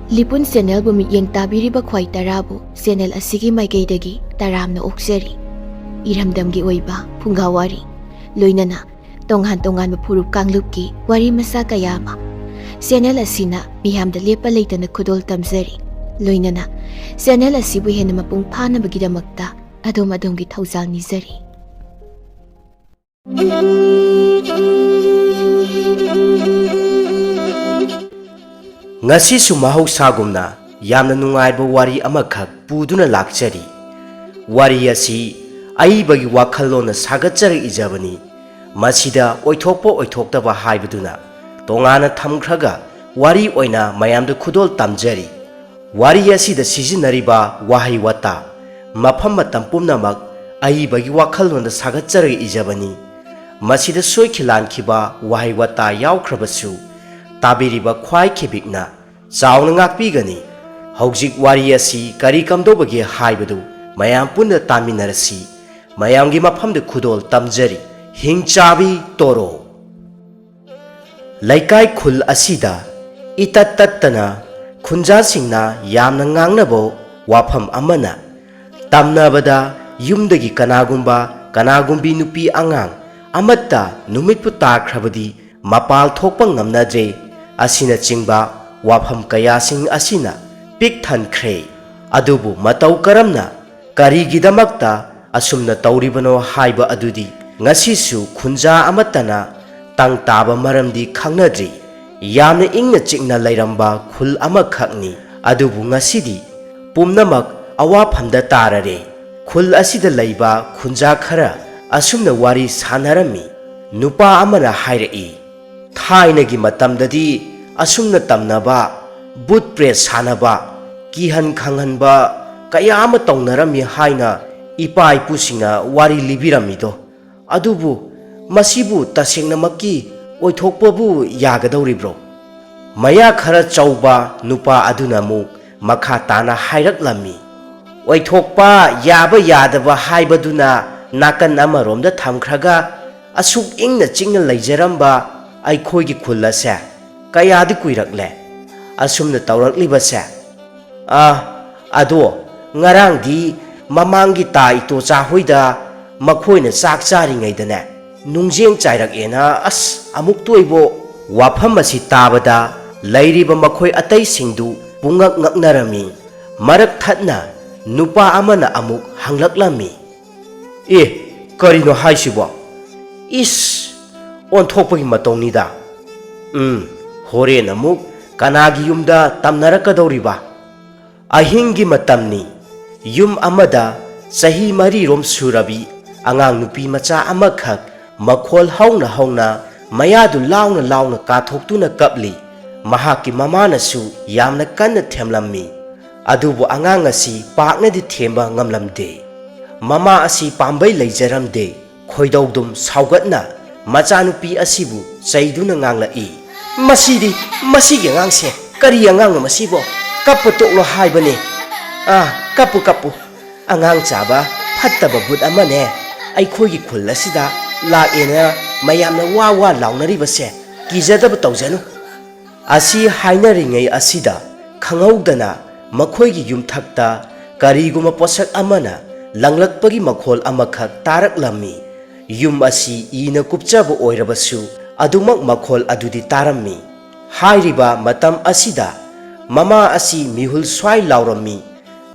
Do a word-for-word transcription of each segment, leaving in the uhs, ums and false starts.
ꯂꯤꯄꯨꯟ ꯆꯦꯅꯦꯜꯕꯨ ꯃꯤꯠꯌꯦꯡ ꯇꯥꯕꯤꯔꯤꯕ ꯈ꯭ꯋꯥꯏ ꯇꯔꯥꯕꯨ ꯆꯦꯅꯦꯜ ꯑꯁꯤꯒꯤ ꯃꯥꯏꯀꯩꯗꯒꯤ ꯇꯔꯥꯝꯅ ꯑꯣꯛꯆꯔꯤ꯫ ꯏꯔꯝꯗꯝꯒꯤ ꯑꯣꯏꯕ ꯐꯨꯡꯒꯥ ꯋꯥꯔꯤ, ꯂꯣꯏꯅꯅ ꯇꯣꯉꯥꯟ ꯇꯣꯉꯥꯟꯕ ꯐꯨꯔꯨꯞ ꯀꯥꯡꯂꯨꯞꯀꯤ ꯋꯥꯔꯤ ꯃꯆꯥ ꯀꯌꯥ ꯑꯃ ꯆꯦꯅꯦꯜ ꯑꯁꯤꯅ ꯃꯤꯌꯥꯝꯗ ꯂꯦꯞꯄ ꯂꯩꯇꯅ ꯈꯨꯗꯣꯜ ꯇꯝꯖꯔꯤ꯫ ꯂꯣꯏꯅꯅ ꯆꯦꯅꯦꯜ ꯑꯁꯤꯕꯨ ꯍꯦꯟꯅ ꯃꯄꯨꯡ ꯐꯥꯅꯕꯒꯤꯗꯃꯛꯇ ꯑꯗꯣꯝ ꯑꯗꯣꯝꯒꯤ ꯊꯧꯖꯥꯜ ꯅꯤꯖꯔꯤ꯫ ꯉꯁꯤꯁꯨ ꯃꯍꯧꯁꯥꯒꯨꯝꯅ ꯌꯥꯝꯅ ꯅꯨꯡꯉꯥꯏꯕ ꯋꯥꯔꯤ ꯑꯃꯈꯛ ꯄꯨꯗꯨꯅ ꯂꯥꯛꯆꯔꯤ꯫ ꯋꯥꯔꯤ ꯑꯁꯤ ꯑꯏꯕꯒꯤ ꯋꯥꯈꯜꯂꯣꯟꯅ ꯁꯥꯒꯠꯆꯔꯛꯏꯖꯕꯅꯤ꯫ ꯃꯁꯤꯗ ꯑꯣꯏꯊꯣꯛꯄ ꯑꯣꯏꯊꯣꯛꯇꯕ ꯍꯥꯏꯕꯗꯨꯅ ꯇꯣꯉꯥꯟꯅ ꯊꯝꯈ꯭ꯔꯒ ꯋꯥꯔꯤ ꯑꯣꯏꯅ ꯃꯌꯥꯝꯗ ꯈꯨꯗꯣꯜ ꯇꯝꯖꯔꯤ꯫ ꯋꯥꯔꯤ ꯑꯁꯤꯗ ꯁꯤꯖꯤꯟꯅꯔꯤꯕ ꯋꯥꯍꯩ ꯋꯥꯇꯥ, ꯃꯐꯝ ꯃꯇꯝ ꯄꯨꯝꯅꯃꯛ ꯑꯏꯕꯒꯤ ꯋꯥꯈꯜꯂꯣꯟꯗ ꯁꯥꯒꯠꯆꯔꯛꯏꯖꯕꯅꯤ꯫ ꯃꯁꯤꯗ ꯁꯣꯏꯈꯤ ꯂꯥꯟꯈꯤꯕ ꯋꯥꯍꯩ ꯋꯥꯇꯥ ꯌꯥꯎꯈ꯭ꯔꯕꯁꯨ ꯇꯥꯕꯤꯔꯤꯕ ꯈ꯭ꯋꯥꯏ ꯈꯤꯕꯤꯛꯅ ꯆꯥꯎꯅ ꯉꯥꯛꯄꯤꯒꯅꯤ꯫ ꯍꯧꯖꯤꯛ ꯋꯥꯔꯤ ꯑꯁꯤ ꯀꯔꯤ ꯀꯝꯗꯧꯕꯒꯦ ꯍꯥꯏꯕꯗꯨ ꯃꯌꯥꯝ ꯄꯨꯟꯅ ꯇꯥꯃꯤꯟꯅꯔꯁꯤ꯫ ꯃꯌꯥꯝꯒꯤ ꯃꯐꯝꯗ ꯈꯨꯗꯣꯜ ꯇꯝꯖꯔꯤ꯫ ꯍꯤꯡꯆꯥꯕꯤ ꯇꯣꯔꯣ꯫ ꯂꯩꯀꯥꯏ ꯈꯨꯜ ꯑꯁꯤꯗ ꯏꯇꯠ ꯇꯠꯇꯅ ꯈꯨꯟꯖꯥꯁꯤꯡꯅ ꯌꯥꯝꯅ ꯉꯥꯡꯅꯕ ꯋꯥꯐꯝ ꯑꯃꯅ, ꯇꯝꯅꯕꯗ ꯌꯨꯝꯗꯒꯤ ꯀꯅꯥꯒꯨꯝꯕ ꯀꯅꯥꯒꯨꯝꯕꯤ ꯅꯨꯄꯤ ꯑꯉꯥꯡ ꯑꯃꯠꯇ ꯅꯨꯃꯤꯠꯄꯨ ꯇꯥꯈ꯭ꯔꯕꯗꯤ ꯃꯄꯥꯜ ꯊꯣꯛꯄ ꯉꯝꯅꯗ꯭ꯔꯦ ꯑꯁꯤꯅꯆꯤꯡꯕ ꯋꯥꯐꯝ ꯀꯌꯥꯁꯤꯡ ꯑꯁꯤꯅ ꯄꯤꯛ ꯊꯟꯈ꯭ꯔꯦ꯫ ꯑꯗꯨꯕꯨ ꯃꯇꯧ ꯀꯔꯝꯅ, ꯀꯔꯤꯒꯤꯗꯃꯛꯇ ꯑꯁꯨꯝꯅ ꯇꯧꯔꯤꯕꯅꯣ ꯍꯥꯏꯕ ꯑꯗꯨꯗꯤ ꯉꯁꯤꯁꯨ ꯈꯨꯟꯖꯥ ꯑꯃꯠꯇꯅ ꯇꯪ ꯇꯥꯕ ꯃꯔꯝꯗꯤ ꯈꯪꯅꯗ꯭ꯔꯤ꯫ ꯌꯥꯝꯅ ꯏꯪꯅ ꯆꯤꯛꯅ ꯂꯩꯔꯝꯕ ꯈꯨꯜ ꯑꯃꯈꯛꯅꯤ꯫ ꯑꯗꯨꯕꯨ ꯉꯁꯤꯗꯤ ꯄꯨꯝꯅꯃꯛ ꯑꯋꯥꯐꯝꯗ ꯇꯥꯔꯔꯦ꯫ ꯈꯨꯜ ꯑꯁꯤꯗ ꯂꯩꯕ ꯈꯨꯟꯖꯥ ꯈꯔ ꯑꯁꯨꯝꯅ ꯋꯥꯔꯤ ꯁꯥꯟꯅꯔꯝꯃꯤ꯫ ꯅꯨꯄꯥ ꯑꯃꯅ ꯍꯥꯏꯔꯛꯏ, ꯊꯥꯏꯅꯒꯤ ꯃꯇꯝꯗꯗꯤ ꯑꯁꯨꯝꯅ ꯇꯝꯅꯕ, ꯚꯨꯠ ꯄ꯭ꯔꯦꯠ ꯁꯥꯟꯅꯕ, ꯀꯤꯍꯟ ꯈꯪꯍꯟꯕ ꯀꯌꯥ ꯑꯃ ꯇꯧꯅꯔꯝꯃꯤ ꯍꯥꯏꯅ ꯏꯄꯥ ꯏꯄꯨꯁꯤꯡꯅ ꯋꯥꯔꯤ ꯂꯤꯕꯤꯔꯝꯃꯤꯗꯣ꯫ ꯑꯗꯨꯕꯨ ꯃꯁꯤꯕꯨ ꯇꯁꯦꯡꯅꯃꯛꯀꯤ ꯑꯣꯏꯊꯣꯛꯄꯕꯨ ꯌꯥꯒꯗꯧꯔꯤꯕ꯭ꯔꯣ? ꯃꯌꯥ ꯈꯔ ꯆꯧꯕ ꯅꯨꯄꯥ ꯑꯗꯨꯅ ꯑꯃꯨꯛ ꯃꯈꯥ ꯇꯥꯅ ꯍꯥꯏꯔꯛꯂꯝꯃꯤ, ꯑꯣꯏꯊꯣꯛꯄ ꯌꯥꯕ ꯌꯥꯗꯕ ꯍꯥꯏꯕꯗꯨꯅ ꯅꯥꯀꯟ ꯑꯃꯔꯣꯝꯗ ꯊꯝꯈ꯭ꯔꯒ, ꯑꯁꯨꯛ ꯏꯪꯅ ꯆꯤꯛꯅ ꯂꯩꯖꯔꯝꯕ ꯑꯩꯈꯣꯏꯒꯤ ꯈꯨꯜ ꯑꯁꯦ ꯀꯌꯥꯗꯤ ꯀꯨꯏꯔꯛꯂꯦ? ꯑꯁꯨꯝꯅ ꯇꯧꯔꯛꯂꯤꯕꯁꯦ꯫ ꯑꯥ, ꯑꯗꯣ ꯉꯔꯥꯡꯗꯤ ꯃꯃꯥꯡꯒꯤ ꯇꯥ ꯏꯇꯣꯆꯥ ꯍꯣꯏꯗ ꯃꯈꯣꯏꯅ ꯆꯥꯛ ꯆꯥꯔꯤꯉꯩꯗꯅꯦ, ꯅꯨꯡꯖꯦꯡ ꯆꯥꯏꯔꯛꯑꯦꯅ ꯑꯁ ꯑꯃꯨꯛ ꯇꯣꯏꯕꯣ꯫ ꯋꯥꯐꯝ ꯑꯁꯤ ꯇꯥꯕꯗ ꯂꯩꯔꯤꯕ ꯃꯈꯣꯏ ꯑꯇꯩꯁꯤꯡꯗꯨ ꯄꯨꯡꯉꯛ ꯉꯛꯅꯔꯝꯃꯤ꯫ ꯃꯔꯛ ꯊꯠꯅ ꯅꯨꯄꯥ ꯑꯃꯅ ꯑꯃꯨꯛ ꯍꯪꯂꯛꯂꯝꯃꯤ, "ꯑꯦ, ꯀꯔꯤꯅꯣ ꯍꯥꯏꯁꯤꯕꯣ? ꯏꯁ, ꯑꯣꯟꯊꯣꯛꯄꯒꯤ ꯃꯇꯧꯅꯤꯗ꯫ ꯎꯝ, ꯍꯣꯔꯦꯟ ꯑꯃꯨꯛ ꯀꯅꯥꯒꯤ ꯌꯨꯝꯗ ꯇꯝꯅꯔꯛꯀꯗꯧꯔꯤꯕ?" ꯑꯍꯤꯡꯒꯤ ꯃꯇꯝꯅꯤ꯫ ꯌꯨꯝ ꯑꯃꯗ ꯆꯍꯤ ꯃꯔꯤꯔꯣꯝ ꯁꯨꯔꯕꯤ ꯑꯉꯥꯡ ꯅꯨꯄꯤ ꯃꯆꯥ ꯑꯃꯈꯛ ꯃꯈꯣꯜ ꯍꯧꯅ ꯍꯧꯅ ꯃꯌꯥꯗꯨ ꯂꯥꯎꯅ ꯂꯥꯎꯅ ꯀꯥꯊꯣꯛꯇꯨꯅ ꯀꯞꯂꯤ꯫ ꯃꯍꯥꯛꯀꯤ ꯃꯃꯥꯅꯁꯨ ꯌꯥꯝꯅ ꯀꯟꯅ ꯊꯦꯝꯂꯝꯃꯤ꯫ ꯑꯗꯨꯕꯨ ꯑꯉꯥꯡ ꯑꯁꯤ ꯄꯥꯛꯅꯗꯤ ꯊꯦꯝꯕ ꯉꯝꯂꯝꯗꯦ꯫ ꯃꯃꯥ ꯑꯁꯤ ꯄꯥꯝꯕꯩ ꯂꯩꯖꯔꯝꯗꯦ꯫ ꯈꯣꯏꯗꯧꯗꯨꯝ ꯁꯥꯎꯒꯠꯅ ꯃꯆꯥꯅꯨꯄꯤ ꯑꯁꯤꯕꯨ ꯆꯩꯗꯨꯅ ꯉꯥꯡꯂꯛꯏ, "ꯃꯁꯤꯗꯤ, ꯃꯁꯤꯒꯤ ꯑꯉꯥꯡꯁꯦ ꯀꯔꯤ ꯑꯉꯥꯡꯅꯣ ꯃꯁꯤꯕꯣ? ꯀꯞꯄ ꯇꯣꯛꯂꯣ ꯍꯥꯏꯕꯅꯦ꯫ ꯑꯥ, ꯀꯞꯄꯨ, ꯀꯞꯄꯨ꯫ ꯑꯉꯥꯡ ꯆꯥꯕ ꯐꯠꯇꯕ ꯚꯨꯠ ꯑꯃꯅꯦ ꯑꯩꯈꯣꯏꯒꯤ ꯈꯨꯜ ꯑꯁꯤꯗ ꯂꯥꯛꯑꯦꯅ ꯃꯌꯥꯝꯅ ꯋꯥ ꯋꯥ ꯂꯥꯎꯅꯔꯤꯕꯁꯦ ꯀꯤꯖꯗꯕ ꯇꯧꯖꯅꯨ"꯫ ꯑꯁꯤ ꯍꯥꯏꯅꯔꯤꯉꯩ ꯑꯁꯤꯗ ꯈꯪꯍꯧꯗꯅ ꯃꯈꯣꯏꯒꯤ ꯌꯨꯝꯊꯛꯇ ꯀꯔꯤꯒꯨꯝꯕ ꯄꯣꯠꯁꯛ ꯑꯃꯅ ꯂꯪꯂꯛꯄꯒꯤ ꯃꯈꯣꯜ ꯑꯃꯈꯛ ꯇꯥꯔꯛꯂꯝꯃꯤ꯫ ꯌꯨꯝ ꯑꯁꯤ ꯏꯅ ꯀꯨꯞꯆꯕ ꯑꯣꯏꯔꯕꯁꯨ ꯑꯗꯨꯃꯛ ꯃꯈꯣꯜ ꯑꯗꯨꯗꯤ ꯇꯥꯔꯝꯃꯤ꯫ ꯍꯥꯏꯔꯤꯕ ꯃꯇꯝ ꯑꯁꯤꯗ ꯃꯃꯥ ꯑꯁꯤ ꯃꯤꯍꯨꯜ ꯁ꯭ꯋꯥꯏ ꯂꯥꯎꯔꯝꯃꯤ꯫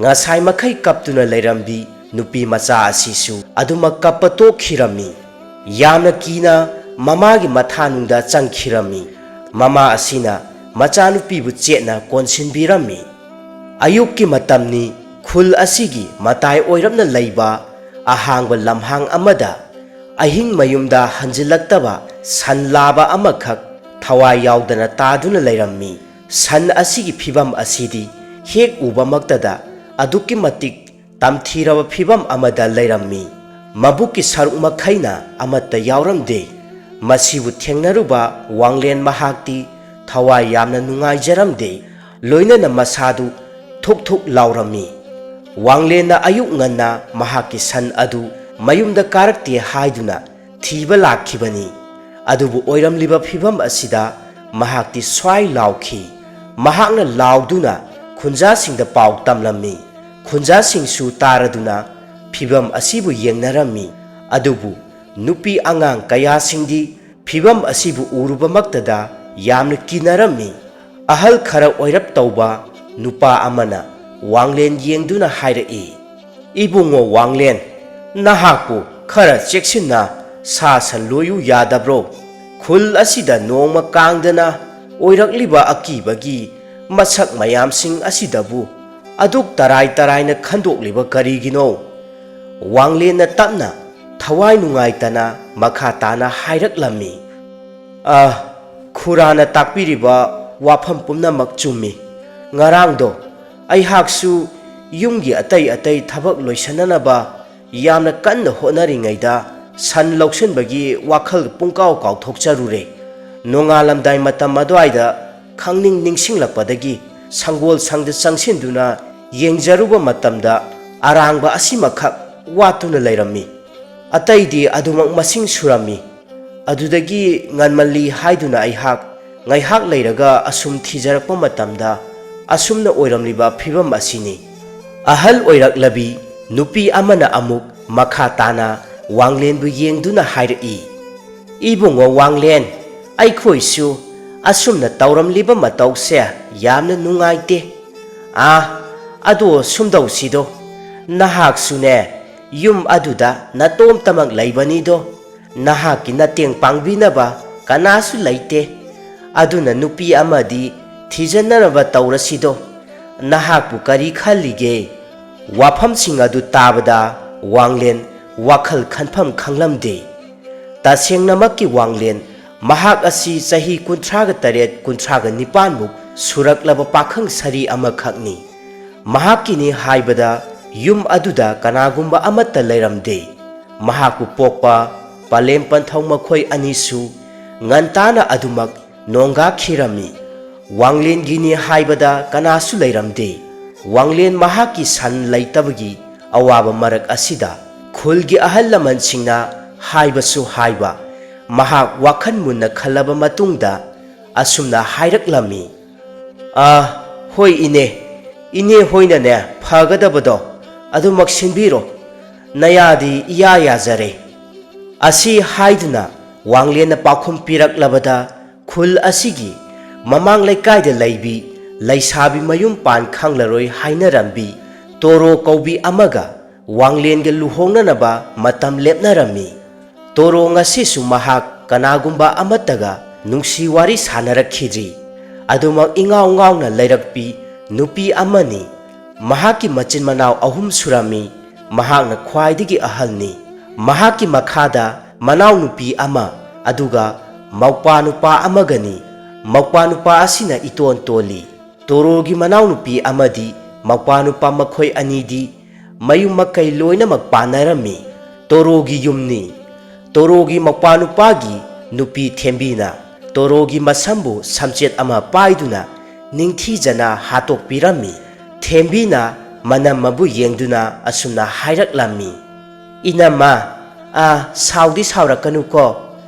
ꯉꯁꯥꯏ ꯃꯈꯩ ꯀꯞꯇꯨꯅ ꯂꯩꯔꯝꯕꯤ ꯅꯨꯄꯤ ꯃꯆꯥ ꯑꯁꯤꯁꯨ ꯑꯗꯨꯃꯛ ꯀꯞꯄ ꯇꯣꯛꯈꯤꯔꯝꯃꯤ꯫ ꯌꯥꯝꯅ ꯀꯤꯅ ꯃꯃꯥꯒꯤ ꯃꯊꯥꯅꯨꯡꯗ ꯆꯪꯈꯤꯔꯝꯃꯤ꯫ ꯃꯃꯥ ꯑꯁꯤꯅ ꯃꯆꯥꯅꯨꯄꯤꯕꯨ ꯆꯦꯠꯅ ꯀꯣꯟꯁꯤꯟꯕꯤꯔꯝꯃꯤ꯫ ꯑꯌꯨꯛꯀꯤ ꯃꯇꯝꯅꯤ꯫ ꯈꯨꯜ ꯑꯁꯤꯒꯤ ꯃꯇꯥꯏ ꯑꯣꯏꯔꯞꯅ ꯂꯩꯕ ꯑꯍꯥꯡꯕ ꯂꯝꯍꯥꯡ ꯑꯃꯗ ꯑꯍꯤꯡ ꯃꯌꯨꯝꯗ ꯍꯟꯖꯤꯜꯂꯛꯇꯕ ꯁꯟ ꯂꯥꯕ ꯑꯃꯈꯛ ꯊꯋꯥꯏ ꯌꯥꯎꯗꯅ ꯇꯥꯗꯨꯅ ꯂꯩꯔꯝꯃꯤ꯫ ꯁꯟ ꯑꯁꯤꯒꯤ ꯐꯤꯚꯝ ꯑꯁꯤꯗꯤ ꯍꯦꯛ ꯎꯕꯃꯛꯇꯗ ꯑꯗꯨꯛꯀꯤ ꯃꯇꯤꯛ ꯇꯝꯊꯤꯔꯕ ꯐꯤꯚꯝ ꯑꯃꯗ ꯂꯩꯔꯝꯃꯤ꯫ ꯃꯕꯨꯛꯀꯤ ꯁꯔꯨꯛ ꯃꯈꯩꯅ ꯑꯃꯠꯇ ꯌꯥꯎꯔꯝꯗꯦ꯫ ꯃꯁꯤꯕꯨ ꯊꯦꯡꯅꯔꯨꯕ ꯋꯥꯡꯂꯦꯟ ꯃꯍꯥꯛꯇꯤ ꯊꯋꯥꯏ ꯌꯥꯝꯅ ꯅꯨꯡꯉꯥꯏꯖꯔꯝꯗꯦ꯫ ꯂꯣꯏꯅꯅ ꯃꯁꯥꯗꯨ ꯊꯨꯛ ꯊꯨꯛ ꯂꯥꯎꯔꯝꯃꯤ꯫ ꯋꯥꯡꯂꯦꯟꯅ ꯑꯌꯨꯛ ꯉꯟꯅ ꯃꯍꯥꯛꯀꯤ ꯁꯟ ꯑꯗꯨ ꯃꯌꯨꯝꯗ ꯀꯥꯔꯛꯇꯦ ꯍꯥꯏꯗꯨꯅ ꯊꯤꯕ ꯂꯥꯛꯈꯤꯕꯅꯤ꯫ ꯑꯗꯨꯕꯨ ꯑꯣꯏꯔꯝꯂꯤꯕ ꯐꯤꯚꯝ ꯑꯁꯤꯗ ꯃꯍꯥꯛꯇꯤ ꯁ꯭ꯋꯥꯏ ꯂꯥꯎꯈꯤ꯫ ꯃꯍꯥꯛꯅ ꯂꯥꯎꯗꯨꯅ ꯈꯨꯟꯖꯥꯁꯤꯡꯗ ꯄꯥꯎ ꯇꯝꯂꯝꯃꯤ꯫ ꯈꯨꯟꯖꯥꯁꯤꯡꯁꯨ ꯇꯥꯔꯗꯨꯅ ꯐꯤꯚꯝ ꯑꯁꯤꯕꯨ ꯌꯦꯡꯅꯔꯝꯃꯤ꯫ ꯑꯗꯨꯕꯨ ꯅꯨꯄꯤ ꯑꯉꯥꯡ ꯀꯌꯥꯁꯤꯡꯗꯤ ꯐꯤꯚꯝ ꯑꯁꯤꯕꯨ ꯎꯔꯨꯕꯃꯛꯇꯗ ꯌꯥꯝꯅ ꯀꯤꯅꯔꯝꯃꯤ꯫ ꯑꯍꯜ ꯈꯔ ꯑꯣꯏꯔꯞ ꯇꯧꯕ ꯅꯨꯄꯥ ꯑꯃꯅ ꯋꯥꯡꯂꯦꯟ ꯌꯦꯡꯗꯨꯅ ꯍꯥꯏꯔꯛꯏ, "ꯏꯕꯨꯡꯉꯣ ꯋꯥꯡꯂꯦꯟ, ꯅꯍꯥꯛꯄꯨ ꯈꯔ ꯆꯦꯛꯁꯤꯟꯅ ꯁꯥ ꯁꯟ ꯂꯣꯏꯌꯨ ꯌꯥꯗꯕ꯭ꯔꯣ? ꯈꯨꯜ ꯑꯁꯤꯗ ꯅꯣꯡꯃ ꯀꯥꯡꯗꯅ ꯑꯣꯏꯔꯛꯂꯤꯕ ꯑꯀꯤꯕꯒꯤ ꯃꯁꯛ ꯃꯌꯥꯝꯁꯤꯡ ꯑꯁꯤꯗꯕꯨ ꯑꯗꯨꯛ ꯇꯔꯥꯏ ꯇꯔꯥꯏꯅ ꯈꯟꯗꯣꯛꯂꯤꯕ ꯀꯔꯤꯒꯤꯅꯣ?" ꯋꯥꯡꯂꯦꯟꯅ ꯇꯞꯅ, ꯊꯋꯥꯏ ꯅꯨꯡꯉꯥꯏꯇꯅ ꯃꯈꯥ ꯇꯥꯅ ꯍꯥꯏꯔꯛꯂꯝꯃꯤ, "ꯑ, ꯈꯨꯔꯥꯅ ꯇꯥꯛꯄꯤꯔꯤꯕ ꯋꯥꯐꯝ ꯄꯨꯝꯅꯃꯛ ꯆꯨꯝꯃꯤ꯫ ꯉꯔꯥꯡꯗꯣ ꯑꯩꯍꯥꯛꯁꯨ ꯌꯨꯝꯒꯤ ꯑꯇꯩ ꯑꯇꯩ ꯊꯕꯛ ꯂꯣꯏꯁꯤꯟꯅꯅꯕ ꯌꯥꯝꯅ ꯀꯟꯅ ꯍꯣꯠꯅꯔꯤꯉꯩꯗ ꯁꯟ ꯂꯧꯁꯤꯟꯕꯒꯤ ꯋꯥꯈꯜ ꯄꯨꯡꯀꯥꯎ ꯀꯥꯎꯊꯣꯛꯆꯔꯨꯔꯦ꯫ ꯅꯣꯡꯉꯥꯜꯂꯝꯗꯥꯏ ꯃꯇꯝ ꯑꯗꯨꯋꯥꯏꯗ ꯈꯪꯅꯤꯡ ꯅꯤꯡꯁꯤꯡꯂꯛꯄꯗꯒꯤ ꯁꯪꯒꯣꯜ ꯁꯪꯗ ꯆꯪꯁꯤꯟꯗꯨꯅ ꯌꯦꯡꯖꯔꯨꯕ ꯃꯇꯝꯗ ꯑꯔꯥꯡꯕ ꯑꯁꯤꯃꯈꯛ ꯋꯥꯠꯇꯨꯅ ꯂꯩꯔꯝꯃꯤ꯫ ꯑꯇꯩꯗꯤ ꯑꯗꯨꯃꯛ ꯃꯁꯤꯡ ꯁꯨꯔꯝꯃꯤ꯫ ꯑꯗꯨꯗꯒꯤ ꯉꯟꯃꯜꯂꯤ ꯍꯥꯏꯗꯨꯅ ꯑꯩꯍꯥꯛ ꯉꯥꯏꯍꯥꯛ ꯂꯩꯔꯒ ꯑꯁꯨꯝ ꯊꯤꯖꯔꯛꯄ ꯃꯇꯝꯗ ꯑꯁꯨꯝꯅ ꯑꯣꯏꯔꯝꯂꯤꯕ ꯐꯤꯚꯝ ꯑꯁꯤꯅꯤ꯫" ꯑꯍꯜ ꯑꯣꯏꯔꯛꯂꯕꯤ ꯅꯨꯄꯤ ꯑꯃꯅ ꯑꯃꯨꯛ ꯃꯈꯥ ꯇꯥꯅ ꯋꯥꯡꯂꯦꯟꯕꯨ ꯌꯦꯡꯗꯨꯅ ꯍꯥꯏꯔꯛꯏ, "ꯏꯕꯨꯡꯉꯣ ꯋꯥꯡꯂꯦꯟ, ꯑꯩꯈꯣꯏꯁꯨ ꯑꯁꯨꯝꯅ ꯇꯧꯔꯝꯂꯤꯕ ꯃꯇꯧꯁꯦ ꯌꯥꯝꯅ ꯅꯨꯡꯉꯥꯏꯇꯦ꯫ ꯑꯥ, ꯑꯗꯣ ꯁꯨꯝꯗꯧꯁꯤꯗꯣ, ꯅꯍꯥꯛꯁꯨꯅꯦ ꯌꯨꯝ ꯑꯗꯨꯗ ꯅꯇꯣꯝꯇꯃꯛ ꯂꯩꯕꯅꯤꯗꯣ, ꯅꯍꯥꯛꯀꯤ ꯃꯇꯦꯡ ꯄꯥꯡꯕꯤꯅꯕ ꯀꯅꯥꯁꯨ ꯂꯩꯇꯦ꯫ ꯑꯗꯨꯅ ꯅꯨꯄꯤ ꯑꯃꯗꯤ ꯊꯤꯖꯟꯅꯅꯕ ꯇꯧꯔꯁꯤꯗꯣ꯫ ꯅꯍꯥꯛꯄꯨ ꯀꯔꯤ ꯈꯜꯂꯤꯒꯦ?" ꯋꯥꯐꯝꯁꯤꯡ ꯑꯗꯨ ꯇꯥꯕꯗ ꯋꯥꯡꯂꯦꯟ ꯋꯥꯈꯜ ꯈꯟꯐꯝ ꯈꯪꯂꯝꯗꯦ꯫ ꯇꯁꯦꯡꯅꯃꯛꯀꯤ ꯋꯥꯡꯂꯦꯟ ꯃꯍꯥꯛ ꯑꯁꯤ ꯆꯍꯤ ꯀꯨꯟꯊ꯭ꯔꯥꯒ ꯇꯔꯦꯠ, ꯀꯨꯟꯊ꯭ꯔꯥꯒ ꯅꯤꯄꯥꯟꯃꯨꯛ ꯁꯨꯔꯛꯂꯕ ꯄꯥꯈꯪ ꯁꯥꯔꯤ ꯑꯃꯈꯛꯅꯤ꯫ ꯃꯍꯥꯛꯀꯤꯅꯤ ꯍꯥꯏꯕꯗ ꯌꯨꯝ ꯑꯗꯨꯗ ꯀꯅꯥꯒꯨꯝꯕ ꯑꯃꯠꯇ ꯂꯩꯔꯝꯗꯦ꯫ ꯃꯍꯥꯛꯄꯨ ꯄꯣꯛꯄ ꯄꯂꯦꯝ ꯄꯟꯊꯧ ꯃꯈꯣꯏ ꯑꯅꯤꯁꯨ ꯉꯟꯇꯥꯅ ꯑꯗꯨꯃꯛ ꯅꯣꯡꯒꯥꯈꯤꯔꯝꯃꯤ꯫ ꯋꯥꯡꯂꯦꯟꯒꯤꯅꯤ ꯍꯥꯏꯕꯗ ꯀꯅꯥꯁꯨ ꯂꯩꯔꯝꯗꯦ꯫ ꯋꯥꯡꯂꯦꯟ ꯃꯍꯥꯛꯀꯤ ꯁꯟ ꯂꯩꯇꯕꯒꯤ ꯑꯋꯥꯕ ꯃꯔꯛ ꯑꯁꯤꯗ ꯈꯨꯜꯒꯤ ꯑꯍꯜ ꯂꯃꯟꯁꯤꯡꯅ ꯍꯥꯏꯕꯁꯨ ꯍꯥꯏꯕ, ꯃꯍꯥꯛ ꯋꯥꯈꯜ ꯃꯨꯟꯅ ꯈꯜꯂꯕ ꯃꯇꯨꯡꯗ ꯑꯁꯨꯝꯅ ꯍꯥꯏꯔꯛꯂꯝꯃꯤ, ꯑꯥ, ꯍꯣꯏ ꯏꯅꯦ, ꯏꯅꯦ ꯍꯣꯏꯅꯅꯦ ꯐꯒꯗꯕꯗꯣ ꯑꯗꯨꯃꯛ ꯁꯤꯟꯕꯤꯔꯣ, ꯅꯌꯥꯗꯤ ꯏꯌꯥ ꯌꯥꯖꯔꯦ꯫ ꯑꯁꯤ ꯍꯥꯏꯗꯨꯅ ꯋꯥꯡꯂꯦꯟꯅ ꯄꯥꯎꯈꯨꯝ ꯄꯤꯔꯛꯂꯕꯗ, ꯈꯨꯜ ꯑꯁꯤꯒꯤ ꯃꯃꯥꯡ ꯂꯩꯀꯥꯏꯗ ꯂꯩꯕꯤ ꯂꯩꯁꯥꯕꯤ ꯃꯌꯨꯝ ꯄꯥꯟ ꯈꯪꯂꯔꯣꯏ ꯍꯥꯏꯅꯔꯝꯕꯤ ꯇꯣꯔꯣ ꯀꯧꯕꯤ ꯑꯃꯒ ꯋꯥꯡꯂꯦꯟꯒ ꯂꯨꯍꯣꯡꯅꯅꯕ ꯃꯇꯝ ꯂꯦꯞꯅꯔꯝꯃꯤ꯫ ꯇꯣꯔꯣ ꯉꯁꯤꯁꯨ ꯃꯍꯥꯛ ꯀꯅꯥꯒꯨꯝꯕ ꯑꯃꯠꯇꯒ ꯅꯨꯡꯁꯤ ꯋꯥꯔꯤ ꯁꯥꯅꯔꯛꯈꯤꯗ꯭ꯔꯤ꯫ ꯑꯗꯨꯃꯛ ꯏꯉꯥꯎ ꯉꯥꯎꯅ ꯂꯩꯔꯛꯄꯤ ꯅꯨꯄꯤ ꯑꯃꯅꯤ꯫ ꯃꯍꯥꯛꯀꯤ ꯃꯆꯤꯟ ꯃꯅꯥꯎ ꯑꯍꯨꯝ ꯁꯨꯔꯝꯃꯤ꯫ ꯃꯍꯥꯛꯅ ꯈ꯭ꯋꯥꯏꯗꯒꯤ ꯑꯍꯜꯅꯤ꯫ ꯃꯍꯥꯛꯀꯤ ꯃꯈꯥꯗ ꯃꯅꯥꯎꯅꯨꯄꯤ ꯑꯃ, ꯑꯗꯨꯒ ꯃꯧꯄꯥ ꯅꯨꯄꯥ ꯑꯃꯒꯅꯤ꯫ ꯃꯧꯄꯥ ꯅꯨꯄꯥ ꯑꯁꯤꯅ ꯏꯇꯣꯟ ꯇꯣꯜꯂꯤ꯫ ꯇꯣꯔꯣꯒꯤ ꯃꯅꯥꯎꯅꯨꯄꯤ ꯑꯃꯗꯤ ꯃꯧꯄꯥ ꯅꯨꯄꯥ ꯃꯈꯣꯏ ꯑꯅꯤꯗꯤ ꯃꯌꯨꯝ ꯃꯀꯩ ꯂꯣꯏꯅꯃꯛ ꯄꯥꯟꯅꯔꯝꯃꯤ꯫ ꯇꯣꯔꯣꯒꯤ ꯌꯨꯝꯅꯤ꯫ ꯇꯣꯔꯣꯒꯤ ꯃꯧꯄꯥ ꯅꯨꯄꯥꯒꯤ ꯅꯨꯄꯤ ꯊꯦꯝꯕꯤꯅ ꯇꯣꯔꯣꯒꯤ ꯃꯁꯝꯕꯨ ꯁꯝꯆꯦꯠ ꯑꯃ ꯄꯥꯏꯗꯨꯅ ꯅꯤꯡꯊꯤꯖꯅ ꯍꯥꯠꯇꯣꯛꯄꯤꯔꯝꯃꯤ꯫ ꯊꯦꯝꯕꯤꯅ ꯃꯅꯝ ꯑꯗꯨ ꯌꯦꯡꯗꯨꯅ ꯑꯁꯨꯝꯅ ꯍꯥꯏꯔꯛꯂꯝꯃꯤ, "ꯏꯅꯝꯃ, ꯑꯥ, ꯁꯥꯎꯗꯤ ꯁꯥꯎꯔꯛꯀꯅꯨꯀꯣ꯫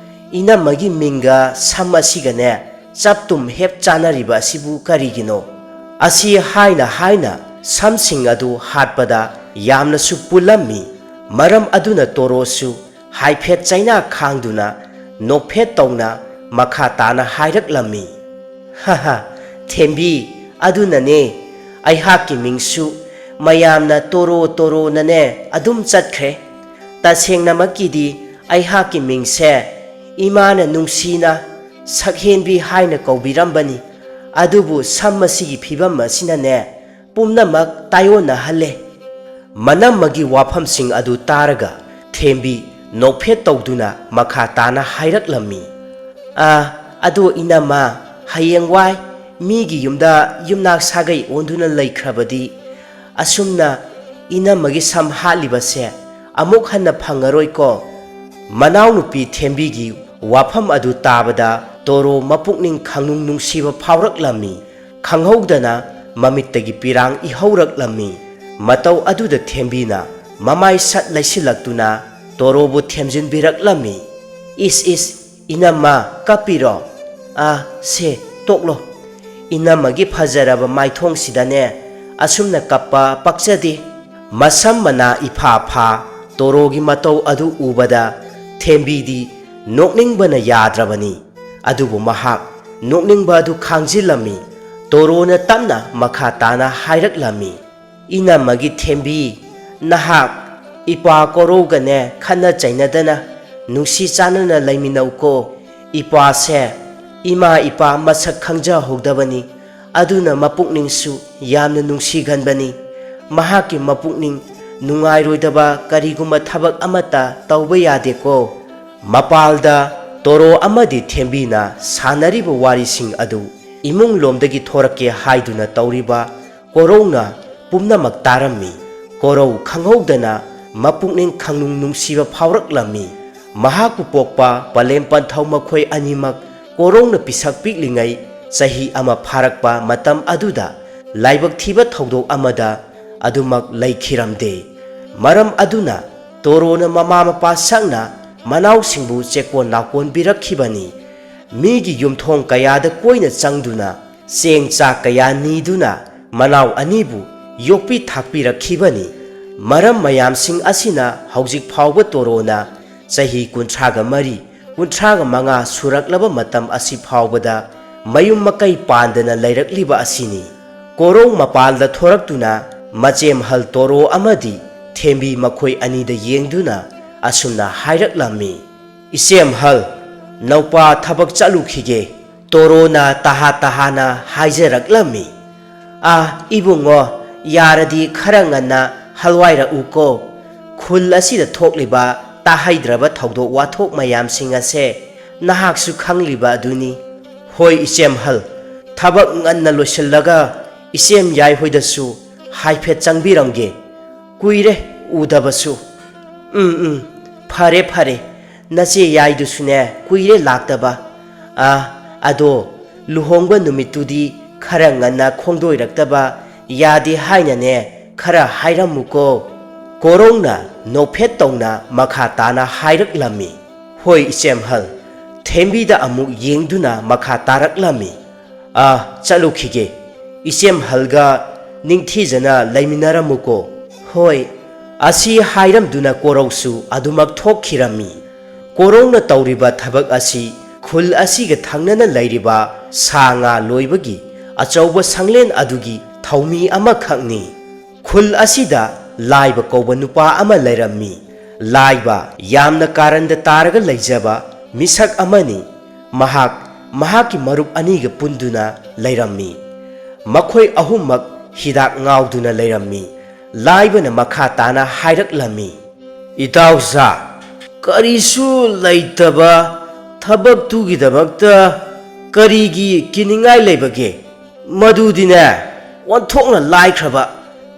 ꯏꯅꯝꯃꯒꯤ ꯃꯤꯡꯒ ꯁꯝ ꯑꯁꯤꯒꯅꯦ ꯆꯞ ꯇꯨꯝ ꯍꯦꯞ ꯆꯥꯅꯔꯤꯕ ꯑꯁꯤꯕꯨ ꯀꯔꯤꯒꯤꯅꯣ?" ꯑꯁꯤ ꯍꯥꯏꯅ ꯍꯥꯏꯅ ꯁꯝꯁꯤꯡ ꯑꯗꯨ ꯍꯥꯠꯄꯗ ꯌꯥꯝꯅꯁꯨ ꯄꯨꯜꯂꯝꯃꯤ꯫ ꯃꯔꯝ ꯑꯗꯨꯅ ꯇꯣꯔꯣꯁꯨ ꯍꯥꯏꯐꯦꯠ ꯆꯩꯅꯥ ꯈꯥꯡꯗꯨꯅ ꯅꯣꯛꯐꯦꯠ ꯇꯧꯅ ꯃꯈꯥ ꯇꯥꯅ ꯍꯥꯏꯔꯛꯂꯝꯃꯤ, "ꯍꯥ ꯍꯥ, ꯊꯦꯝꯕꯤ, ꯑꯗꯨꯅꯅꯦ ꯑꯩꯍꯥꯛꯀꯤ ꯃꯤꯡꯁꯨ ꯃꯌꯥꯝꯅ ꯇꯣꯔꯣ ꯇꯣꯔꯣꯅꯅꯦ ꯑꯗꯨꯝ ꯆꯠꯈ꯭ꯔꯦ꯫ ꯇꯁꯦꯡꯅꯃꯛꯀꯤꯗꯤ ꯑꯩꯍꯥꯛꯀꯤ ꯃꯤꯡꯁꯦ ꯏꯃꯥꯅ ꯅꯨꯡꯁꯤꯅ ꯁꯛꯍꯦꯟꯕꯤ ꯍꯥꯏꯅ ꯀꯧꯕꯤꯔꯝꯕꯅꯤ꯫ ꯑꯗꯨꯕꯨ ꯁꯝ ꯑꯁꯤꯒꯤ ꯐꯤꯕꯝ ꯑꯁꯤꯅꯅꯦ ꯄꯨꯝꯅꯃꯛ ꯇꯥꯏꯑꯣꯟꯅꯍꯜꯂꯦ꯫" ꯃꯅꯝꯃꯒꯤ ꯋꯥꯐꯝꯁꯤꯡ ꯑꯗꯨ ꯇꯥꯔꯒ ꯊꯦꯝꯕꯤ ꯅꯣꯛꯐꯦꯠ ꯇꯧꯗꯨꯅ ꯃꯈꯥ ꯇꯥꯅ ꯍꯥꯏꯔꯛꯂꯝꯃꯤ, "ꯑꯥ, ꯑꯗꯣ ꯏꯅꯝꯃ, ꯍꯌꯦꯡꯋꯥꯏ ꯃꯤꯒꯤ ꯌꯨꯝꯗ ꯌꯨꯝꯅꯥꯛ ꯁꯥꯒꯩ ꯑꯣꯟꯗꯨꯅ ꯂꯩꯈ꯭ꯔꯕꯗꯤ ꯑꯁꯨꯝꯅ ꯏꯅꯝꯃꯒꯤ ꯁꯝ ꯍꯥꯠꯂꯤꯕꯁꯦ ꯑꯃꯨꯛ ꯍꯟꯅ ꯐꯪꯉꯔꯣꯏꯀꯣ?" ꯃꯅꯥꯎꯅꯨꯄꯤ ꯊꯦꯝꯕꯤꯒꯤ ꯋꯥꯐꯝ ꯑꯗꯨ ꯇꯥꯕꯗ ꯇꯣꯔꯣ ꯃꯄꯨꯛꯅꯤꯡ ꯈꯪꯅꯨꯡ ꯅꯨꯡꯁꯤꯕ ꯐꯥꯎꯔꯛꯂꯝꯃꯤ꯫ ꯈꯪꯍꯧꯗꯅ ꯃꯃꯤꯠꯇꯒꯤ ꯄꯤꯔꯥꯡ ꯏꯍꯧꯔꯛꯂꯝꯃꯤ꯫ ꯃꯇꯧ ꯑꯗꯨꯗ ꯊꯦꯝꯕꯤꯅ ꯃꯃꯥꯏ ꯁꯠ ꯂꯩꯁꯤꯜꯂꯛꯇꯨꯅ ꯇꯣꯔꯣꯕꯨ ꯊꯦꯝꯖꯤꯟꯕꯤꯔꯛꯂꯝꯃꯤ꯫ "ꯏꯁ ꯏꯁ, ꯏꯅꯝꯃ, ꯀꯞꯄꯤꯔꯣ? ꯑꯥ, ꯁꯦ, ꯇꯣꯛꯂꯣ꯫ ꯏꯅꯝꯃꯒꯤ ꯐꯖꯔꯕ ꯃꯥꯏꯊꯣꯡꯁꯤꯗꯅꯦ ꯑꯁꯨꯝꯅ ꯀꯞꯄ ꯄꯛꯆꯗꯦ꯫ ꯃꯁꯝ ꯃꯅꯥ ꯏꯐꯥ ꯐꯥ ꯇꯣꯔꯣꯒꯤ ꯃꯇꯧ ꯑꯗꯨ ꯎꯕꯗ ꯊꯦꯝꯕꯤꯗꯤ ꯅꯣꯛꯅꯤꯡꯕꯅ ꯌꯥꯗ꯭ꯔꯕꯅꯤ꯫ ꯑꯗꯨꯕꯨ ꯃꯍꯥꯛ ꯅꯣꯛꯅꯤꯡꯕ ꯑꯗꯨ ꯈꯥꯡꯖꯤꯜꯂꯝꯃꯤ꯫ ꯇꯣꯔꯣꯅ ꯇꯞꯅ ꯃꯈꯥ ꯇꯥꯅ ꯍꯥꯏꯔꯛꯂꯝꯃꯤ, "ꯏꯅꯝꯃꯒꯤ ꯊꯦꯝꯕꯤ, ꯅꯍꯥꯛ ꯏꯄꯥ ꯀꯣꯔꯧꯒꯅꯦ ꯈꯠꯅ ꯆꯩꯅꯗꯅ ꯅꯨꯡꯁꯤ ꯆꯥꯟꯅꯅ ꯂꯩꯃꯤꯟꯅꯧꯀꯣ꯫ ꯏꯄꯥꯁꯦ ꯏꯃꯥ ꯏꯄꯥ ꯃꯁꯛ ꯈꯪꯖꯍꯧꯗꯕꯅꯤ꯫ ꯑꯗꯨꯅ ꯃꯄꯨꯛꯅꯤꯡꯁꯨ ꯌꯥꯝꯅ ꯅꯨꯡꯁꯤꯒꯟꯕꯅꯤ꯫ ꯃꯍꯥꯛꯀꯤ ꯃꯄꯨꯛꯅꯤꯡ ꯅꯨꯡꯉꯥꯏꯔꯣꯏꯗꯕ ꯀꯔꯤꯒꯨꯝꯕ ꯊꯕꯛ ꯑꯃꯠꯇ ꯇꯧꯕ ꯌꯥꯗꯦꯀꯣ꯫" ꯃꯄꯥꯜꯗ ꯇꯣꯔꯣ ꯑꯃꯗꯤ ꯊꯦꯝꯕꯤꯅ ꯁꯥꯟꯅꯔꯤꯕ ꯋꯥꯔꯤꯁꯤꯡ ꯑꯗꯨ ꯏꯃꯨꯡ ꯂꯣꯝꯗꯒꯤ ꯊꯣꯔꯛꯀꯦ ꯍꯥꯏꯗꯨꯅ ꯇꯧꯔꯤꯕ ꯀꯣꯔꯧꯅ ꯄꯨꯝꯅꯃꯛ ꯇꯥꯔꯝꯃꯤ꯫ ꯀꯣꯔꯧ ꯈꯪꯍꯧꯗꯅ ꯃꯄꯨꯛꯅꯤꯡ ꯈꯪꯅꯨꯡ ꯅꯨꯡꯁꯤꯕ ꯐꯥꯎꯔꯛꯂꯝꯃꯤ꯫ ꯃꯍꯥꯛꯄꯨ ꯄꯣꯛꯄ ꯄꯂꯦꯝ ꯄꯟꯊꯧ ꯃꯈꯣꯏ ꯑꯅꯤꯃꯛ ꯀꯣꯔꯧꯅ ꯄꯤꯁꯛ ꯄꯤꯛꯂꯤꯉꯩ ꯆꯍꯤ ꯑꯃ ꯐꯥꯔꯛꯄ ꯃꯇꯝ ꯑꯗꯨꯗ ꯂꯥꯏꯕꯛ ꯊꯤꯕ ꯊꯧꯗꯣꯛ ꯑꯃꯗ ꯑꯗꯨꯃꯛ ꯂꯩꯈꯤꯔꯝꯗꯦ꯫ ꯃꯔꯝ ꯑꯗꯨꯅ ꯇꯣꯔꯣꯅ ꯃꯃꯥ ꯃꯄꯥ ꯁꯛꯅ ꯃꯅꯥꯎꯁꯤꯡꯕꯨ ꯆꯦꯛꯀꯣꯟ ꯂꯥꯛꯀꯣꯟꯕꯤꯔꯛꯈꯤꯕꯅꯤ꯫ ꯃꯤꯒꯤ ꯌꯨꯝꯊꯣꯡ ꯀꯌꯥꯗ ꯀꯣꯏꯅ ꯆꯪꯗꯨꯅ ꯆꯦꯡ ꯆꯥꯛ ꯀꯌꯥ ꯅꯤꯗꯨꯅ ꯃꯅꯥꯎ ꯑꯅꯤꯕꯨ ꯌꯣꯛꯄꯤ ꯊꯥꯛꯄꯤꯔꯛꯈꯤꯕꯅꯤ꯫ ꯃꯔꯝ ꯃꯌꯥꯝꯁꯤꯡ ꯑꯁꯤꯅ ꯍꯧꯖꯤꯛ ꯐꯥꯎꯕ ꯇꯣꯔꯣꯅ ꯆꯍꯤ ꯀꯨꯟꯊ꯭ꯔꯥꯒ ꯃꯔꯤ, ꯀꯨꯟꯊ꯭ꯔꯥꯒ ꯃꯉꯥ ꯁꯨꯔꯛꯂꯕ ꯃꯇꯝ ꯑꯁꯤ ꯐꯥꯎꯕꯗ ꯃꯌꯨꯝ ꯃꯀꯩ ꯄꯥꯟꯗꯅ ꯂꯩꯔꯛꯂꯤꯕ ꯑꯁꯤꯅꯤ꯫ ꯀꯣꯔꯧ ꯃꯄꯥꯜꯗ ꯊꯣꯔꯛꯇꯨꯅ ꯃꯆꯦꯝꯍꯜ ꯇꯣꯔꯣ ꯑꯃꯗꯤ ꯊꯦꯝꯕꯤ ꯃꯈꯣꯏ ꯑꯅꯤꯗ ꯌꯦꯡꯗꯨꯅ ꯑꯁꯨꯝꯅ ꯍꯥꯏꯔꯛꯂꯝꯃꯤ, "ꯏꯆꯦꯝꯍꯜ, ꯅꯧꯄꯥ ꯊꯕꯛ ꯆꯠꯂꯨꯈꯤꯒꯦ꯫" ꯇꯣꯔꯣꯅ ꯇꯍꯥ ꯇꯍꯥꯅ ꯍꯥꯏꯖꯔꯛꯂꯝꯃꯤ, "ꯑꯥ, ꯏꯕꯨꯡꯉꯣ, ꯌꯥꯔꯗꯤ ꯈꯔ ꯉꯟꯅ ꯍꯜꯋꯥꯏꯔꯛꯎꯀꯣ꯫ ꯈꯨꯜ ꯑꯁꯤꯗ ꯊꯣꯛꯂꯤꯕ ꯇꯥꯍꯩꯗ꯭ꯔꯕ ꯊꯧꯗꯣꯛ ꯋꯥꯊꯣꯛ ꯃꯌꯥꯝꯁꯤꯡ ꯑꯁꯦ ꯅꯍꯥꯛꯁꯨ ꯈꯪꯂꯤꯕ ꯑꯗꯨꯅꯤ꯫" "ꯍꯣꯏ ꯏꯆꯦꯝꯍꯜ, ꯊꯕꯛ ꯉꯟꯅ ꯂꯣꯏꯁꯤꯜꯂꯒ ꯏꯆꯦꯝ ꯌꯥꯏꯍꯣꯏꯗꯁꯨ ꯍꯥꯏꯐꯦꯠ ꯆꯪꯕꯤꯔꯝꯒꯦ꯫ ꯀꯨꯏꯔꯦ ꯎꯗꯕꯁꯨ꯫" "ꯎꯝ, ꯎꯝ, ꯐꯔꯦ, ꯐꯔꯦ꯫ ꯅꯆꯦ ꯌꯥꯏꯗꯨꯁꯨꯅꯦ ꯀꯨꯏꯔꯦ ꯂꯥꯛꯇꯕ꯫ ꯑꯥ, ꯑꯗꯣ ꯂꯨꯍꯣꯡꯕ ꯅꯨꯃꯤꯠꯇꯨꯗꯤ ꯈꯔ ꯉꯟꯅ ꯈꯣꯡꯗꯣꯏꯔꯛꯇꯕ ꯌꯥꯗꯦ ꯍꯥꯏꯅꯅꯦ ꯈꯔ ꯍꯥꯏꯔꯝꯃꯨꯀꯣ꯫" ꯀꯣꯔꯧꯅ ꯅꯣꯛꯐꯦꯠ ꯇꯧꯅ ꯃꯈꯥ ꯇꯥꯅ ꯍꯥꯏꯔꯛꯂꯝꯃꯤ꯫ "ꯍꯣꯏ ꯏꯆꯦꯝꯍꯜ꯫" ꯊꯦꯝꯕꯤꯗ ꯑꯃꯨꯛ ꯌꯦꯡꯗꯨꯅ ꯃꯈꯥ ꯇꯥꯔꯛꯂꯝꯃꯤ, "ꯑꯥ, ꯆꯠꯂꯨꯈꯤꯒꯦ꯫ ꯏꯆꯦꯝꯍꯜꯒ ꯅꯤꯡꯊꯤꯖꯅ ꯂꯩꯃꯤꯟꯅꯔꯝꯃꯨꯀꯣ꯫" "ꯍꯣꯏ꯫" ꯑꯁꯤ ꯍꯥꯏꯔꯝꯗꯨꯅ ꯀꯣꯔꯧꯁꯨ ꯑꯗꯨꯃꯛ ꯊꯣꯛꯈꯤꯔꯝꯃꯤ꯫ ꯀꯣꯔꯧꯅ ꯇꯧꯔꯤꯕ ꯊꯕꯛ ꯑꯁꯤ ꯈꯨꯜ ꯑꯁꯤꯒ ꯊꯪꯅꯅ ꯂꯩꯔꯤꯕ ꯁꯥ ꯉꯥ ꯂꯣꯏꯕꯒꯤ ꯑꯆꯧꯕ ꯁꯪꯂꯦꯟ ꯑꯗꯨꯒꯤ ꯊꯧꯃꯤ ꯑꯃꯈꯛꯅꯤ꯫ ꯈꯨꯜ ꯑꯁꯤꯗ ꯂꯥꯏꯕ ꯀꯧꯕ ꯅꯨꯄꯥ ꯑꯃ ꯂꯩꯔꯝꯃꯤ꯫ ꯂꯥꯏꯕ ꯌꯥꯝꯅ ꯀꯥꯔꯟꯗ ꯇꯥꯔꯒ ꯂꯩꯖꯕ ꯃꯤꯁꯛ ꯑꯃꯅꯤ꯫ ꯃꯍꯥꯛ ꯃꯍꯥꯛꯀꯤ ꯃꯔꯨꯞ ꯑꯅꯤꯒ ꯄꯨꯟꯗꯨꯅ ꯂꯩꯔꯝꯃꯤ꯫ ꯃꯈꯣꯏ ꯑꯍꯨꯝꯃꯛ ꯍꯤꯗꯥꯛ ꯉꯥꯎꯗꯨꯅ ꯂꯩꯔꯝꯃꯤ꯫ ꯂꯥꯏꯕꯅ ꯃꯈꯥ ꯇꯥꯅ ꯍꯥꯏꯔꯛꯂꯝꯃꯤ, "ꯏꯇꯥꯎꯁꯥ, ꯀꯔꯤꯁꯨ ꯂꯩꯇꯕ ꯊꯕꯛꯇꯨꯒꯤꯗꯃꯛꯇ ꯀꯔꯤꯒꯤ ꯀꯤꯅꯤꯡꯉꯥꯏ ꯂꯩꯕꯒꯦ? ꯃꯗꯨꯗꯤꯅꯦ, ꯑꯣꯟꯊꯣꯛꯅ ꯂꯥꯏꯈ꯭ꯔꯕ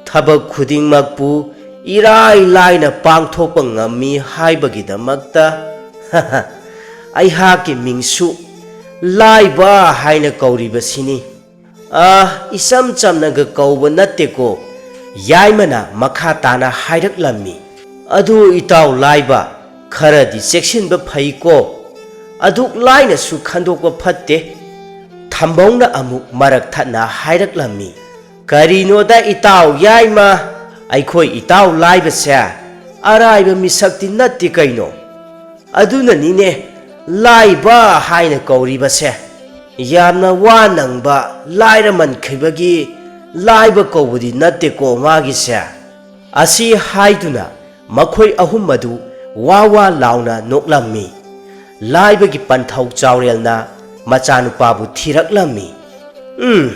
ꯊꯕꯛ ꯈꯨꯗꯤꯡꯃꯛꯄꯨ ꯏꯔꯥꯏ ꯂꯥꯏꯅ ꯄꯥꯡꯊꯣꯛꯄ ꯉꯝꯃꯤ ꯍꯥꯏꯕꯒꯤꯗꯃꯛꯇ ꯑꯩꯍꯥꯛꯀꯤ ꯃꯤꯡꯁꯨ ꯂꯥꯏꯕ ꯍꯥꯏꯅ ꯀꯧꯔꯤꯕꯁꯤꯅꯤ꯫ ꯑꯥ, ꯏꯆꯝ ꯆꯝꯅꯒ ꯀꯧꯕ ꯅꯠꯇꯦꯀꯣ꯫" ꯌꯥꯏꯃꯅ ꯃꯈꯥ ꯇꯥꯅ ꯍꯥꯏꯔꯛꯂꯝꯃꯤ, "ꯑꯗꯨ ꯏꯇꯥꯎ ꯂꯥꯏꯕ, ꯈꯔꯗꯤ ꯆꯦꯛꯁꯤꯟꯕ ꯐꯩꯀꯣ꯫ ꯑꯗꯨꯛ ꯂꯥꯏꯅꯁꯨ ꯈꯟꯗꯣꯛꯄ ꯐꯠꯇꯦ꯫" ꯊꯝꯕꯧꯅ ꯑꯃꯨꯛ ꯃꯔꯛ ꯊꯠꯅ ꯍꯥꯏꯔꯛꯂꯝꯃꯤ, "ꯀꯔꯤꯅꯣꯗ ꯏꯇꯥꯎ ꯌꯥꯏꯃ, ꯑꯩꯈꯣꯏ ꯏꯇꯥꯎ ꯂꯥꯏꯕꯁꯦ ꯑꯔꯥꯏꯕ ꯃꯤꯁꯛꯇꯤ ꯅꯠꯇꯦ ꯀꯩꯅꯣ꯫ ꯑꯗꯨꯅꯅꯤꯅꯦ ꯂꯥꯏꯕ ꯍꯥꯏꯅ ꯀꯧꯔꯤꯕꯁꯦ꯫ ꯌꯥꯝꯅ ꯋꯥ ꯅꯪꯕ, ꯂꯥꯏꯔꯃꯟꯈꯤꯕꯒꯤ ꯂꯥꯏꯕ ꯀꯧꯕꯗꯤ ꯅꯠꯇꯦꯀꯣ ꯃꯥꯒꯤꯁꯦ꯫" ꯑꯁꯤ ꯍꯥꯏꯗꯨꯅ ꯃꯈꯣꯏ ꯑꯍꯨꯝ ꯑꯗꯨ ꯋꯥ ꯋꯥ ꯂꯥꯎꯅ ꯅꯣꯛꯂꯝꯃꯤ꯫ ꯂꯥꯏꯕꯒꯤ ꯄꯟꯊꯧ ꯆꯥꯎꯔꯦꯜꯅ ꯃꯆꯥꯅꯨꯄꯥꯕꯨ ꯊꯤꯔꯛꯂꯝꯃꯤ꯫ "ꯎꯝ,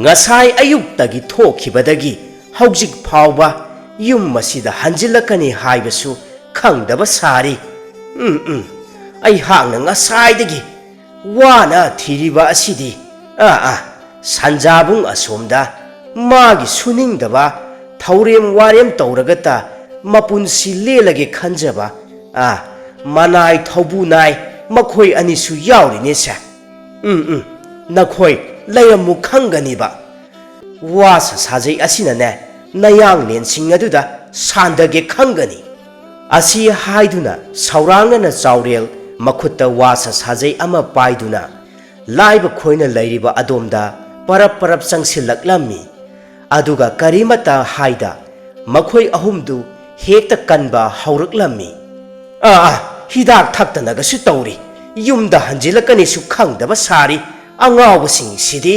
ꯉꯁꯥꯏ ꯑꯌꯨꯛꯇꯒꯤ ꯊꯣꯛꯈꯤꯕꯗꯒꯤ ꯍꯧꯖꯤꯛ ꯐꯥꯎꯕ ꯌꯨꯝ ꯑꯁꯤꯗ ꯍꯟꯖꯤꯜꯂꯛꯀꯅꯤ ꯍꯥꯏꯕꯁꯨ ꯈꯪꯗꯕ ꯁꯥꯔꯤ꯫ ꯎꯝ, ꯎꯝ, ꯑꯩꯍꯥꯛꯅ ꯉꯁꯥꯏꯗꯒꯤ ꯋꯥꯅ ꯊꯤꯔꯤꯕ ꯑꯁꯤꯗꯤ, ꯑꯥ, ꯑꯥ, ꯁꯟꯖꯥꯕꯨꯡ ꯑꯁꯣꯝꯗ ꯃꯥꯒꯤ ꯁꯨꯅꯤꯡꯗꯕ ꯊꯧꯔꯦꯝ ꯋꯥꯔꯦꯝ ꯇꯧꯔꯒꯇ ꯃꯄꯨꯟꯁꯤ ꯂꯦꯜꯂꯒꯦ ꯈꯟꯖꯕ, ꯑꯥ, ꯃꯅꯥꯏ ꯊꯧꯕꯨ ꯅꯥꯏ ꯃꯈꯣꯏ ꯑꯅꯤꯁꯨ ꯌꯥꯎꯔꯤꯅꯦꯁꯦ꯫ ꯎꯝ, ꯎꯝ, ꯅꯈꯣꯏ ꯂꯩꯔꯝꯃꯨ ꯈꯪꯒꯅꯤꯕ꯫ ꯋꯥꯁꯥ ꯁꯥꯖꯩ ꯑꯁꯤꯅꯅꯦ ꯅꯌꯥꯡꯂꯦꯟꯁꯤꯡ ꯑꯗꯨꯗ ꯁꯥꯟꯗꯒꯦ ꯈꯪꯒꯅꯤ꯫" ꯑꯁꯤ ꯍꯥꯏꯗꯨꯅ ꯁꯧꯔꯥꯡꯅꯅ ꯆꯥꯎꯔꯦꯜ ꯃꯈꯨꯠꯇ ꯋꯥꯁꯥ ꯁꯥꯖꯩ ꯑꯃ ꯄꯥꯏꯗꯨꯅ ꯂꯥꯏꯕ ꯈꯣꯏꯅ ꯂꯩꯔꯤꯕ ꯑꯗꯣꯝꯗ ꯄꯔꯞ ꯄꯔꯞ ꯆꯪꯁꯤꯜꯂꯛꯂꯝꯃꯤ꯫ ꯑꯗꯨꯒ ꯀꯔꯤꯃꯇ ꯍꯥꯏꯗ ꯃꯈꯣꯏ ꯑꯍꯨꯝꯗꯨ ꯍꯦꯛꯇ ꯀꯟꯕ ꯍꯧꯔꯛꯂꯝꯃꯤ꯫ "ꯑꯥ, ꯑꯥ, ꯍꯤꯗꯥꯛ ꯊꯛꯇꯅꯒꯁꯨ ꯇꯧꯔꯤ, ꯌꯨꯝꯗ ꯍꯟꯖꯤꯜꯂꯛꯀꯅꯤꯁꯨ ꯈꯪꯗꯕ ꯁꯥꯔꯤ꯫ ꯑꯉꯥꯎꯕꯁꯤꯡꯁꯤꯗꯤ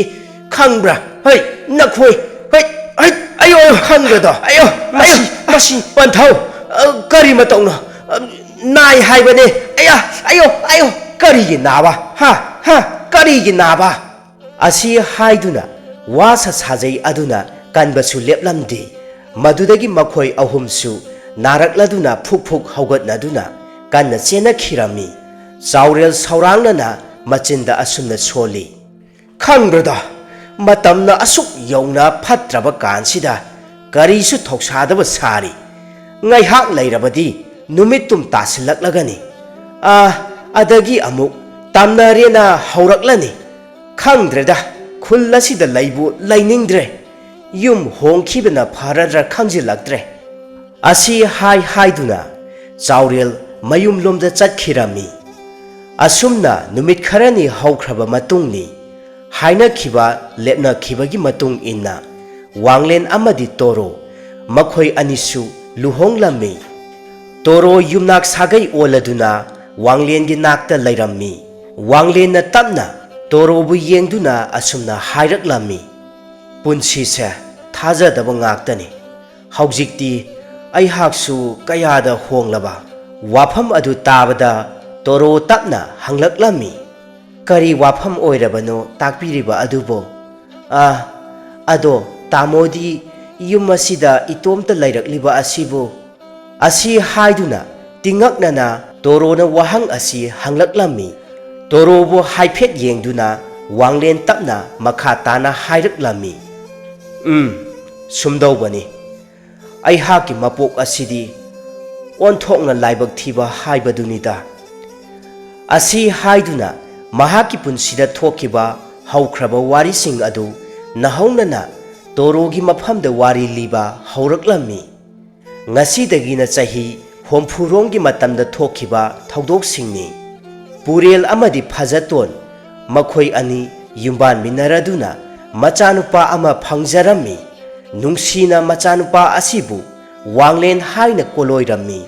ꯈꯪꯕ꯭ꯔꯥ? ꯍꯩ, ꯅꯈꯣꯏ, ꯍꯩ, ꯍꯩ, ꯑꯌꯣ, ꯑꯌꯣ, ꯈꯪꯗ꯭ꯔꯗꯣ? ꯑꯌꯣ, ꯃꯁꯤ, ꯑꯌꯣ, ꯃꯁꯤ, ꯄꯟꯊꯧ, ꯑ, ꯀꯔꯤ ꯃꯇꯧꯅꯣ? ꯑ, ꯅꯥꯏ ꯍꯥꯏꯕꯅꯦ꯫ ꯑꯌꯥ, ꯑꯌꯣ, ꯑꯌꯣ, ꯀꯔꯤꯒꯤ ꯅꯥꯕ? ꯍꯥ, ꯍꯥ, ꯀꯔꯤꯒꯤ ꯅꯥꯕ?" ꯑꯁꯤ ꯍꯥꯏꯗꯨꯅ ꯋꯥ ꯁꯥ ꯁꯥꯖꯩ ꯑꯗꯨꯅ ꯀꯟꯕꯁꯨ ꯂꯦꯞꯂꯝꯗꯦ꯫ ꯃꯗꯨꯗꯒꯤ ꯃꯈꯣꯏ ꯑꯍꯨꯝꯁꯨ ꯅꯥꯔꯛꯂꯗꯨꯅ ꯐꯨꯛ ꯐꯨꯛ ꯍꯧꯒꯠꯅꯗꯨꯅ ꯀꯟꯅ ꯆꯦꯟꯅꯈꯤꯔꯝꯃꯤ꯫ ꯆꯥꯎꯔꯦꯜ ꯁꯧꯔꯥꯡꯅꯅ ꯃꯆꯤꯟꯗ ꯑꯁꯨꯝꯅ ꯁꯣꯜꯂꯤ, "ꯈꯪꯗ꯭ꯔꯗ, ꯃꯇꯝꯅ ꯑꯁꯨꯛ ꯌꯧꯅ ꯐꯠꯇ꯭ꯔꯕ ꯀꯥꯟꯁꯤꯗ ꯀꯔꯤꯁꯨ ꯊꯧꯁꯥꯗꯕ ꯁꯥꯔꯤ꯫ ꯉꯥꯏꯍꯥꯛ ꯂꯩꯔꯕꯗꯤ ꯅꯨꯃꯤꯠꯇꯨꯝ ꯇꯥꯁꯤꯜꯂꯛꯂꯒꯅꯤ꯫ ꯑꯥ, ꯑꯗꯒꯤ ꯑꯃꯨꯛ ꯇꯝꯅꯔꯦꯅ ꯍꯧꯔꯛꯂꯅꯤ꯫ ꯈꯪꯗ꯭ꯔꯦꯗ, ꯈꯨꯜ ꯑꯁꯤꯗ ꯂꯩꯕꯨ ꯂꯩꯅꯤꯡꯗ꯭ꯔꯦ꯫ ꯌꯨꯝ ꯍꯣꯡꯈꯤꯕꯅ ꯐꯔꯗ꯭ꯔꯥ ꯈꯪꯖꯤꯜꯂꯛꯇ꯭ꯔꯦ꯫" ꯑꯁꯤ ꯍꯥꯏ ꯍꯥꯏꯗꯨꯅ ꯆꯥꯎꯔꯦꯜ ꯃꯌꯨꯝꯂꯣꯝꯗ ꯆꯠꯈꯤꯔꯝꯃꯤ꯫ ꯑꯁꯨꯝꯅ ꯅꯨꯃꯤꯠ ꯈꯔꯅꯤ ꯍꯧꯈ꯭ꯔꯕ ꯃꯇꯨꯡꯅꯤ꯫ ꯍꯥꯏꯅꯈꯤꯕ ꯂꯦꯞꯅꯈꯤꯕꯒꯤ ꯃꯇꯨꯡ ꯏꯟꯅ ꯋꯥꯡꯂꯦꯟ ꯑꯃꯗꯤ ꯇꯣꯔꯣ ꯃꯈꯣꯏ ꯑꯅꯤꯁꯨ ꯂꯨꯍꯣꯡꯂꯝꯃꯤ꯫ ꯇꯣꯔꯣ ꯌꯨꯝꯅꯥꯛ ꯁꯥꯒꯩ ꯑꯣꯜꯂꯗꯨꯅ ꯋꯥꯡꯂꯦꯟꯒꯤ ꯅꯥꯛꯇ ꯂꯩꯔꯝꯃꯤ꯫ ꯋꯥꯡꯂꯦꯟꯅ ꯇꯞꯅ ꯇꯣꯔꯣꯕꯨ ꯌꯦꯡꯗꯨꯅ ꯑꯁꯨꯝꯅ ꯍꯥꯏꯔꯛꯂꯝꯃꯤ, "ꯄꯨꯟꯁꯤꯁꯦ ꯊꯥꯖꯗꯕ ꯉꯥꯛꯇꯅꯤ꯫ ꯍꯧꯖꯤꯛꯇꯤ ꯑꯩꯍꯥꯛꯁꯨ ꯀꯌꯥꯗ ꯍꯣꯡꯂꯕ꯫" ꯋꯥꯐꯝ ꯑꯗꯨ ꯇꯥꯕꯗ ꯇꯣꯔꯣ ꯇꯞꯅ ꯍꯪꯂꯛꯂꯝꯃꯤ, "ꯀꯔꯤ ꯋꯥꯐꯝ ꯑꯣꯏꯔꯕꯅꯣ ꯇꯥꯛꯄꯤꯔꯤꯕ ꯑꯗꯨꯕꯨ?" "ꯑꯥ, ꯑꯗꯣ ꯇꯥꯃꯣꯗꯤ ꯌꯨꯝ ꯑꯁꯤꯗ ꯏꯇꯣꯝꯇ ꯂꯩꯔꯛꯂꯤꯕ ꯑꯁꯤꯕꯨ?" ꯑꯁꯤ ꯍꯥꯏꯗꯨꯅ ꯇꯤꯡꯉꯛꯅꯅ ꯇꯣꯔꯣꯅ ꯋꯥꯍꯪ ꯑꯁꯤ ꯍꯪꯂꯛꯂꯝꯃꯤ꯫ ꯇꯣꯔꯣꯕꯨ ꯍꯥꯏꯐꯦꯠ ꯌꯦꯡꯗꯨꯅ ꯋꯥꯡꯂꯦꯟ ꯇꯞꯅ ꯃꯈꯥ ꯇꯥꯅ ꯍꯥꯏꯔꯛꯂꯝꯃꯤ, "ꯎꯝ, ꯁꯨꯝꯗꯧꯕꯅꯤ꯫ ꯑꯩꯍꯥꯛꯀꯤ ꯃꯄꯣꯛ ꯑꯁꯤꯗꯤ ꯑꯣꯟꯊꯣꯛꯅ ꯂꯥꯏꯕꯛ ꯊꯤꯕ ꯍꯥꯏꯕꯗꯨꯅꯤꯗ꯫" ꯑꯁꯤ ꯍꯥꯏꯗꯨꯅ ꯃꯍꯥꯛꯀꯤ ꯄꯨꯟꯁꯤꯗ ꯊꯣꯛꯈꯤꯕ ꯍꯧꯈ꯭ꯔꯕ ꯋꯥꯔꯤꯁꯤꯡ ꯑꯗꯨ ꯅꯍꯧꯅꯅ ꯇꯣꯔꯣꯒꯤ ꯃꯐꯝꯗ ꯋꯥꯔꯤ ꯂꯤꯕ ꯍꯧꯔꯛꯂꯝꯃꯤ꯫ ꯉꯁꯤꯗꯒꯤꯅ ꯆꯍꯤ ꯍꯨꯝꯐꯨꯔꯣꯝꯒꯤ ꯃꯇꯝꯗ ꯊꯣꯛꯈꯤꯕ ꯊꯧꯗꯣꯛꯁꯤꯡꯅꯤ꯫ ꯄꯨꯔꯦꯜ ꯑꯃꯗꯤ ꯐꯖꯇꯣꯟ ꯃꯈꯣꯏ ꯑꯅꯤ ꯌꯨꯝꯕꯥꯟꯃꯤꯟꯅꯔꯗꯨꯅ ꯃꯆꯥꯅꯨꯄꯥ ꯑꯃ ꯐꯪꯖꯔꯝꯃꯤ꯫ ꯅꯨꯡꯁꯤꯅ ꯃꯆꯥꯅꯨꯄꯥ ꯑꯁꯤꯕꯨ ꯋꯥꯡꯂꯦꯟ ꯍꯥꯏꯅ ꯀꯣꯂꯣꯏꯔꯝꯃꯤ꯫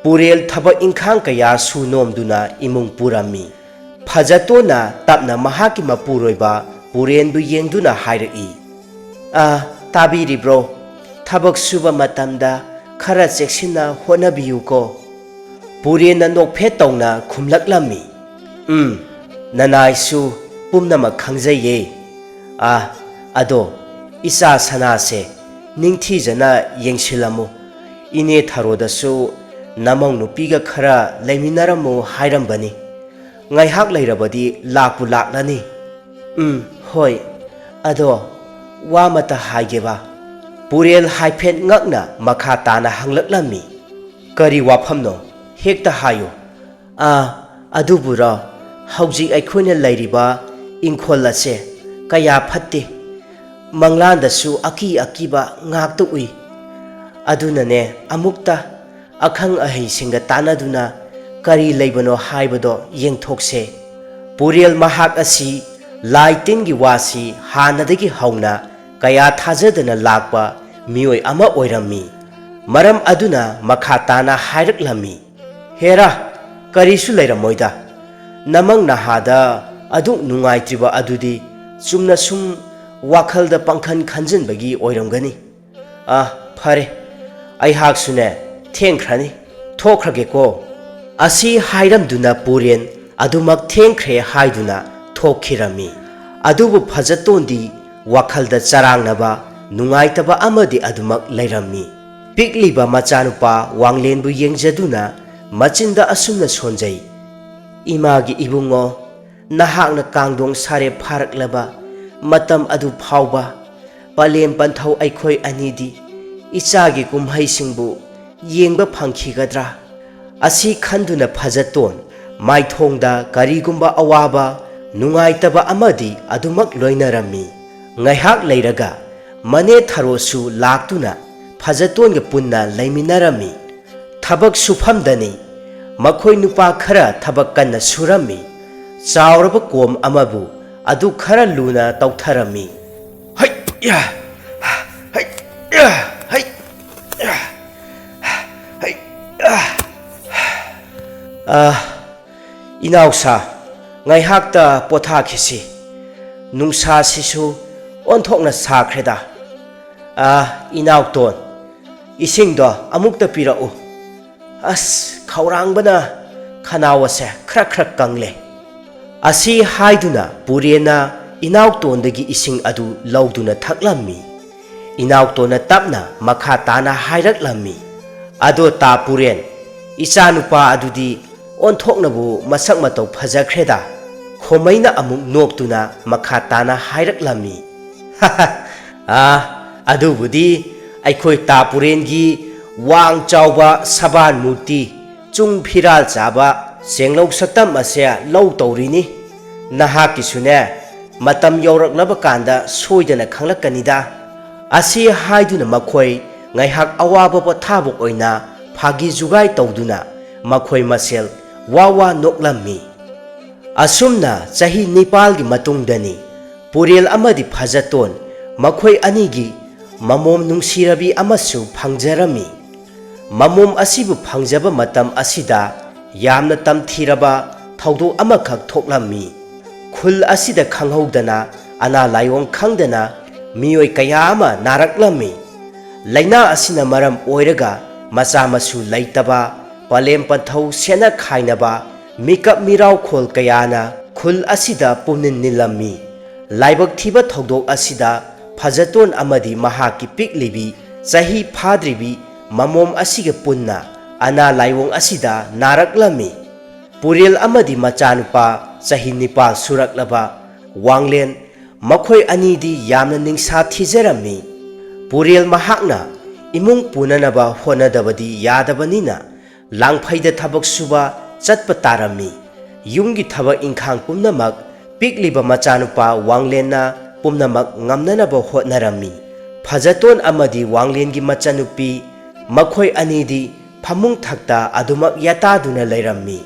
ꯄꯨꯔꯦꯜ ꯊꯕꯛ ꯏꯪꯈꯥꯡ ꯀꯌꯥ ꯁꯨ ꯅꯣꯝꯗꯨꯅ ꯏꯃꯨꯡ ꯄꯨꯔꯝꯃꯤ꯫ ꯐꯖꯇꯣꯟꯅ ꯇꯞꯅ ꯃꯍꯥꯛꯀꯤ ꯃꯄꯨꯔꯣꯏꯕ ꯄꯨꯔꯦꯟꯕꯨ ꯌꯦꯡꯗꯨꯅ ꯍꯥꯏꯔꯛꯏ, "ꯑ, ꯇꯥꯕꯤꯔꯤꯕ꯭ꯔꯣ? ꯊꯕꯛ ꯁꯨꯕ ꯃꯇꯝꯗ ꯈꯔ ꯆꯦꯛꯁꯤꯟꯅ ꯍꯣꯠꯅꯕꯤꯌꯨꯀꯣ꯫" ꯄꯨꯔꯦꯟꯅ ꯅꯣꯛꯐꯦꯠ ꯇꯧꯅ ꯈꯨꯝꯂꯛꯂꯝꯃꯤ, "ꯎꯝ, ꯅꯅꯥꯏꯁꯨ ꯄꯨꯝꯅꯃꯛ ꯈꯪꯖꯩꯌꯦ꯫ ꯑ, ꯑꯗꯣ, ꯏꯆꯥ ꯁꯅꯥꯁꯦ ꯅꯤꯡꯊꯤꯖꯅ ꯌꯦꯡꯁꯤꯜꯂꯝꯃꯨ꯫ ꯏꯅꯦ ꯊꯔꯣꯗꯁꯨ ꯅꯃꯧ ꯅꯨꯄꯤꯒ ꯈꯔ ꯂꯩꯃꯤꯟꯅꯔꯝꯃꯨ ꯍꯥꯏꯔꯝꯕꯅꯤ꯫ ꯉꯥꯏꯍꯥꯛ ꯂꯩꯔꯕꯗꯤ ꯂꯥꯛꯄꯨ ꯂꯥꯛꯂꯅꯤ꯫" "ꯎꯝ, ꯍꯣꯏ꯫ ꯑꯗꯣ, ꯋꯥ ꯑꯃꯇ ꯍꯥꯏꯒꯦꯕ꯫" ꯄꯨꯔꯦꯜ ꯍꯥꯏꯐꯦꯠ ꯉꯛꯅ ꯃꯈꯥ ꯇꯥꯅ ꯍꯪꯂꯛꯂꯝꯃꯤ, "ꯀꯔꯤ ꯋꯥꯐꯝꯅꯣ? ꯍꯦꯛꯇ ꯍꯥꯏꯌꯨ꯫" "ꯑꯥ, ꯑꯗꯨꯕꯨꯔꯣ, ꯍꯧꯖꯤꯛ ꯑꯩꯈꯣꯏꯅ ꯂꯩꯔꯤꯕ ꯏꯪꯈꯣꯜ ꯑꯁꯦ ꯀꯌꯥ ꯐꯠꯇꯦ꯫ ꯃꯪꯂꯥꯟꯗꯁꯨ ꯑꯀꯤ ꯑꯀꯤꯕ ꯉꯥꯛꯇ ꯎꯏ꯫ ꯑꯗꯨꯅꯅꯦ, ꯑꯃꯨꯛꯇ ꯑꯈꯪ ꯑꯍꯩꯁꯤꯡꯒ ꯇꯥꯟꯅꯗꯨꯅ ꯀꯔꯤ ꯂꯩꯕꯅꯣ ꯍꯥꯏꯕꯗꯣ ꯌꯦꯡꯊꯣꯛꯁꯦ꯫" ꯄꯨꯔꯦꯜ ꯃꯍꯥꯛ ꯑꯁꯤ ꯂꯥꯏ ꯇꯤꯟꯒꯤ ꯋꯥꯁꯤ ꯍꯥꯟꯅꯗꯒꯤ ꯍꯧꯅ ꯀꯌꯥ ꯊꯥꯖꯗꯅ ꯂꯥꯛꯄ ꯃꯤꯑꯣꯏ ꯑꯃ ꯑꯣꯏꯔꯝꯃꯤ꯫ ꯃꯔꯝ ꯑꯗꯨꯅ ꯃꯈꯥ ꯇꯥꯅ ꯍꯥꯏꯔꯛꯂꯝꯃꯤ, "ꯍꯦꯔꯥ, ꯀꯔꯤꯁꯨ ꯂꯩꯔꯝꯃꯣꯏꯗ꯫ ꯅꯃꯪ ꯅꯍꯥꯗ ꯑꯗꯨꯛ ꯅꯨꯡꯉꯥꯏꯇ꯭ꯔꯤꯕ ꯑꯗꯨꯗꯤ ꯆꯨꯝꯅ ꯁꯨꯝ ꯋꯥꯈꯜꯗ ꯄꯪꯈꯟ ꯈꯟꯖꯤꯟꯕꯒꯤ ꯑꯣꯏꯔꯝꯒꯅꯤ꯫ ꯑ, ꯐꯔꯦ, ꯑꯩꯍꯥꯛꯁꯨꯅꯦ ꯊꯦꯡꯈ꯭ꯔꯅꯤ, ꯊꯣꯛꯈ꯭ꯔꯒꯦꯀꯣ꯫" ꯑꯁꯤ ꯍꯥꯏꯔꯝꯗꯨꯅ ꯄꯨꯔꯦꯟ ꯑꯗꯨꯃꯛ ꯊꯦꯡꯈ꯭ꯔꯦ ꯍꯥꯏꯗꯨꯅ ꯊꯣꯛꯈꯤꯔꯝꯃꯤ꯫ ꯑꯗꯨꯕꯨ ꯐꯖꯇꯣꯟꯗꯤ ꯋꯥꯈꯜꯗ ꯆꯔꯥꯡꯅꯕ, ꯅꯨꯡꯉꯥꯏꯇꯕ ꯑꯃꯗꯤ ꯑꯗꯨꯃꯛ ꯂꯩꯔꯝꯃꯤ꯫ ꯄꯤꯛꯂꯤꯕ ꯃꯆꯥꯅꯨꯄꯥ ꯋꯥꯡꯂꯦꯟꯕꯨ ꯌꯦꯡꯖꯗꯨꯅ ꯃꯆꯤꯟꯗ ꯑꯁꯨꯝꯅ ꯁꯣꯟꯖꯩ, "ꯏꯃꯥꯒꯤ ꯏꯕꯨꯡꯉꯣ, ꯅꯍꯥꯛꯅ ꯀꯥꯡꯗꯣꯡ ꯁꯥꯔꯦ ꯐꯥꯔꯛꯂꯕ ꯃꯇꯝ ꯑꯗꯨ ꯐꯥꯎꯕ ꯄꯂꯦꯝ ꯄꯟꯊꯧ ꯑꯩꯈꯣꯏ ꯑꯅꯤꯗꯤ ꯏꯆꯥꯒꯤ ꯀꯨꯝꯍꯩꯁꯤꯡꯕꯨ ꯌꯦꯡꯕ ꯐꯪꯈꯤꯒꯗ꯭ꯔꯥ?" ꯑꯁꯤ ꯈꯟꯗꯨꯅ ꯐꯖꯇꯣꯟ ꯃꯥꯏꯊꯣꯡꯗ ꯀꯔꯤꯒꯨꯝꯕ ꯑꯋꯥꯕ, ꯅꯨꯡꯉꯥꯏꯇꯕ ꯑꯃꯗꯤ ꯑꯗꯨꯃꯛ ꯂꯣꯏꯅꯔꯝꯃꯤ꯫ ꯉꯥꯏꯍꯥꯛ ꯂꯩꯔꯒ ꯃꯅꯦ ꯊꯔꯣꯁꯨ ꯂꯥꯛꯇꯨꯅ ꯐꯖꯇꯣꯟꯒ ꯄꯨꯟꯅ ꯂꯩꯃꯤꯟꯅꯔꯝꯃꯤ꯫ ꯊꯕꯛ ꯁꯨꯐꯝꯗꯅꯤ꯫ ꯃꯈꯣꯏ ꯅꯨꯄꯥ ꯈꯔ ꯊꯕꯛ ꯀꯟꯅ ꯁꯨꯔꯝꯃꯤ꯫ ꯆꯥꯎꯔꯕ ꯀꯣꯝ ꯑꯃꯕꯨ ꯑꯗꯨ ꯈꯔ ꯂꯨꯅ ꯇꯧꯊꯔꯝꯃꯤ꯫ ꯍꯩ! ꯌꯥ! ꯍꯩ! ꯌꯥ! ꯍꯩ! ꯌꯥ! ꯍꯩ! ꯌꯥ! ꯑꯥ, ꯏꯅꯥꯎꯁꯥ, ꯉꯥꯏꯍꯥꯛꯇ ꯄꯣꯊꯥꯈꯤꯁꯤ꯫ ꯅꯨꯡꯁꯥꯁꯤꯁꯨ ꯑꯣꯟꯊꯣꯛꯅ ꯁꯥꯈ꯭ꯔꯦꯗ꯫ ꯑꯥ, ꯏꯅꯥꯎꯇꯣꯟ, ꯏꯁꯤꯡꯗꯣ ꯑꯃꯨꯛꯇ ꯄꯤꯔꯛꯎ꯫ ꯑꯁ, ꯈꯧꯔꯥꯡꯕꯅ ꯈꯅꯥꯎ ꯑꯁꯦ ꯈ꯭ꯔꯛ ꯈ꯭ꯔꯛ ꯀꯪꯂꯦ꯫ ꯑꯁꯤ ꯍꯥꯏꯗꯨꯅ ꯄꯨꯔꯦꯟꯅ ꯏꯅꯥꯎꯇꯣꯟꯗꯒꯤ ꯏꯁꯤꯡ ꯑꯗꯨ ꯂꯧꯗꯨꯅ ꯊꯛꯂꯝꯃꯤ꯫ ꯏꯅꯥꯎꯇꯣꯟꯅ ꯇꯞꯅ ꯃꯈꯥ ꯇꯥꯅ ꯍꯥꯏꯔꯛꯂꯝꯃꯤ, "ꯑꯗꯣ ꯇꯥ ꯄꯨꯔꯦꯟ, ꯏꯆꯥꯅꯨꯄꯥ ꯑꯗꯨꯗꯤ ꯑꯣꯟꯊꯣꯛꯅꯕꯨ ꯃꯁꯛ ꯃꯇꯧ ꯐꯖꯈ꯭ꯔꯦꯗ꯫" ꯈꯣꯃꯩꯅ ꯑꯃꯨꯛ ꯅꯣꯛꯇꯨꯅ ꯃꯈꯥ ꯇꯥꯅ ꯍꯥꯏꯔꯛꯂꯝꯃꯤ, "ꯑꯥ, ꯑꯗꯨꯕꯨꯗꯤ ꯑꯩꯈꯣꯏ ꯇꯥ ꯄꯨꯔꯦꯟꯒꯤ ꯋꯥꯡ ꯆꯥꯎꯕ ꯁꯕꯥꯟ ꯃꯨꯔꯇꯤ, ꯆꯨꯡ ꯐꯤꯔꯥꯜ ꯆꯥꯕ ꯆꯦꯡꯂꯧ ꯁꯛꯇꯝ ꯑꯁꯦ ꯂꯧ ꯇꯧꯔꯤꯅꯤ꯫ ꯅꯍꯥꯛꯀꯤꯁꯨꯅꯦ, ꯃꯇꯝ ꯌꯧꯔꯛꯂꯕ ꯀꯥꯟꯗ ꯁꯣꯏꯗꯅ ꯈꯪꯂꯛꯀꯅꯤꯗ꯫" ꯑꯁꯤ ꯍꯥꯏꯗꯨꯅ ꯃꯈꯣꯏ ꯉꯥꯏꯍꯥꯛ ꯑꯋꯥꯕ ꯄꯣꯊꯥꯕ ꯑꯣꯏꯅ ꯐꯥꯒꯤ ꯖꯨꯒꯥꯏ ꯇꯧꯗꯨꯅ ꯃꯈꯣꯏ ꯃꯁꯦꯜ ꯋꯥ ꯋꯥ ꯅꯣꯛꯂꯝꯃꯤ꯫ ꯑꯁꯨꯝꯅ ꯆꯍꯤ ꯅꯤꯄꯥꯜꯒꯤ ꯃꯇꯨꯡꯗꯅꯤ ꯄꯨꯔꯦꯜ ꯑꯃꯗꯤ ꯐꯖꯇꯣꯟ ꯃꯈꯣꯏ ꯑꯅꯤꯒꯤ ꯃꯃꯣꯝ ꯅꯨꯡꯁꯤꯔꯕꯤ ꯑꯃꯁꯨ ꯐꯪꯖꯔꯝꯃꯤ꯫ ꯃꯃꯣꯝ ꯑꯁꯤꯕꯨ ꯐꯪꯖꯕ ꯃꯇꯝ ꯑꯁꯤꯗ ꯌꯥꯝꯅ ꯇꯝꯊꯤꯔꯕ ꯊꯧꯗꯣꯛ ꯑꯃꯈꯛ ꯊꯣꯛꯂꯝꯃꯤ꯫ ꯈꯨꯜ ꯑꯁꯤꯗ ꯈꯪꯍꯧꯗꯅ, ꯑꯅꯥ ꯂꯥꯏꯑꯣꯡ ꯈꯪꯗꯅ ꯃꯤꯑꯣꯏ ꯀꯌꯥ ꯑꯃ ꯅꯥꯔꯛꯂꯝꯃꯤ꯫ ꯂꯥꯏꯅꯥ ꯑꯁꯤꯅ ꯃꯔꯝ ꯑꯣꯏꯔꯒ ꯃꯆꯥ ꯃꯁꯨ ꯂꯩꯇꯕ, ꯄꯂꯦꯝ ꯄꯟꯊꯧ ꯁꯦꯟꯅ ꯈꯥꯏꯅꯕ, ꯃꯤꯀꯞ ꯃꯤꯔꯥꯎꯈꯣꯜ ꯀꯌꯥꯅ ꯈꯨꯜ ꯑꯁꯤꯗ ꯄꯨꯝꯅꯤꯟ ꯅꯤꯜꯂꯝꯃꯤ꯫ ꯂꯥꯏꯕꯛ ꯊꯤꯕ ꯊꯧꯗꯣꯛ ꯑꯁꯤꯗ ꯐꯖꯇꯣꯟ ꯑꯃꯗꯤ ꯃꯍꯥꯛꯀꯤ ꯄꯤꯛꯂꯤꯕꯤ, ꯆꯍꯤ ꯐꯥꯗ꯭ꯔꯤꯕꯤ ꯃꯃꯣꯝ ꯑꯁꯤꯒ ꯄꯨꯟꯅ ꯑꯅꯥ ꯂꯥꯏꯑꯣꯡ ꯑꯁꯤꯗ ꯅꯥꯔꯛꯂꯝꯃꯤ꯫ ꯄꯨꯔꯦꯜ ꯑꯃꯗꯤ ꯃꯆꯥꯅꯨꯄꯥ ꯆꯍꯤ ꯅꯤꯄꯥꯜ ꯁꯨꯔꯛꯂꯕ ꯋꯥꯡꯂꯦꯟ, ꯃꯈꯣꯏ ꯑꯅꯤꯗꯤ ꯌꯥꯝꯅ ꯅꯤꯡꯁꯥ ꯊꯤꯖꯔꯝꯃꯤ꯫ ꯄꯨꯔꯦꯜ ꯃꯍꯥꯛꯅ ꯏꯃꯨꯡ ꯄꯨꯅꯅꯕ ꯍꯣꯠꯅꯗꯕꯗꯤ ꯌꯥꯗꯕꯅꯤꯅ, ꯂꯥꯡꯐꯩꯗ ꯊꯕꯛ ꯁꯨꯕ ꯆꯠꯄ ꯇꯥꯔꯝꯃꯤ꯫ ꯌꯨꯝꯒꯤ ꯊꯕꯛ ꯏꯪꯈꯥꯡ ꯄꯨꯝꯅꯃꯛ ꯄꯤꯛꯂꯤꯕ ꯃꯆꯥꯅꯨꯄꯥ ꯋꯥꯡꯂꯦꯟꯅ ꯄꯨꯝꯅꯃꯛ ꯉꯝꯅꯅꯕ ꯍꯣꯠꯅꯔꯝꯃꯤ꯫ ꯐꯖꯇꯣꯟ ꯑꯃꯗꯤ ꯋꯥꯡꯂꯦꯟꯒꯤ ꯃꯆꯟꯅꯨꯄꯤ, ꯃꯈꯣꯏ ꯑꯅꯤꯗꯤ ꯐꯃꯨꯡ ꯊꯛꯇ ꯑꯗꯨꯃꯛ ꯌꯥꯇꯥꯗꯨꯅ ꯂꯩꯔꯝꯃꯤ꯫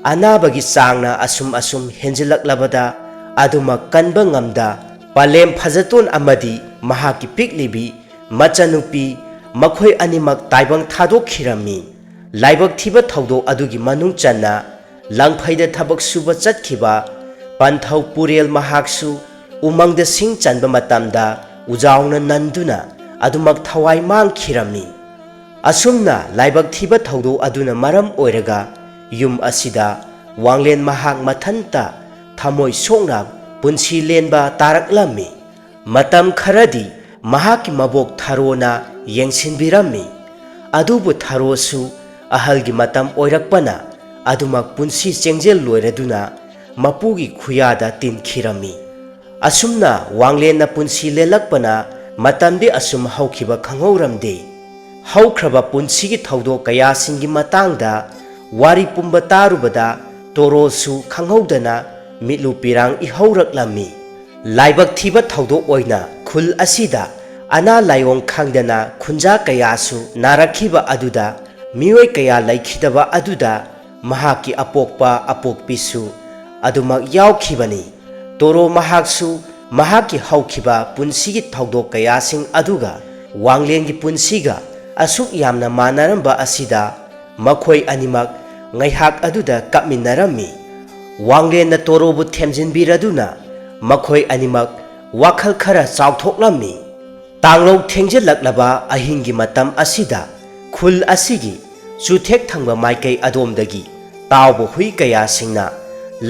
ꯑꯅꯥꯕꯒꯤ ꯆꯥꯡꯅ ꯑꯁꯨꯝ ꯑꯁꯨꯝ ꯍꯦꯟꯖꯤꯜꯂꯛꯂꯕꯗ ꯑꯗꯨꯃꯛ ꯀꯟꯕ ꯉꯝꯗ ꯄꯂꯦꯝ ꯐꯖꯇꯣꯟ ꯑꯃꯗꯤ ꯃꯍꯥꯛꯀꯤ ꯄꯤꯛꯂꯤꯕꯤ ꯃꯆꯟꯅꯨꯄꯤ ꯃꯈꯣꯏ ꯑꯅꯤꯃꯛ ꯇꯥꯏꯕꯪ ꯊꯥꯗꯣꯛꯈꯤꯔꯝꯃꯤ꯫ ꯂꯥꯏꯕꯛ ꯊꯤꯕ ꯊꯧꯗꯣꯛ ꯑꯗꯨꯒꯤ ꯃꯅꯨꯡ ꯆꯟꯅ ꯂꯪꯐꯩꯗ ꯊꯕꯛ ꯁꯨꯕ ꯆꯠꯈꯤꯕ ꯄꯟꯊꯧ ꯄꯨꯔꯦꯜ ꯃꯍꯥꯛꯁꯨ ꯎꯃꯪꯗ ꯁꯤꯡ ꯆꯟꯕ ꯃꯇꯝꯗ ꯎꯖꯥꯎꯅ ꯅꯟꯗꯨꯅ ꯑꯗꯨꯃꯛ ꯊꯋꯥꯏ ꯃꯥꯡꯈꯤꯔꯝꯃꯤ꯫ ꯑꯁꯨꯝꯅ ꯂꯥꯏꯕꯛ ꯊꯤꯕ ꯊꯧꯗꯣꯛ ꯑꯗꯨꯅ ꯃꯔꯝ ꯑꯣꯏꯔꯒ ꯌꯨꯝ ꯑꯁꯤꯗ ꯋꯥꯡꯂꯦꯟ ꯃꯍꯥꯛ ꯃꯊꯟꯇ ꯊꯃꯣꯏ ꯁꯣꯛꯅ ꯄꯨꯟꯁꯤ ꯂꯦꯟꯕ ꯇꯥꯔꯛꯂꯝꯃꯤ꯫ ꯃꯇꯝ ꯈꯔꯗꯤ ꯃꯍꯥꯛꯀꯤ ꯃꯕꯣꯛ ꯊꯔꯣꯅ ꯌꯦꯡꯁꯤꯟꯕꯤꯔꯝꯃꯤ꯫ ꯑꯗꯨꯕꯨ ꯊꯔꯣꯁꯨ ꯑꯍꯜꯒꯤ ꯃꯇꯝ ꯑꯣꯏꯔꯛꯄꯅ ꯑꯗꯨꯃꯛ ꯄꯨꯟꯁꯤ ꯆꯦꯡꯖꯦꯜ ꯂꯣꯏꯔꯗꯨꯅ ꯃꯄꯨꯒꯤ ꯈꯨꯌꯥꯗ ꯇꯤꯟꯈꯤꯔꯝꯃꯤ꯫ ꯑꯁꯨꯝꯅ ꯋꯥꯡꯂꯦꯟꯅ ꯄꯨꯟꯁꯤ ꯂꯦꯜꯂꯛꯄꯅ ꯃꯇꯝꯗꯤ ꯑꯁꯨꯝ ꯍꯧꯈꯤꯕ ꯈꯪꯍꯧꯔꯝꯗꯦ꯫ ꯍꯧꯈ꯭ꯔꯕ ꯄꯨꯟꯁꯤꯒꯤ ꯊꯧꯗꯣꯛ ꯀꯌꯥꯁꯤꯡꯒꯤ ꯃꯇꯥꯡꯗ ꯋꯥꯔꯤ ꯄꯨꯝꯕ ꯇꯥꯔꯨꯕꯗ ꯇꯣꯔꯣꯁꯨ ꯈꯪꯍꯧꯗꯅ ꯃꯤꯠꯂꯨ ꯄꯤꯔꯥꯡ ꯏꯍꯧꯔꯛꯂꯝꯃꯤ꯫ ꯂꯥꯏꯕꯛ ꯊꯤꯕ ꯊꯧꯗꯣꯛ ꯑꯣꯏꯅ ꯈꯨꯜ ꯑꯁꯤꯗ ꯑꯅꯥ ꯂꯥꯏꯑꯣꯡ ꯈꯪꯗꯅ ꯈꯨꯟꯖꯥ ꯀꯌꯥꯁꯨ ꯅꯥꯔꯛꯈꯤꯕ ꯑꯗꯨꯗ ꯃꯤꯑꯣꯏ ꯀꯌꯥ ꯂꯩꯈꯤꯗꯕ ꯑꯗꯨꯗ ꯃꯍꯥꯛꯀꯤ ꯑꯄꯣꯛꯄ ꯑꯄꯣꯛꯄꯤꯁꯨ ꯑꯗꯨꯃꯛ ꯌꯥꯎꯈꯤꯕꯅꯤ꯫ ꯇꯣꯔꯣ ꯃꯍꯥꯛꯁꯨ ꯃꯍꯥꯛꯀꯤ ꯍꯧꯈꯤꯕ ꯄꯨꯟꯁꯤꯒꯤ ꯊꯧꯗꯣꯛ ꯀꯌꯥꯁꯤꯡ ꯑꯗꯨꯒ ꯋꯥꯡꯂꯦꯟꯒꯤ ꯄꯨꯟꯁꯤꯒ ꯑꯁꯨꯛ ꯌꯥꯝꯅ ꯃꯥꯟꯅꯔꯝꯕ ꯑꯁꯤꯗ ꯃꯈꯣꯏ ꯑꯅꯤꯃꯛ ꯉꯥꯏꯍꯥꯛ ꯑꯗꯨꯗ ꯀꯞꯃꯤꯟꯅꯔꯝꯃꯤ꯫ ꯋꯥꯡꯂꯦꯟꯅ ꯇꯣꯔꯣꯕꯨ ꯊꯦꯝꯖꯤꯟꯕꯤꯔꯗꯨꯅ ꯃꯈꯣꯏ ꯑꯅꯤꯃꯛ ꯋꯥꯈꯜ ꯈꯔ ꯆꯥꯎꯊꯣꯛꯂꯝꯃꯤ꯫ ꯇꯥꯡꯂꯧ ꯊꯦꯡꯖꯤꯜꯂꯛꯂꯕ ꯑꯍꯤꯡꯒꯤ ꯃꯇꯝ ꯑꯁꯤꯗ ꯈꯨꯜ ꯑꯁꯤꯒꯤ ꯆꯨꯊꯦꯛ ꯊꯪꯕ ꯃꯥꯏꯀꯩ ꯑꯗꯣꯝꯗꯒꯤ ꯇꯥꯎꯕ ꯍꯨꯏ ꯀꯌꯥꯁꯤꯡꯅ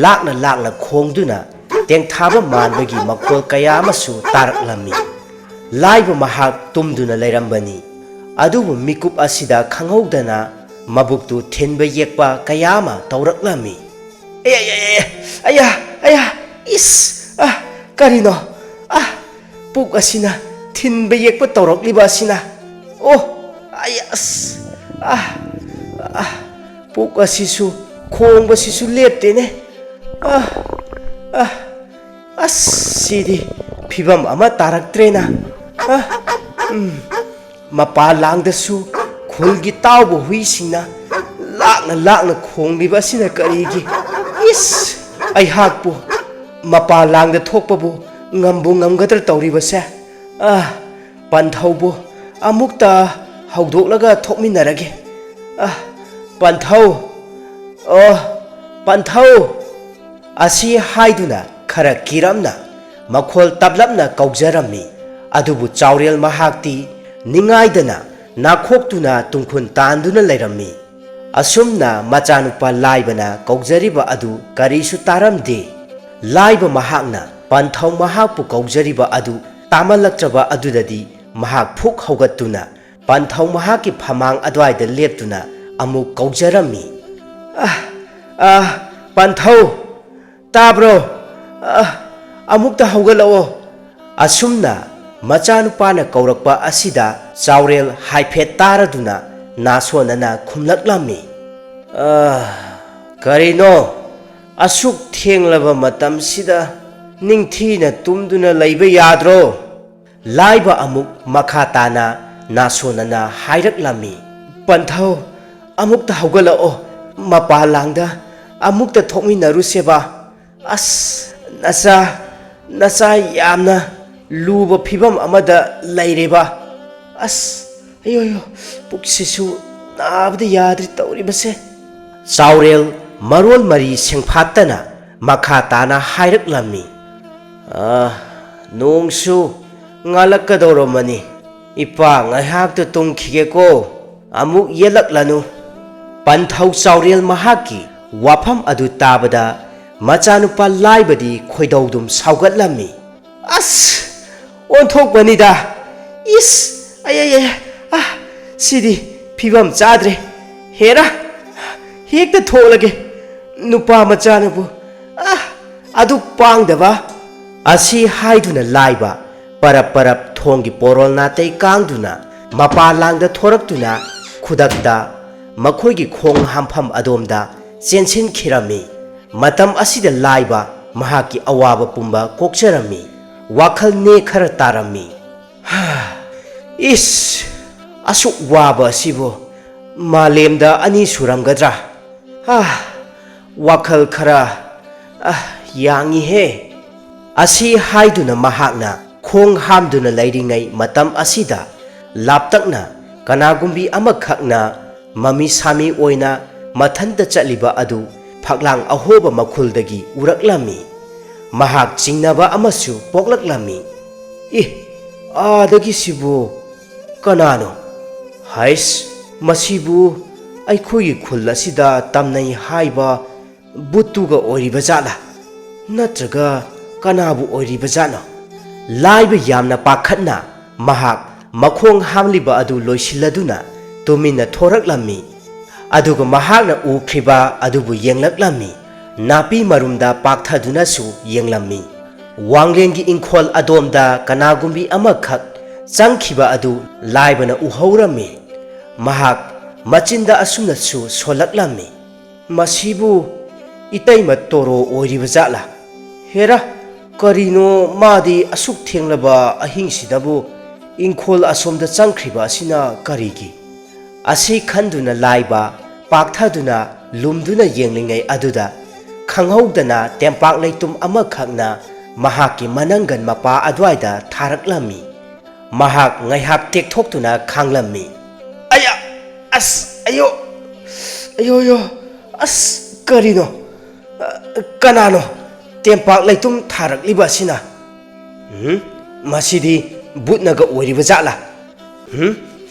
ꯂꯥꯛꯅ ꯂꯥꯛꯅ ꯈꯣꯡꯗꯨꯅ ꯇꯦꯡꯊꯥꯕ ꯃꯥꯟꯕꯒꯤ ꯃꯈꯣꯜ ꯀꯌꯥ ꯑꯃꯁꯨ ꯇꯥꯔꯛꯂꯝꯃꯤ꯫ ꯂꯥꯏꯕ ꯃꯍꯥꯛ ꯇꯨꯝꯗꯨꯅ ꯂꯩꯔꯝꯕꯅꯤ꯫ ꯑꯗꯨꯕꯨ ꯃꯤꯀꯨꯞ ꯑꯁꯤꯗ ꯈꯪꯍꯧꯗꯅ ꯃꯕꯨꯛꯇꯨ ꯊꯤꯟꯕ ꯌꯦꯛꯄ ꯀꯌꯥ ꯑꯃ ꯇꯧꯔꯛꯂꯝꯃꯤ꯫ ꯑꯌꯥ, ꯑꯌꯥ, ꯑꯌꯥ, ꯑꯌꯥ, ꯑꯌꯥ, ꯏꯁ, ꯑ, ꯀꯔꯤꯅꯣ? ꯑ, ꯄꯨꯛ ꯑꯁꯤꯅ ꯊꯤꯟꯕ ꯌꯦꯛꯄ ꯇꯧꯔꯛꯂꯤꯕ ꯑꯁꯤꯅ? ꯑꯣ, ꯑꯩ, ꯑꯁ, ꯑ, ꯑ, ꯄꯨꯛ ꯑꯁꯤꯁꯨ ꯈꯣꯡꯕꯁꯤꯁꯨ ꯂꯦꯞꯇꯦꯅꯦ꯫ ꯑ, ꯑ, ꯑꯁ, ꯁꯤꯗꯤ ꯐꯤꯕꯝ ꯑꯃ ꯇꯥꯔꯛꯇ꯭ꯔꯦꯅ꯫ ꯑ, ꯎꯝ, ꯃꯄꯥ ꯂꯥꯡꯗꯁꯨ ꯈꯨꯜꯒꯤ ꯇꯥꯎꯕ ꯍꯨꯏꯁꯤꯡꯅ ꯂꯥꯛ ꯂꯥꯛꯅ ꯈꯣꯡꯂꯤꯕ ꯑꯁꯤꯅ ꯀꯔꯤꯒꯤ? ꯏꯁ! ꯑꯩꯍꯥꯛꯄꯨ ꯃꯄꯥꯟ ꯂꯥꯡꯗ ꯊꯣꯛꯄꯕꯨ ꯉꯝꯕꯨ ꯉꯝꯒꯗ꯭ꯔꯥ ꯇꯧꯔꯤꯕꯁꯦ? ꯑꯥ, ꯄꯟꯊꯧꯕꯨ ꯑꯃꯨꯛꯇ ꯍꯧꯗꯣꯛꯂꯒ ꯊꯣꯛꯃꯤꯟꯅꯔꯒꯦ꯫ ꯑꯥ, ꯄꯟꯊꯧ! ꯑꯣ, ꯄꯟꯊꯧ! ꯑꯁꯤ ꯍꯥꯏꯗꯨꯅ ꯈꯔ ꯀꯤꯔꯞꯅ ꯃꯈꯣꯜ ꯇꯞꯂꯞꯅ ꯀꯧꯖꯔꯝꯃꯤ꯫ ꯑꯗꯨꯕꯨ ꯆꯥꯎꯔꯦꯜ ꯃꯍꯥꯛꯇꯤ ꯅꯤꯡꯉꯥꯏꯗꯅ ꯅꯥꯈꯣꯛꯇꯨꯅ ꯇꯨꯡꯈꯨꯟ ꯇꯥꯟꯗꯨꯅ ꯂꯩꯔꯝꯃꯤ꯫ ꯑꯁꯨꯝꯅ ꯃꯆꯥꯅꯨꯄꯥ ꯂꯥꯏꯕꯅ ꯀꯧꯖꯔꯤꯕ ꯑꯗꯨ ꯀꯔꯤꯁꯨ ꯇꯥꯔꯝꯗꯦ꯫ ꯂꯥꯏꯕ ꯃꯍꯥꯛꯅ ꯄꯟꯊꯧ ꯃꯍꯥꯛꯄꯨ ꯀꯧꯖꯔꯤꯕ ꯑꯗꯨ ꯇꯥꯃꯜꯂꯛꯇ꯭ꯔꯕ ꯑꯗꯨꯗꯗꯤ ꯃꯍꯥꯛ ꯐꯨꯛ ꯍꯧꯒꯠꯇꯨꯅ ꯄꯟꯊꯧ ꯃꯍꯥꯛꯀꯤ ꯐꯃꯥꯡ ꯑꯗꯨꯋꯥꯏꯗ ꯂꯦꯞꯇꯨꯅ ꯑꯃꯨꯛ ꯀꯧꯖꯔꯝꯃꯤ꯫ "ꯑꯥ, ꯑꯥ, ꯄꯟꯊꯧ, ꯇꯥꯕ꯭ꯔꯣ? ꯑꯥ, ꯑꯃꯨꯛꯇ ꯍꯧꯒꯠꯂꯛꯑꯣ!" ꯑꯁꯨꯝꯅ ꯃꯆꯥꯅꯨꯄꯥꯅ ꯀꯧꯔꯛꯄ ꯑꯁꯤꯗ ꯆꯥꯎꯔꯦꯜ ꯍꯥꯏꯐꯦꯠ ꯇꯥꯔꯗꯨꯅ ꯅꯥꯁꯣꯟꯅꯅ ꯈꯨꯝꯂꯛꯂꯝꯃꯤ꯫ "ꯑꯥ, ꯀꯔꯤꯅꯣ? ꯑꯁꯨꯛ ꯊꯦꯡꯂꯕ ꯃꯇꯝꯁꯤꯗ ꯅꯤꯡꯊꯤꯅ ꯇꯨꯝꯗꯨꯅ ꯂꯩꯕ ꯌꯥꯗ꯭ꯔꯣ?" ꯂꯥꯏꯕ ꯑꯃꯨꯛ ꯃꯈꯥ ꯇꯥꯅ ꯅꯥꯁꯣꯟꯅꯅ ꯍꯥꯏꯔꯛꯂꯝꯃꯤ꯫ "ꯄꯟꯊꯧ, ꯑꯃꯨꯛꯇ ꯍꯧꯒꯠꯂꯛꯑꯣ, ꯃꯄꯥꯟ ꯂꯥꯡꯗ ꯑꯃꯨꯛꯇ ꯊꯣꯛꯃꯤꯟꯅꯔꯨꯁꯦꯕ꯫ ꯑꯁ, ꯅꯆꯥ, ꯅꯆꯥ ꯌꯥꯝꯅ ꯂꯨꯕ ꯐꯤꯕꯝ ꯑꯃꯗ ꯂꯩꯔꯦꯕ꯫ ꯑꯁ, ꯑꯌꯣ, ꯑꯌꯣ, ꯄꯨꯛꯁꯤꯁꯨ ꯅꯥꯕꯗ ꯌꯥꯗ꯭ꯔꯤ ꯇꯧꯔꯤꯕꯁꯦ꯫" ꯆꯥꯎꯔꯦꯜ ꯃꯔꯣꯜ ꯃꯔꯤ ꯁꯦꯡꯐꯥꯠꯇꯅ ꯃꯈꯥ ꯇꯥꯅ ꯍꯥꯏꯔꯛꯂꯝꯃꯤ꯫ "ꯑꯥ, ꯅꯣꯡꯁꯨ ꯉꯥꯜꯂꯛꯀꯗꯧꯔꯝꯃꯅꯤ꯫ ꯏꯄꯥ ꯉꯥꯏꯍꯥꯛꯇ ꯇꯨꯝꯈꯤꯒꯦꯀꯣ, ꯑꯃꯨꯛ ꯌꯦꯠꯂꯛꯂꯅꯨ꯫" ꯄꯟꯊꯧ ꯆꯥꯎꯔꯦꯜ ꯃꯍꯥꯛꯀꯤ ꯋꯥꯐꯝ ꯑꯗꯨ ꯇꯥꯕꯗ ꯃꯆꯥꯅꯨꯄꯥ ꯂꯥꯏꯕꯗꯤ ꯈꯣꯏꯗꯧꯗꯨꯝ ꯁꯥꯎꯒꯠꯂꯝꯃꯤ꯫ "ꯑꯁ! ꯑꯣꯟꯊꯣꯛꯄꯅꯤꯗ! ꯏꯁ! ꯑꯌ, ꯑꯌ, ꯑꯌ! ꯑꯥ! ꯁꯤꯗꯤ ꯐꯤꯕꯝ ꯆꯥꯗ꯭ꯔꯦ꯫ ꯍꯦꯔꯥ! ꯍꯦꯛꯇ ꯊꯣꯛꯂꯒꯦ꯫ ꯅꯨꯄꯥ ꯃꯆꯥꯅꯕꯨ, ꯑꯥ! ꯑꯗꯨꯛ ꯄꯥꯡꯗꯕ!" ꯑꯁꯤ ꯍꯥꯏꯗꯨꯅ ꯂꯥꯏꯕ ꯄꯔꯞ ꯄꯔꯞ ꯊꯣꯡꯒꯤ ꯄꯣꯔꯣꯜ ꯅꯥꯇꯩ ꯀꯥꯡꯗꯨꯅ ꯃꯄꯥ ꯂꯥꯡꯗ ꯊꯣꯔꯛꯇꯨꯅ ꯈꯨꯗꯛꯇ ꯃꯈꯣꯏꯒꯤ ꯈꯣꯡ ꯍꯥꯝꯐꯝ ꯑꯗꯣꯝꯗ ꯆꯦꯟꯁꯤꯟꯈꯤꯔꯝꯃꯤ꯫ ꯃꯇꯝ ꯑꯁꯤꯗ ꯂꯥꯏꯕ ꯃꯍꯥꯛꯀꯤ ꯑꯋꯥꯕ ꯄꯨꯝꯕ ꯀꯣꯛꯆꯔꯝꯃꯤ꯫ ꯋꯥꯈꯜ ꯅꯦ ꯈꯔ ꯇꯥꯔꯝꯃꯤ꯫ "ꯍꯥ, ꯏꯁ! ꯑꯁꯨꯛ ꯋꯥꯕ ꯑꯁꯤꯕꯨ ꯃꯥꯂꯦꯝꯗ ꯑꯅꯤ ꯁꯨꯔꯝꯒꯗ꯭ꯔꯥ? ꯑꯥ, ꯋꯥꯈꯜ ꯈꯔ, ꯑꯥ, ꯌꯥꯡꯉꯤꯍꯦ꯫ ꯑꯁꯤ ꯍꯥꯏꯗꯨꯅ ꯃꯍꯥꯛꯅ ꯈꯣꯡ ꯍꯥꯝꯗꯨꯅ ꯂꯩꯔꯤꯉꯩ ꯃꯇꯝ ꯑꯁꯤꯗ ꯂꯥꯞꯇꯛꯅ ꯀꯅꯥꯒꯨꯝꯕꯤ ꯑꯃꯈꯛꯅ ꯃꯃꯤ ꯁꯥꯃꯤ ꯑꯣꯏꯅ ꯃꯊꯟꯇ ꯆꯠꯂꯤꯕ ꯑꯗꯨ ꯐꯛꯂꯥꯡ ꯑꯍꯣꯕ ꯃꯈꯨꯜꯗꯒꯤ ꯎꯔꯛꯂꯝꯃꯤ꯫ ꯃꯍꯥꯛ ꯆꯤꯡꯅꯕ ꯑꯃꯁꯨ ꯄꯣꯛꯂꯛꯂꯝꯃꯤ꯫ "ꯏ, ꯑꯥꯗꯒꯤꯁꯤꯕꯨ ꯀꯅꯥꯅꯣ? ꯍꯩꯁ, ꯃꯁꯤꯕꯨ ꯑꯩꯈꯣꯏꯒꯤ ꯈꯨꯜ ꯑꯁꯤꯗ ꯇꯝꯅꯩ ꯍꯥꯏꯕ ꯕꯨꯠꯇꯨꯒ ꯑꯣꯏꯔꯤꯕ ꯖꯥꯠꯂꯥ? ꯅꯠꯇ꯭ꯔꯒ ꯀꯅꯥꯕꯨ ꯑꯣꯏꯔꯤꯕ ꯖꯥꯠꯅꯣ?" ꯂꯥꯏꯕ ꯌꯥꯝꯅ ꯄꯥꯈꯠꯅ ꯃꯍꯥꯛ ꯃꯈꯣꯡ ꯍꯥꯝꯂꯤꯕ ꯑꯗꯨ ꯂꯣꯏꯁꯤꯜꯂꯗꯨꯅ ꯇꯨꯃꯤꯟꯅ ꯊꯣꯔꯛꯂꯝꯃꯤ꯫ ꯑꯗꯨꯒ ꯃꯍꯥꯛꯅ ꯎꯈ꯭ꯔꯤꯕ ꯑꯗꯨꯕꯨ ꯌꯦꯡꯂꯛꯂꯝꯃꯤ꯫ ꯅꯥꯄꯤ ꯃꯔꯨꯝꯗ ꯄꯥꯛꯊꯗꯨꯅꯁꯨ ꯌꯦꯡꯂꯝꯃꯤ꯫ ꯋꯥꯡꯂꯦꯟꯒꯤ ꯏꯪꯈꯣꯜ ꯑꯗꯣꯝꯗ ꯀꯅꯥꯒꯨꯝꯕꯤ ꯑꯃꯈꯛ ꯆꯪꯈꯤꯕ ꯑꯗꯨ ꯂꯥꯏꯕꯅ ꯎꯍꯧꯔꯝꯃꯤ꯫ ꯃꯍꯥꯛ ꯃꯆꯤꯟꯗ ꯑꯁꯨꯝꯅꯁꯨ ꯁꯣꯜꯂꯛꯂꯝꯃꯤ, "ꯃꯁꯤꯕꯨ ꯏꯇꯩꯃ ꯇꯣꯔꯣ ꯑꯣꯏꯔꯤꯕ ꯖꯥꯠꯂꯥ? ꯍꯦꯔꯥ, ꯀꯔꯤꯅꯣ ꯃꯥꯗꯤ ꯑꯁꯨꯛ ꯊꯦꯡꯂꯕ ꯑꯍꯤꯡꯁꯤꯗꯕꯨ ꯏꯪꯈꯣꯜ ꯑꯁꯣꯝꯗ ꯆꯪꯈ꯭ꯔꯤꯕ ꯑꯁꯤꯅ ꯀꯔꯤꯒꯤ?" ꯑꯁꯤ ꯈꯟꯗꯨꯅ ꯂꯥꯏꯕ ꯄꯥꯛꯊꯗꯨꯅ ꯂꯨꯝꯗꯨꯅ ꯌꯦꯡꯂꯤꯉꯩ ꯑꯗꯨꯗ ꯈꯪꯍꯧꯗꯅ ꯇꯦꯝꯄꯥꯛ ꯂꯩꯇꯨꯝ ꯑꯃꯈꯛꯅ ꯃꯍꯥꯛꯀꯤ ꯃꯅꯪꯒꯟ ꯃꯄꯥ ꯑꯗꯨꯋꯥꯏꯗ ꯊꯥꯔꯛꯂꯝꯃꯤ꯫ ꯃꯍꯥꯛ ꯉꯥꯏꯍꯥꯛ ꯇꯦꯛꯊꯣꯛꯇꯨꯅ ꯈꯥꯡꯂꯝꯃꯤ꯫ "ꯑꯌꯥ! ꯑꯁ! ꯑꯌꯣ! ꯑꯌꯣ! ꯑꯌꯣ! ꯑꯁ! ꯀꯔꯤꯅꯣ? ꯑ, ꯀꯅꯥꯅꯣ ꯇꯦꯝꯄꯥꯛ ꯂꯩꯇꯨꯝ ꯊꯥꯔꯛꯂꯤꯕ ꯑꯁꯤꯅ? ꯎꯝ? ꯃꯁꯤꯗꯤ ꯕꯨꯠꯅꯒ ꯑꯣꯏꯔꯤꯕ ꯖꯥꯠꯂꯥ? ꯎꯝ?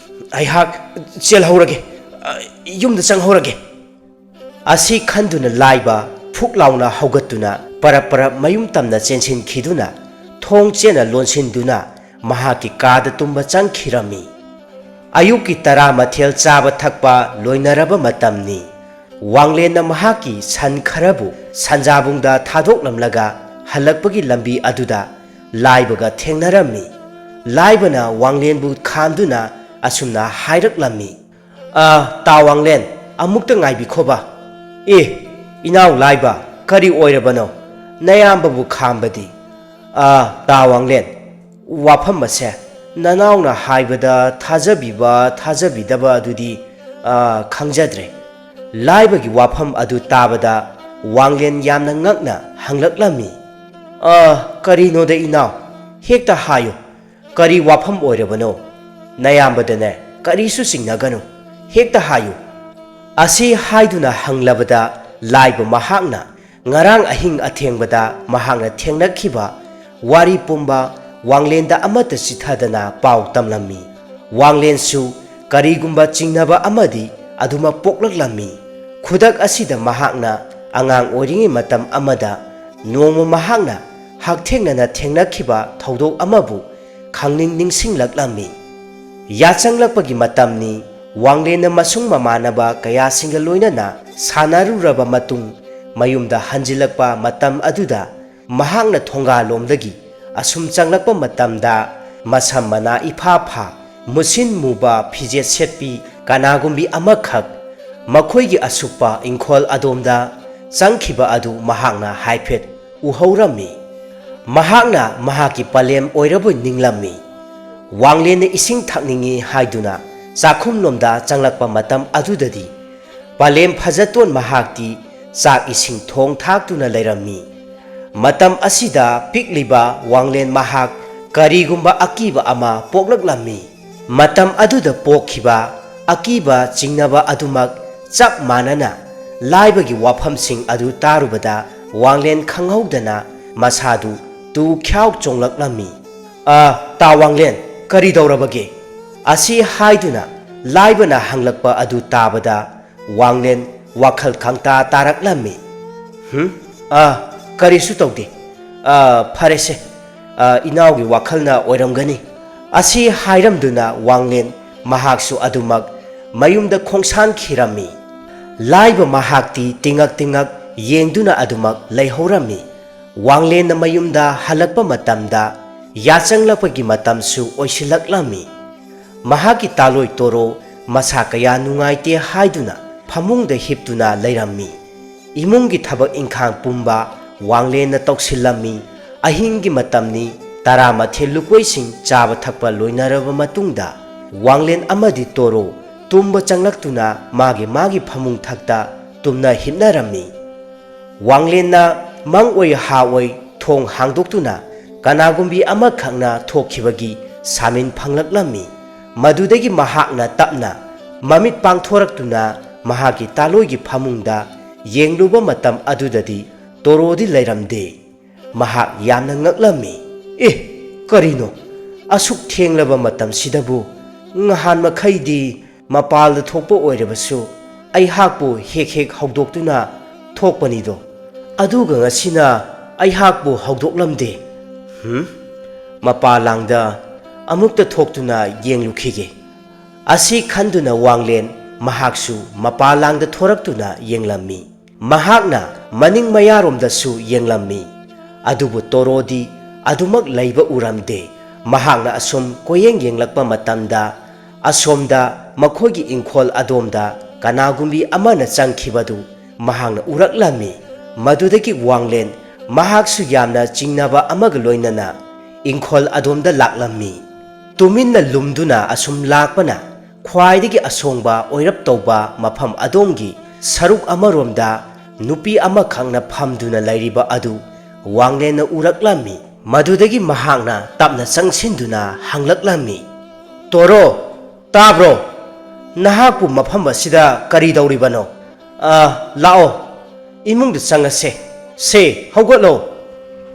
ꯑꯩꯍꯥꯛ ꯆꯦꯜꯍꯧꯔꯒꯦ, ꯑ, ꯌꯨꯝꯗ ꯆꯪꯍꯧꯔꯒꯦ꯫" ꯑꯁꯤ ꯈꯟꯗꯨꯅ ꯂꯥꯏꯕ ꯐꯨꯛ ꯂꯥꯎꯅ ꯍꯧꯒꯠꯇꯨꯅ ꯄꯔꯞ ꯄꯔꯞ ꯃꯌꯨꯝ ꯇꯝꯅ ꯆꯦꯟꯁꯤꯟꯈꯤꯗꯨꯅ ꯊꯣꯡ ꯆꯦꯠꯅ ꯂꯣꯟꯁꯤꯟꯗꯨꯅ ꯃꯍꯥꯛꯀꯤ ꯀꯥꯗ ꯇꯨꯝꯕ ꯆꯪꯈꯤꯔꯝꯃꯤ꯫ ꯑꯌꯨꯛꯀꯤ ꯇꯔꯥ ꯃꯊꯦꯜ ꯆꯥꯕ ꯊꯛꯄ ꯂꯣꯏꯅꯔꯕ ꯃꯇꯝꯅꯤ꯫ ꯋꯥꯡꯂꯦꯟꯅ ꯃꯍꯥꯛꯀꯤ ꯁꯟ ꯈꯔꯕꯨ ꯁꯟꯖꯥꯕꯨꯡꯗ ꯊꯥꯗꯣꯛꯂꯝꯂꯒ ꯍꯜꯂꯛꯄꯒꯤ ꯂꯝꯕꯤ ꯑꯗꯨꯗ ꯂꯥꯏꯕꯒ ꯊꯦꯡꯅꯔꯝꯃꯤ꯫ ꯂꯥꯏꯕꯅ ꯋꯥꯡꯂꯦꯟꯕꯨ ꯈꯥꯝꯗꯨꯅ ꯑꯁꯨꯝꯅ ꯍꯥꯏꯔꯛꯂꯝꯃꯤ, "ꯑ, ꯇꯥ ꯋꯥꯡꯂꯦꯟ, ꯑꯃꯨꯛꯇ ꯉꯥꯏꯕꯤꯈꯣꯕ꯫" "ꯑꯦ, ꯏꯅꯥꯎ ꯂꯥꯏꯕ, ꯀꯔꯤ ꯑꯣꯏꯔꯕꯅꯣ? ꯅꯌꯥꯝꯕꯕꯨ ꯈꯥꯝꯕꯗꯤ?" "ꯑ, ꯇꯥ ꯋꯥꯡꯂꯦꯟ, ꯋꯥꯐꯝ ꯑꯁꯦ ꯅꯅꯥꯎꯅ ꯍꯥꯏꯕꯗ ꯊꯥꯖꯕꯤꯕ ꯊꯥꯖꯕꯤꯗꯕ ꯑꯗꯨꯗꯤ "ꯑ, ꯈꯪꯖꯗ꯭ꯔꯦ꯫" ꯂꯥꯏꯕꯒꯤ ꯋꯥꯐꯝ ꯑꯗꯨ ꯇꯥꯕꯗ ꯋꯥꯡꯂꯦꯟ ꯌꯥꯝꯅ ꯉꯛꯅ ꯍꯪꯂꯛꯂꯝꯃꯤ꯫ "ꯑ, ꯀꯔꯤꯅꯣꯗ ꯏꯅꯥꯎ, ꯍꯦꯛꯇ ꯍꯥꯏꯌꯨ꯫ ꯀꯔꯤ ꯋꯥꯐꯝ ꯑꯣꯏꯔꯕꯅꯣ? ꯅꯌꯥꯝꯕꯗꯅꯦ ꯀꯔꯤꯁꯨ ꯆꯤꯡꯅꯒꯅꯨ, ꯍꯦꯛꯇ ꯍꯥꯏꯌꯨ꯫" ꯑꯁꯤ ꯍꯥꯏꯗꯨꯅ ꯍꯪꯂꯕꯗ ꯂꯥꯏꯕ ꯃꯍꯥꯛꯅ ꯉꯔꯥꯡ ꯑꯍꯤꯡ ꯑꯊꯦꯡꯕꯗ ꯃꯍꯥꯛꯅ ꯊꯦꯡꯅꯈꯤꯕ ꯋꯥꯔꯤ ꯄꯨꯝꯕ ꯋꯥꯡꯂꯦꯟꯗ ꯑꯃꯠꯇ ꯆꯤꯊꯗꯅ ꯄꯥꯎ ꯇꯝꯂꯝꯃꯤ꯫ ꯋꯥꯡꯂꯦꯟꯁꯨ ꯀꯔꯤꯒꯨꯝꯕ ꯆꯤꯡꯅꯕ ꯑꯃꯗꯤ ꯑꯗꯨꯃꯛ ꯄꯣꯛꯂꯛꯂꯝꯃꯤ꯫ ꯈꯨꯗꯛ ꯑꯁꯤꯗ ꯃꯍꯥꯛꯅ ꯑꯉꯥꯡ ꯑꯣꯏꯔꯤꯉꯩ ꯃꯇꯝ ꯑꯃꯗ ꯅꯣꯡꯃ ꯃꯍꯥꯛꯅ ꯍꯛꯊꯦꯡꯅꯅ ꯊꯦꯡꯅꯈꯤꯕ ꯊꯧꯗꯣꯛ ꯑꯃꯕꯨ ꯈꯪꯅꯤꯡ ꯅꯤꯡꯁꯤꯡꯂꯛꯂꯝꯃꯤ꯫ ꯌꯥꯆꯪꯂꯛꯄꯒꯤ ꯃꯇꯝꯅꯤ꯫ ꯋꯥꯡꯂꯦꯟꯅ ꯃꯁꯨꯡ ꯃꯃꯥꯟꯅꯕ ꯀꯌꯥꯁꯤꯡꯒ ꯂꯣꯏꯅꯅ ꯁꯥꯟꯅꯔꯨꯔꯕ ꯃꯇꯨꯡ, ꯃꯌꯨꯝꯗ ꯍꯟꯖꯤꯜꯂꯛꯄ ꯃꯇꯝ ꯑꯗꯨꯗ ꯃꯍꯥꯛꯅ ꯊꯣꯡꯒꯥꯜꯂꯣꯝꯗꯒꯤ ꯑꯁꯨꯝ ꯆꯪꯂꯛꯄ ꯃꯇꯝꯗ, ꯃꯁꯝ ꯃꯅꯥ ꯏꯐꯥ ꯐꯥ, ꯃꯨꯁꯤꯟ ꯃꯨꯕ ꯐꯤꯖꯦꯠ ꯁꯦꯠꯄꯤ ꯀꯅꯥꯒꯨꯝꯕꯤ ꯑꯃꯈꯛ ꯃꯈꯣꯏꯒꯤ ꯑꯁꯨꯛꯄ ꯏꯪꯈꯣꯜ ꯑꯗꯣꯝꯗ ꯆꯪꯈꯤꯕ ꯑꯗꯨ ꯃꯍꯥꯛꯅ ꯍꯥꯏꯐꯦꯠ ꯎꯍꯧꯔꯝꯃꯤ꯫ ꯃꯍꯥꯛꯅ ꯃꯍꯥꯛꯀꯤ ꯄꯂꯦꯝ ꯑꯣꯏꯔꯕꯣꯏ ꯅꯤꯡꯂꯝꯃꯤ꯫ ꯋꯥꯡꯂꯦꯟꯅ ꯏꯁꯤꯡ ꯊꯛꯅꯤꯡꯏ ꯍꯥꯏꯗꯨꯅ ꯆꯥꯛꯈꯨꯝꯂꯣꯝꯗ ꯆꯪꯂꯛꯄ ꯃꯇꯝ ꯑꯗꯨꯗꯗꯤ, ꯄꯂꯦꯝ ꯐꯖꯇꯣꯟ ꯃꯍꯥꯛꯇꯤ ꯆꯥꯛ ꯏꯁꯤꯡ ꯊꯣꯡ ꯊꯥꯛꯇꯨꯅ ꯂꯩꯔꯝꯃꯤ꯫ ꯃꯇꯝ ꯑꯁꯤꯗ ꯄꯤꯛꯂꯤꯕ ꯋꯥꯡꯂꯦꯟ ꯃꯍꯥꯛ ꯀꯔꯤꯒꯨꯝꯕ ꯑꯀꯤꯕ ꯑꯃ ꯄꯣꯛꯂꯛꯂꯝꯃꯤ꯫ ꯃꯇꯝ ꯑꯗꯨꯗ ꯄꯣꯛꯈꯤꯕ ꯑꯀꯤꯕ ꯆꯤꯡꯅꯕ ꯑꯗꯨꯃꯛ ꯆꯞ ꯃꯥꯟꯅꯅ ꯂꯥꯏꯕꯒꯤ ꯋꯥꯐꯝꯁꯤꯡ ꯑꯗꯨ ꯇꯥꯔꯨꯕꯗ ꯋꯥꯡꯂꯦꯟ ꯈꯪꯍꯧꯗꯅ ꯃꯁꯥꯗꯨ ꯇꯨ ꯈ꯭ꯌꯥꯎ ꯆꯣꯡꯂꯛꯂꯝꯃꯤ꯫ "ꯑ, ꯇꯥ ꯋꯥꯡꯂꯦꯟ, ꯀꯔꯤ ꯇꯧꯔꯕꯒꯦ?" ꯑꯁꯤ ꯍꯥꯏꯗꯨꯅ ꯂꯥꯏꯕꯅ ꯍꯪꯂꯛꯄ ꯑꯗꯨ ꯇꯥꯕꯗ ꯋꯥꯡꯂꯦꯟ ꯋꯥꯈꯜ ꯈꯪꯇꯥ ꯇꯥꯔꯛꯂꯝꯃꯤ꯫ "ꯍꯨꯝ? ꯑ, ꯀꯔꯤꯁꯨ ꯇꯧꯗꯦ꯫ ꯑ, ꯐꯔꯦꯁꯦ꯫ ꯑ, ꯏꯅꯥꯎꯒꯤ ꯋꯥꯈꯜꯅ ꯑꯣꯏꯔꯝꯒꯅꯤ꯫" ꯑꯁꯤ ꯍꯥꯏꯔꯝꯗꯨꯅ ꯋꯥꯡꯂꯦꯟ ꯃꯍꯥꯛꯁꯨ ꯑꯗꯨꯃꯛ ꯃꯌꯨꯝꯗ ꯈꯣꯡꯁꯥꯟꯈꯤꯔꯝꯃꯤ꯫ ꯂꯥꯏꯕ ꯃꯍꯥꯛꯇꯤ ꯇꯤꯉꯛ ꯇꯤꯉꯛ ꯌꯦꯡꯗꯨꯅ ꯑꯗꯨꯃꯛ ꯂꯩꯍꯧꯔꯝꯃꯤ꯫ ꯋꯥꯡꯂꯦꯟꯅ ꯃꯌꯨꯝꯗ ꯍꯜꯂꯛꯄ ꯃꯇꯝꯗ ꯌꯥꯆꯪꯂꯛꯄꯒꯤ ꯃꯇꯝꯁꯨ ꯑꯣꯏꯁꯤꯜꯂꯛꯂꯝꯃꯤ꯫ ꯃꯍꯥꯛꯀꯤ ꯇꯥꯂꯣꯏ ꯇꯣꯔꯣ ꯃꯁꯥ ꯀꯌꯥ ꯅꯨꯡꯉꯥꯏꯇꯦ ꯍꯥꯏꯗꯨꯅ ꯐꯃꯨꯡꯗ ꯍꯤꯞꯇꯨꯅ ꯂꯩꯔꯝꯃꯤ꯫ ꯏꯃꯨꯡꯒꯤ ꯊꯕꯛ ꯏꯪꯈꯥꯡ ꯄꯨꯝꯕ ꯋꯥꯡꯂꯦꯟꯅ ꯇꯧꯁꯤꯜꯂꯝꯃꯤ꯫ ꯑꯍꯤꯡꯒꯤ ꯃꯇꯝꯅꯤ, ꯇꯔꯥꯃꯥꯊꯣꯏ ꯂꯨꯀꯣꯏꯁꯤꯡ ꯆꯥꯕ ꯊꯛꯄ ꯂꯣꯏꯅꯔꯕ ꯃꯇꯨꯡꯗ ꯋꯥꯡꯂꯦꯟ ꯑꯃꯗꯤ ꯇꯣꯔꯣ ꯇꯨꯝꯕ ꯆꯪꯂꯛꯇꯨꯅ ꯃꯥꯒꯤ ꯃꯥꯒꯤ ꯐꯃꯨꯡ ꯊꯛꯇ ꯇꯨꯝꯅ ꯍꯤꯞꯅꯔꯝꯃꯤ꯫ ꯋꯥꯡꯂꯦꯟꯅ ꯃꯪ ꯑꯣꯏ ꯍꯥ ꯑꯣꯏ ꯊꯣꯡ ꯍꯥꯡꯗꯣꯛꯇꯨꯅ ꯀꯅꯥꯒꯨꯝꯕꯤ ꯑꯃꯈꯛꯅ ꯊꯣꯛꯈꯤꯕꯒꯤ ꯁꯥꯃꯤꯟ ꯐꯪꯂꯛꯂꯝꯃꯤ꯫ ꯃꯗꯨꯗꯒꯤ ꯃꯍꯥꯛꯅ ꯇꯞꯅ ꯃꯃꯤꯠ ꯄꯥꯡꯊꯣꯔꯛꯇꯨꯅ ꯃꯍꯥꯛꯀꯤ ꯇꯥꯂꯣꯏꯒꯤ ꯐꯃꯨꯡꯗ ꯌꯦꯡꯂꯨꯕ ꯃꯇꯝ ꯑꯗꯨꯗꯗꯤ ꯇꯣꯔꯣꯗꯤ ꯂꯩꯔꯝꯗꯦ꯫ ꯃꯍꯥꯛ ꯌꯥꯝꯅ ꯉꯛꯂꯝꯃꯤ꯫ "ꯑꯦ, ꯀꯔꯤꯅꯣ? ꯑꯁꯨꯛ ꯊꯦꯡꯂꯕ ꯃꯇꯝꯁꯤꯗꯕꯨ? ꯉꯍꯥꯟ ꯃꯈꯩꯗꯤ ꯃꯄꯥꯜꯗ ꯊꯣꯛꯄ ꯑꯣꯏꯔꯕꯁꯨ ꯑꯩꯍꯥꯛꯄꯨ ꯍꯦꯛ ꯍꯦꯛ ꯍꯧꯗꯣꯛꯇꯨꯅ ꯊꯣꯛꯄꯅꯤꯗꯣ꯫ ꯑꯗꯨꯒ ꯉꯁꯤꯅ ꯑꯩꯍꯥꯛꯄꯨ ꯍꯧꯗꯣꯛꯂꯝꯗꯦ꯫ ꯍꯨꯝ? ꯃꯄꯥꯜ ꯂꯥꯡꯗ ꯑꯃꯨꯛꯇ ꯊꯣꯛꯇꯨꯅ ꯌꯦꯡꯂꯨꯈꯤꯒꯦ"꯫ ꯑꯁꯤ ꯈꯟꯗꯨꯅ ꯋꯥꯡꯂꯦꯟ ꯃꯍꯥꯛꯁꯨ ꯃꯄꯥꯜ ꯂꯥꯡꯗ ꯊꯣꯔꯛꯇꯨꯅ ꯌꯦꯡꯂꯝꯃꯤ꯫ ꯃꯍꯥꯛꯅ ꯃꯅꯤꯡ ꯃꯌꯥꯔꯣꯝꯗꯁꯨ ꯌꯦꯡꯂꯝꯃꯤ꯫ ꯑꯗꯨꯕꯨ ꯇꯣꯔꯣꯗꯤ ꯑꯗꯨꯃꯛ ꯂꯩꯕ ꯎꯔꯝꯗꯦ꯫ ꯃꯍꯥꯛꯅ ꯑꯁꯨꯝ ꯀꯣꯏꯌꯦꯡ ꯌꯦꯡꯂꯛꯄ ꯃꯇꯝꯗ, ꯑꯁꯣꯝꯗ ꯃꯈꯣꯏꯒꯤ ꯏꯪꯈꯣꯜ ꯑꯗꯣꯝꯗ ꯀꯅꯥꯒꯨꯝꯕꯤ ꯑꯃꯅ ꯆꯪꯈꯤꯕꯗꯨ ꯃꯍꯥꯛꯅ ꯎꯔꯛꯂꯝꯃꯤ꯫ ꯃꯗꯨꯗꯒꯤ ꯋꯥꯡꯂꯦꯟ ꯃꯍꯥꯛꯁꯨ ꯌꯥꯝꯅ ꯆꯤꯡꯅꯕ ꯑꯃꯒ ꯂꯣꯏꯅꯅ ꯏꯪꯈꯣꯜ ꯑꯗꯣꯝꯗ ꯂꯥꯛꯂꯝꯃꯤ꯫ ꯇꯨꯃꯤꯟꯅ ꯂꯨꯝꯗꯨꯅ ꯑꯁꯨꯝ ꯂꯥꯛꯄꯅ ꯈ꯭ꯋꯥꯏꯗꯒꯤ ꯑꯁꯣꯡꯕ ꯑꯣꯏꯔꯞ ꯇꯧꯕ ꯃꯐꯝ ꯑꯗꯣꯝꯒꯤ ꯁꯔꯨꯛ ꯑꯃꯔꯣꯝꯗ ꯅꯨꯄꯤ ꯑꯃꯈꯛꯅ ꯐꯝꯗꯨꯅ ꯂꯩꯔꯤꯕ ꯑꯗꯨ ꯋꯥꯡꯂꯦꯟꯅ ꯎꯔꯛꯂꯝꯃꯤ꯫ ꯃꯗꯨꯗꯒꯤ ꯃꯍꯥꯛꯅ ꯇꯞꯅ ꯆꯪꯁꯤꯟꯗꯨꯅ ꯍꯪꯂꯛꯂꯝꯃꯤ, "ꯇꯣꯔꯣ, ꯇꯥꯕ꯭ꯔꯣ? ꯅꯍꯥꯛꯄꯨ ꯃꯐꯝ ꯑꯁꯤꯗ ꯀꯔꯤ ꯇꯧꯔꯤꯕꯅꯣ? ꯑ, ꯂꯥꯛꯑꯣ, ꯏꯃꯨꯡꯗ ꯆꯪꯉꯁꯦ꯫ ꯁꯦ, ꯍꯧꯒꯠꯂꯣ"꯫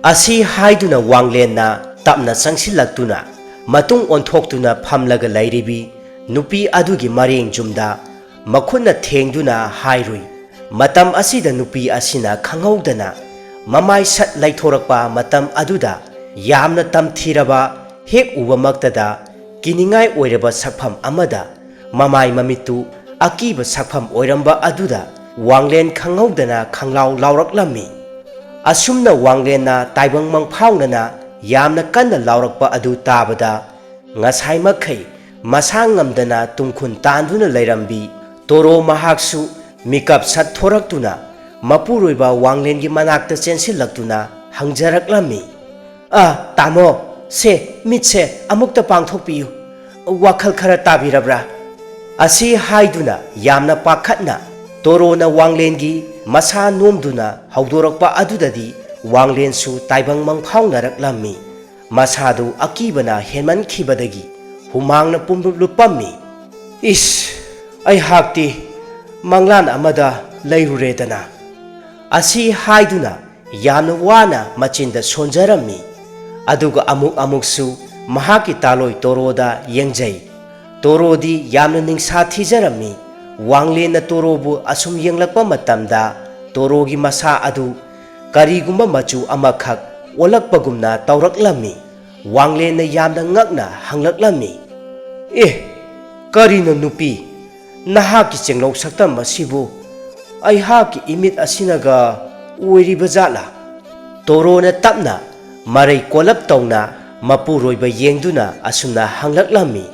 ꯑꯁꯤ ꯍꯥꯏꯗꯨꯅ ꯋꯥꯡꯂꯦꯟꯅ ꯇꯞꯅ ꯆꯪꯁꯤꯜꯂꯛꯇꯨꯅ ꯃꯇꯨꯡ ꯑꯣꯟꯊꯣꯛꯇꯨꯅ ꯐꯝꯂꯒ ꯂꯩꯔꯤꯕꯤ ꯅꯨꯄꯤ ꯑꯗꯨꯒꯤ ꯃꯔꯦꯡ ꯌꯨꯝꯗ ꯃꯈꯨꯠꯅ ꯊꯦꯡꯗꯨꯅ ꯍꯥꯏꯔꯨꯏ꯫ ꯃꯇꯝ ꯑꯁꯤꯗ ꯅꯨꯄꯤ ꯑꯁꯤꯅ ꯈꯪꯍꯧꯗꯅ ꯃꯃꯥꯏ ꯁꯠ ꯂꯩꯊꯣꯔꯛꯄ ꯃꯇꯝ ꯑꯗꯨꯗ ꯌꯥꯝꯅ ꯇꯝꯊꯤꯔꯕ, ꯍꯦꯛ ꯎꯕꯃꯛꯇꯗ ꯀꯤꯅꯤꯡꯉꯥꯏ ꯑꯣꯏꯔꯕ ꯁꯛꯐꯝ ꯑꯃꯗ ꯃꯃꯥꯏ ꯃꯃꯤꯠꯇꯨ ꯑꯀꯤꯕ ꯁꯛꯐꯝ ꯑꯣꯏꯔꯝꯕ ꯑꯗꯨꯗ ꯋꯥꯡꯂꯦꯟ ꯈꯪꯍꯧꯗꯅ ꯈꯪꯂꯥꯎ ꯂꯥꯎꯔꯛꯂꯝꯃꯤ꯫ ꯑꯁꯨꯝꯅ ꯋꯥꯡꯂꯦꯟꯅ ꯇꯥꯏꯕꯪ ꯃꯪꯐꯥꯎꯅꯅ ꯌꯥꯝꯅ ꯀꯟꯅ ꯂꯥꯎꯔꯛꯄ ꯑꯗꯨ ꯇꯥꯕꯗ, ꯉꯁꯥꯏꯃꯈꯩ ꯃꯁꯥ ꯉꯝꯗꯅ ꯇꯨꯡꯈꯨꯟ ꯇꯥꯟꯗꯨꯅ ꯂꯩꯔꯝꯕꯤ ꯇꯣꯔꯣ ꯃꯍꯥꯛꯁꯨ ꯃꯤꯀꯞ ꯁꯠ ꯊꯣꯔꯛꯇꯨꯅ ꯃꯄꯨꯔꯣꯏꯕ ꯋꯥꯡꯂꯦꯟꯒꯤ ꯃꯅꯥꯛꯇ ꯆꯦꯟꯁꯤꯜꯂꯛꯇꯨꯅ ꯍꯪꯖꯔꯛꯂꯝꯃꯤ, "ꯑ, ꯇꯥꯃꯣ, ꯁꯦ, ꯃꯤꯠꯁꯦ ꯑꯃꯨꯛꯇ ꯄꯥꯡꯊꯣꯛꯄꯤꯌꯨ꯫ ꯋꯥꯈꯜ ꯈꯔ ꯇꯥꯕꯤꯔꯕ꯭ꯔꯥ?" ꯑꯁꯤ ꯍꯥꯏꯗꯨꯅ ꯌꯥꯝꯅ ꯄꯥꯈꯠꯅ ꯇꯣꯔꯣꯅ ꯋꯥꯡꯂꯦꯟꯒꯤ ꯃꯁꯥ ꯅꯣꯝꯗꯨꯅ ꯍꯧꯗꯣꯔꯛꯄ ꯑꯗꯨꯗꯗꯤ ꯋꯥꯡꯂꯦꯟꯁꯨ ꯇꯥꯏꯕꯪ ꯃꯪꯐꯥꯎꯅꯔꯛꯂꯝꯃꯤ꯫ ꯃꯁꯥꯗꯨ ꯑꯀꯤꯕꯅ ꯍꯦꯟꯃꯟꯈꯤꯕꯗꯒꯤ ꯍꯨꯃꯥꯡꯅ ꯄꯨꯝꯂꯨꯞ ꯂꯨꯞꯄꯝꯃꯤ꯫ "ꯏꯁ, ꯑꯩꯍꯥꯛꯇꯤ ꯃꯪꯂꯥꯟ ꯑꯃꯗ ꯂꯩꯔꯨꯔꯦꯗꯅ!" ꯑꯁꯤ ꯍꯥꯏꯗꯨꯅ ꯌꯥꯝꯅ ꯋꯥꯅ ꯃꯆꯤꯟꯗ ꯁꯣꯟꯖꯔꯝꯃꯤ꯫ ꯑꯗꯨꯒ ꯑꯃꯨꯛ ꯑꯃꯨꯛꯁꯨ ꯃꯍꯥꯛꯀꯤ ꯇꯥꯂꯣꯏ ꯇꯣꯔꯣꯗ ꯌꯦꯡꯖꯩ꯫ ꯇꯣꯔꯣꯗꯤ ꯌꯥꯝꯅ ꯅꯤꯡꯁꯥ ꯊꯤꯖꯔꯝꯃꯤ꯫ ꯋꯥꯡꯂꯦꯟꯅ ꯇꯣꯔꯣꯕꯨ ꯑꯁꯨꯝ ꯌꯦꯡꯂꯛꯄ ꯃꯇꯝꯗ ꯇꯣꯔꯣꯒꯤ ꯃꯁꯥ ꯑꯗꯨ ꯀꯔꯤꯒꯨꯝꯕ ꯃꯆꯨ ꯑꯃꯈꯛ ꯑꯣꯜꯂꯛꯄꯒꯨꯝꯅ ꯇꯧꯔꯛꯂꯝꯃꯤ꯫ ꯋꯥꯡꯂꯦꯟꯅ ꯌꯥꯝꯅ ꯉꯛꯅ ꯍꯪꯂꯛꯂꯝꯃꯤ, "ꯑꯦ, ꯀꯔꯤꯅꯣ ꯅꯨꯄꯤ? ꯅꯍꯥꯛꯀꯤ ꯆꯦꯡꯂꯧ ꯁꯛꯇꯝ ꯑꯁꯤꯕꯨ ꯑꯩꯍꯥꯛꯀꯤ ꯏꯃꯤꯠ ꯑꯁꯤꯅꯒ ꯑꯣꯏꯔꯤꯕ ꯖꯥꯠꯂꯥ?" ꯇꯣꯔꯣꯅ ꯇꯞꯅ ꯃꯔꯩ ꯀꯣꯜꯂꯞ ꯇꯧꯅ ꯃꯄꯨꯔꯣꯏꯕ ꯌꯦꯡꯗꯨꯅ ꯑꯁꯨꯝꯅ ꯍꯪꯂꯛꯂꯝꯃꯤ,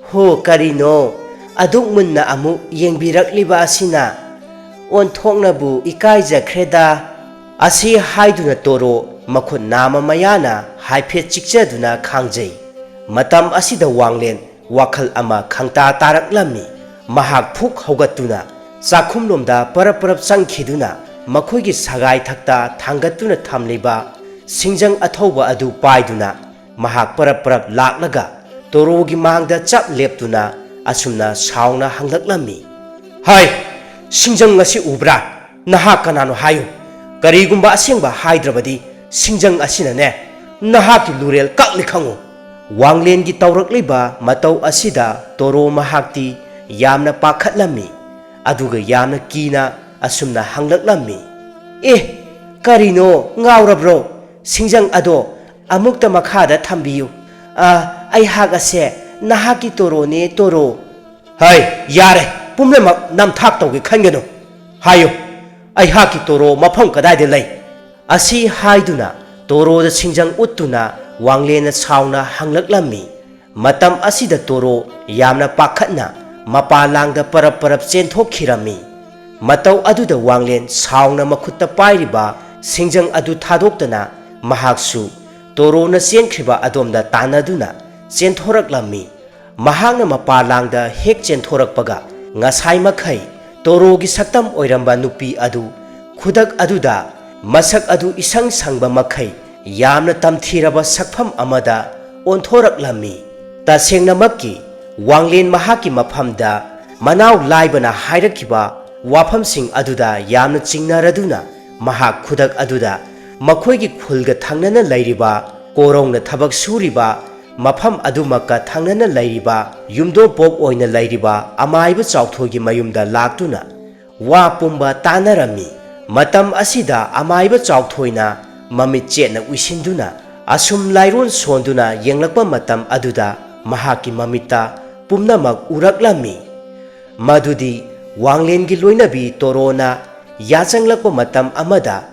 "ꯍꯣ, ꯀꯔꯤꯅꯣ? ꯑꯗꯨꯛ ꯃꯨꯟꯅ ꯑꯃꯨꯛ ꯌꯦꯡꯕꯤꯔꯛꯂꯤꯕ ꯑꯁꯤꯅ? ꯑꯣꯟꯊꯣꯛꯅꯕꯨ ꯏꯀꯥꯏꯖꯈ꯭ꯔꯦꯗ!" ꯑꯁꯤ ꯍꯥꯏꯗꯨꯅ ꯇꯣꯔꯣ ꯃꯈꯨꯠ ꯅꯥꯝꯃ ꯃꯌꯥꯅ ꯍꯥꯏꯐꯦꯠ ꯆꯤꯛꯆꯗꯨꯅ ꯈꯥꯡꯖꯩ꯫ ꯃꯇꯝ ꯑꯁꯤꯗ ꯋꯥꯡꯂꯦꯟ ꯋꯥꯈꯜ ꯑꯃ ꯈꯪꯇꯥ ꯇꯥꯔꯛꯂꯝꯃꯤ꯫ ꯃꯍꯥꯛ ꯐꯨꯛ ꯍꯧꯒꯠꯇꯨꯅ ꯆꯥꯛꯈꯨꯝꯂꯣꯝꯗ ꯄꯔꯞ ꯄꯔꯞ ꯆꯪꯈꯤꯗꯨꯅ ꯃꯈꯣꯏꯒꯤ ꯁꯒꯥꯏ ꯊꯛꯇ ꯊꯥꯡꯒꯠꯇꯨꯅ ꯊꯝꯂꯤꯕ ꯁꯤꯡꯖꯪ ꯑꯊꯧꯕ ꯑꯗꯨ ꯄꯥꯏꯗꯨꯅ ꯃꯍꯥꯛ ꯄꯔꯞ ꯄꯔꯞ ꯂꯥꯛꯂꯒ ꯇꯣꯔꯣꯒꯤ ꯃꯥꯡꯗ ꯆꯞ ꯂꯦꯞꯇꯨꯅ ꯑꯁꯨꯝꯅ ꯁꯥꯎꯅ ꯍꯪꯂꯛꯂꯝꯃꯤ, "ꯍꯥꯏ, ꯁꯤꯡꯖꯪ ꯑꯁꯤ ꯎꯕ꯭ꯔꯥ? ꯅꯍꯥꯛ ꯀꯅꯥꯅꯣ ꯍꯥꯏꯌꯨ꯫ ꯀꯔꯤꯒꯨꯝꯕ ꯑꯁꯦꯡꯕ ꯍꯥꯏꯗ꯭ꯔꯕꯗꯤ ꯁꯤꯡꯖꯪ ꯑꯁꯤꯅꯅꯦ ꯅꯍꯥꯛꯀꯤ ꯂꯨꯔꯦꯜ ꯀꯛꯂꯤ ꯈꯪꯉꯨ!" ꯋꯥꯡꯂꯦꯟꯒꯤ ꯇꯧꯔꯛꯂꯤꯕ ꯃꯇꯧ ꯑꯁꯤꯗ ꯇꯣꯔꯣ ꯃꯍꯥꯛꯇꯤ ꯌꯥꯝꯅ ꯄꯥꯈꯠꯂꯝꯃꯤ꯫ ꯑꯗꯨꯒ ꯌꯥꯝꯅ ꯀꯤꯅ ꯑꯁꯨꯝꯅ ꯍꯪꯂꯛꯂꯝꯃꯤ, "ꯑꯦ, ꯀꯔꯤꯅꯣ, ꯉꯥꯎꯔꯕ꯭ꯔꯣ? ꯁꯤꯡꯖꯪ ꯑꯗꯣ ꯑꯃꯨꯛꯇ ꯃꯈꯥꯗ ꯊꯝꯕꯤꯌꯨ꯫ ꯑ, ꯑꯩꯍꯥꯛ ꯑꯁꯦ ꯅꯍꯥꯛꯀꯤ ꯇꯣꯔꯣꯅꯦ, ꯇꯣꯔꯣ!" "ꯍꯩ, ꯌꯥꯔꯦ, ꯄꯨꯝꯅꯃꯛ ꯅꯝꯊꯥꯛ ꯇꯧꯒꯦ ꯈꯟꯒꯅꯨ꯫ ꯍꯥꯏꯌꯨ, ꯑꯩꯍꯥꯛꯀꯤ ꯇꯣꯔꯣ ꯃꯐꯝ ꯀꯗꯥꯏꯗ ꯂꯩ?" ꯑꯁꯤ ꯍꯥꯏꯗꯨꯅ ꯇꯣꯔꯣꯗ ꯁꯤꯡꯖꯪ ꯎꯠꯇꯨꯅ ꯋꯥꯡꯂꯦꯟꯅ ꯁꯥꯎꯅ ꯍꯪꯂꯛꯂꯝꯃꯤ꯫ ꯃꯇꯝ ꯑꯁꯤꯗ ꯇꯣꯔꯣ ꯌꯥꯝꯅ ꯄꯥꯈꯠꯅ ꯃꯄꯥ ꯂꯥꯡꯗ ꯄꯔꯞ ꯄꯔꯞ ꯆꯦꯟꯊꯣꯛꯈꯤꯔꯝꯃꯤ꯫ ꯃꯇꯧ ꯑꯗꯨꯗ ꯋꯥꯡꯂꯦꯟ ꯁꯥꯎꯅ ꯃꯈꯨꯠꯇ ꯄꯥꯏꯔꯤꯕ ꯁꯤꯡꯖꯪ ꯑꯗꯨ ꯊꯥꯗꯣꯛꯇꯅ ꯃꯍꯥꯛꯁꯨ ꯇꯣꯔꯣꯅ ꯆꯦꯟꯈ꯭ꯔꯤꯕ ꯑꯗꯣꯝꯗ ꯇꯥꯟꯅꯗꯨꯅ ꯆꯦꯟꯊꯣꯔꯛꯂꯝꯃꯤ꯫ ꯃꯍꯥꯛꯅ ꯃꯄꯥꯟꯂꯥꯡꯗ ꯍꯦꯛ ꯆꯦꯟꯊꯣꯔꯛꯄꯒ, ꯉꯁꯥꯏ ꯃꯈꯩ ꯇꯣꯔꯣꯒꯤ ꯁꯛꯇꯝ ꯑꯣꯏꯔꯝꯕ ꯅꯨꯄꯤ ꯑꯗꯨ ꯈꯨꯗꯛ ꯑꯗꯨꯗ ꯃꯁꯛ ꯑꯗꯨ ꯏꯁꯪ ꯁꯪꯕ ꯃꯈꯩ ꯌꯥꯝꯅ ꯇꯝꯊꯤꯔꯕ ꯁꯛꯐꯝ ꯑꯃꯗ ꯑꯣꯟꯊꯣꯔꯛꯂꯝꯃꯤ꯫ ꯇꯁꯦꯡꯅꯃꯛꯀꯤ ꯋꯥꯡꯂꯦꯟ ꯃꯍꯥꯛꯀꯤ ꯃꯐꯝꯗ ꯃꯅꯥꯎ ꯂꯥꯏꯕꯅ ꯍꯥꯏꯔꯛꯈꯤꯕ ꯋꯥꯐꯝꯁꯤꯡ ꯑꯗꯨꯗ ꯌꯥꯝꯅ ꯆꯤꯡꯅꯔꯗꯨꯅ, ꯃꯍꯥꯛ ꯈꯨꯗꯛ ꯑꯗꯨꯗ ꯃꯈꯣꯏꯒꯤ ꯈꯨꯜꯒ ꯊꯪꯅꯅ ꯂꯩꯔꯤꯕ, ꯀꯣꯔꯧꯅ ꯊꯕꯛ ꯁꯨꯔꯤꯕ ꯃꯐꯝ ꯑꯗꯨꯃꯛꯀ ꯊꯪꯅꯅ ꯂꯩꯔꯤꯕ, ꯌꯨꯝꯗꯣꯄꯣꯛ ꯑꯣꯏꯅ ꯂꯩꯔꯤꯕ ꯑꯃꯥꯏꯕ ꯆꯥꯎꯊꯣꯏꯒꯤ ꯃꯌꯨꯝꯗ ꯂꯥꯛꯇꯨꯅ ꯋꯥ ꯄꯨꯝꯕ ꯇꯥꯅꯔꯝꯃꯤ꯫ ꯃꯇꯝ ꯑꯁꯤꯗ ꯑꯃꯥꯏꯕ ꯆꯥꯎꯊꯣꯏꯅ ꯃꯃꯤꯠ ꯆꯦꯠꯅ ꯎꯏꯁꯤꯟꯗꯨꯅ ꯑꯁꯨꯝ ꯂꯥꯏꯔꯣꯟ ꯁꯣꯟꯗꯨꯅ ꯌꯦꯡꯂꯛꯄ ꯃꯇꯝ ꯑꯗꯨꯗ ꯃꯍꯥꯛꯀꯤ ꯃꯃꯤꯠꯇ ꯄꯨꯝꯅꯃꯛ ꯎꯔꯛꯂꯝꯃꯤ꯫ ꯃꯗꯨꯗꯤ ꯋꯥꯡꯂꯦꯟꯒꯤ ꯂꯣꯏꯅꯕꯤ ꯇꯣꯔꯣꯅ ꯌꯥꯆꯪꯂꯛꯄ ꯃꯇꯝ ꯑꯃꯗ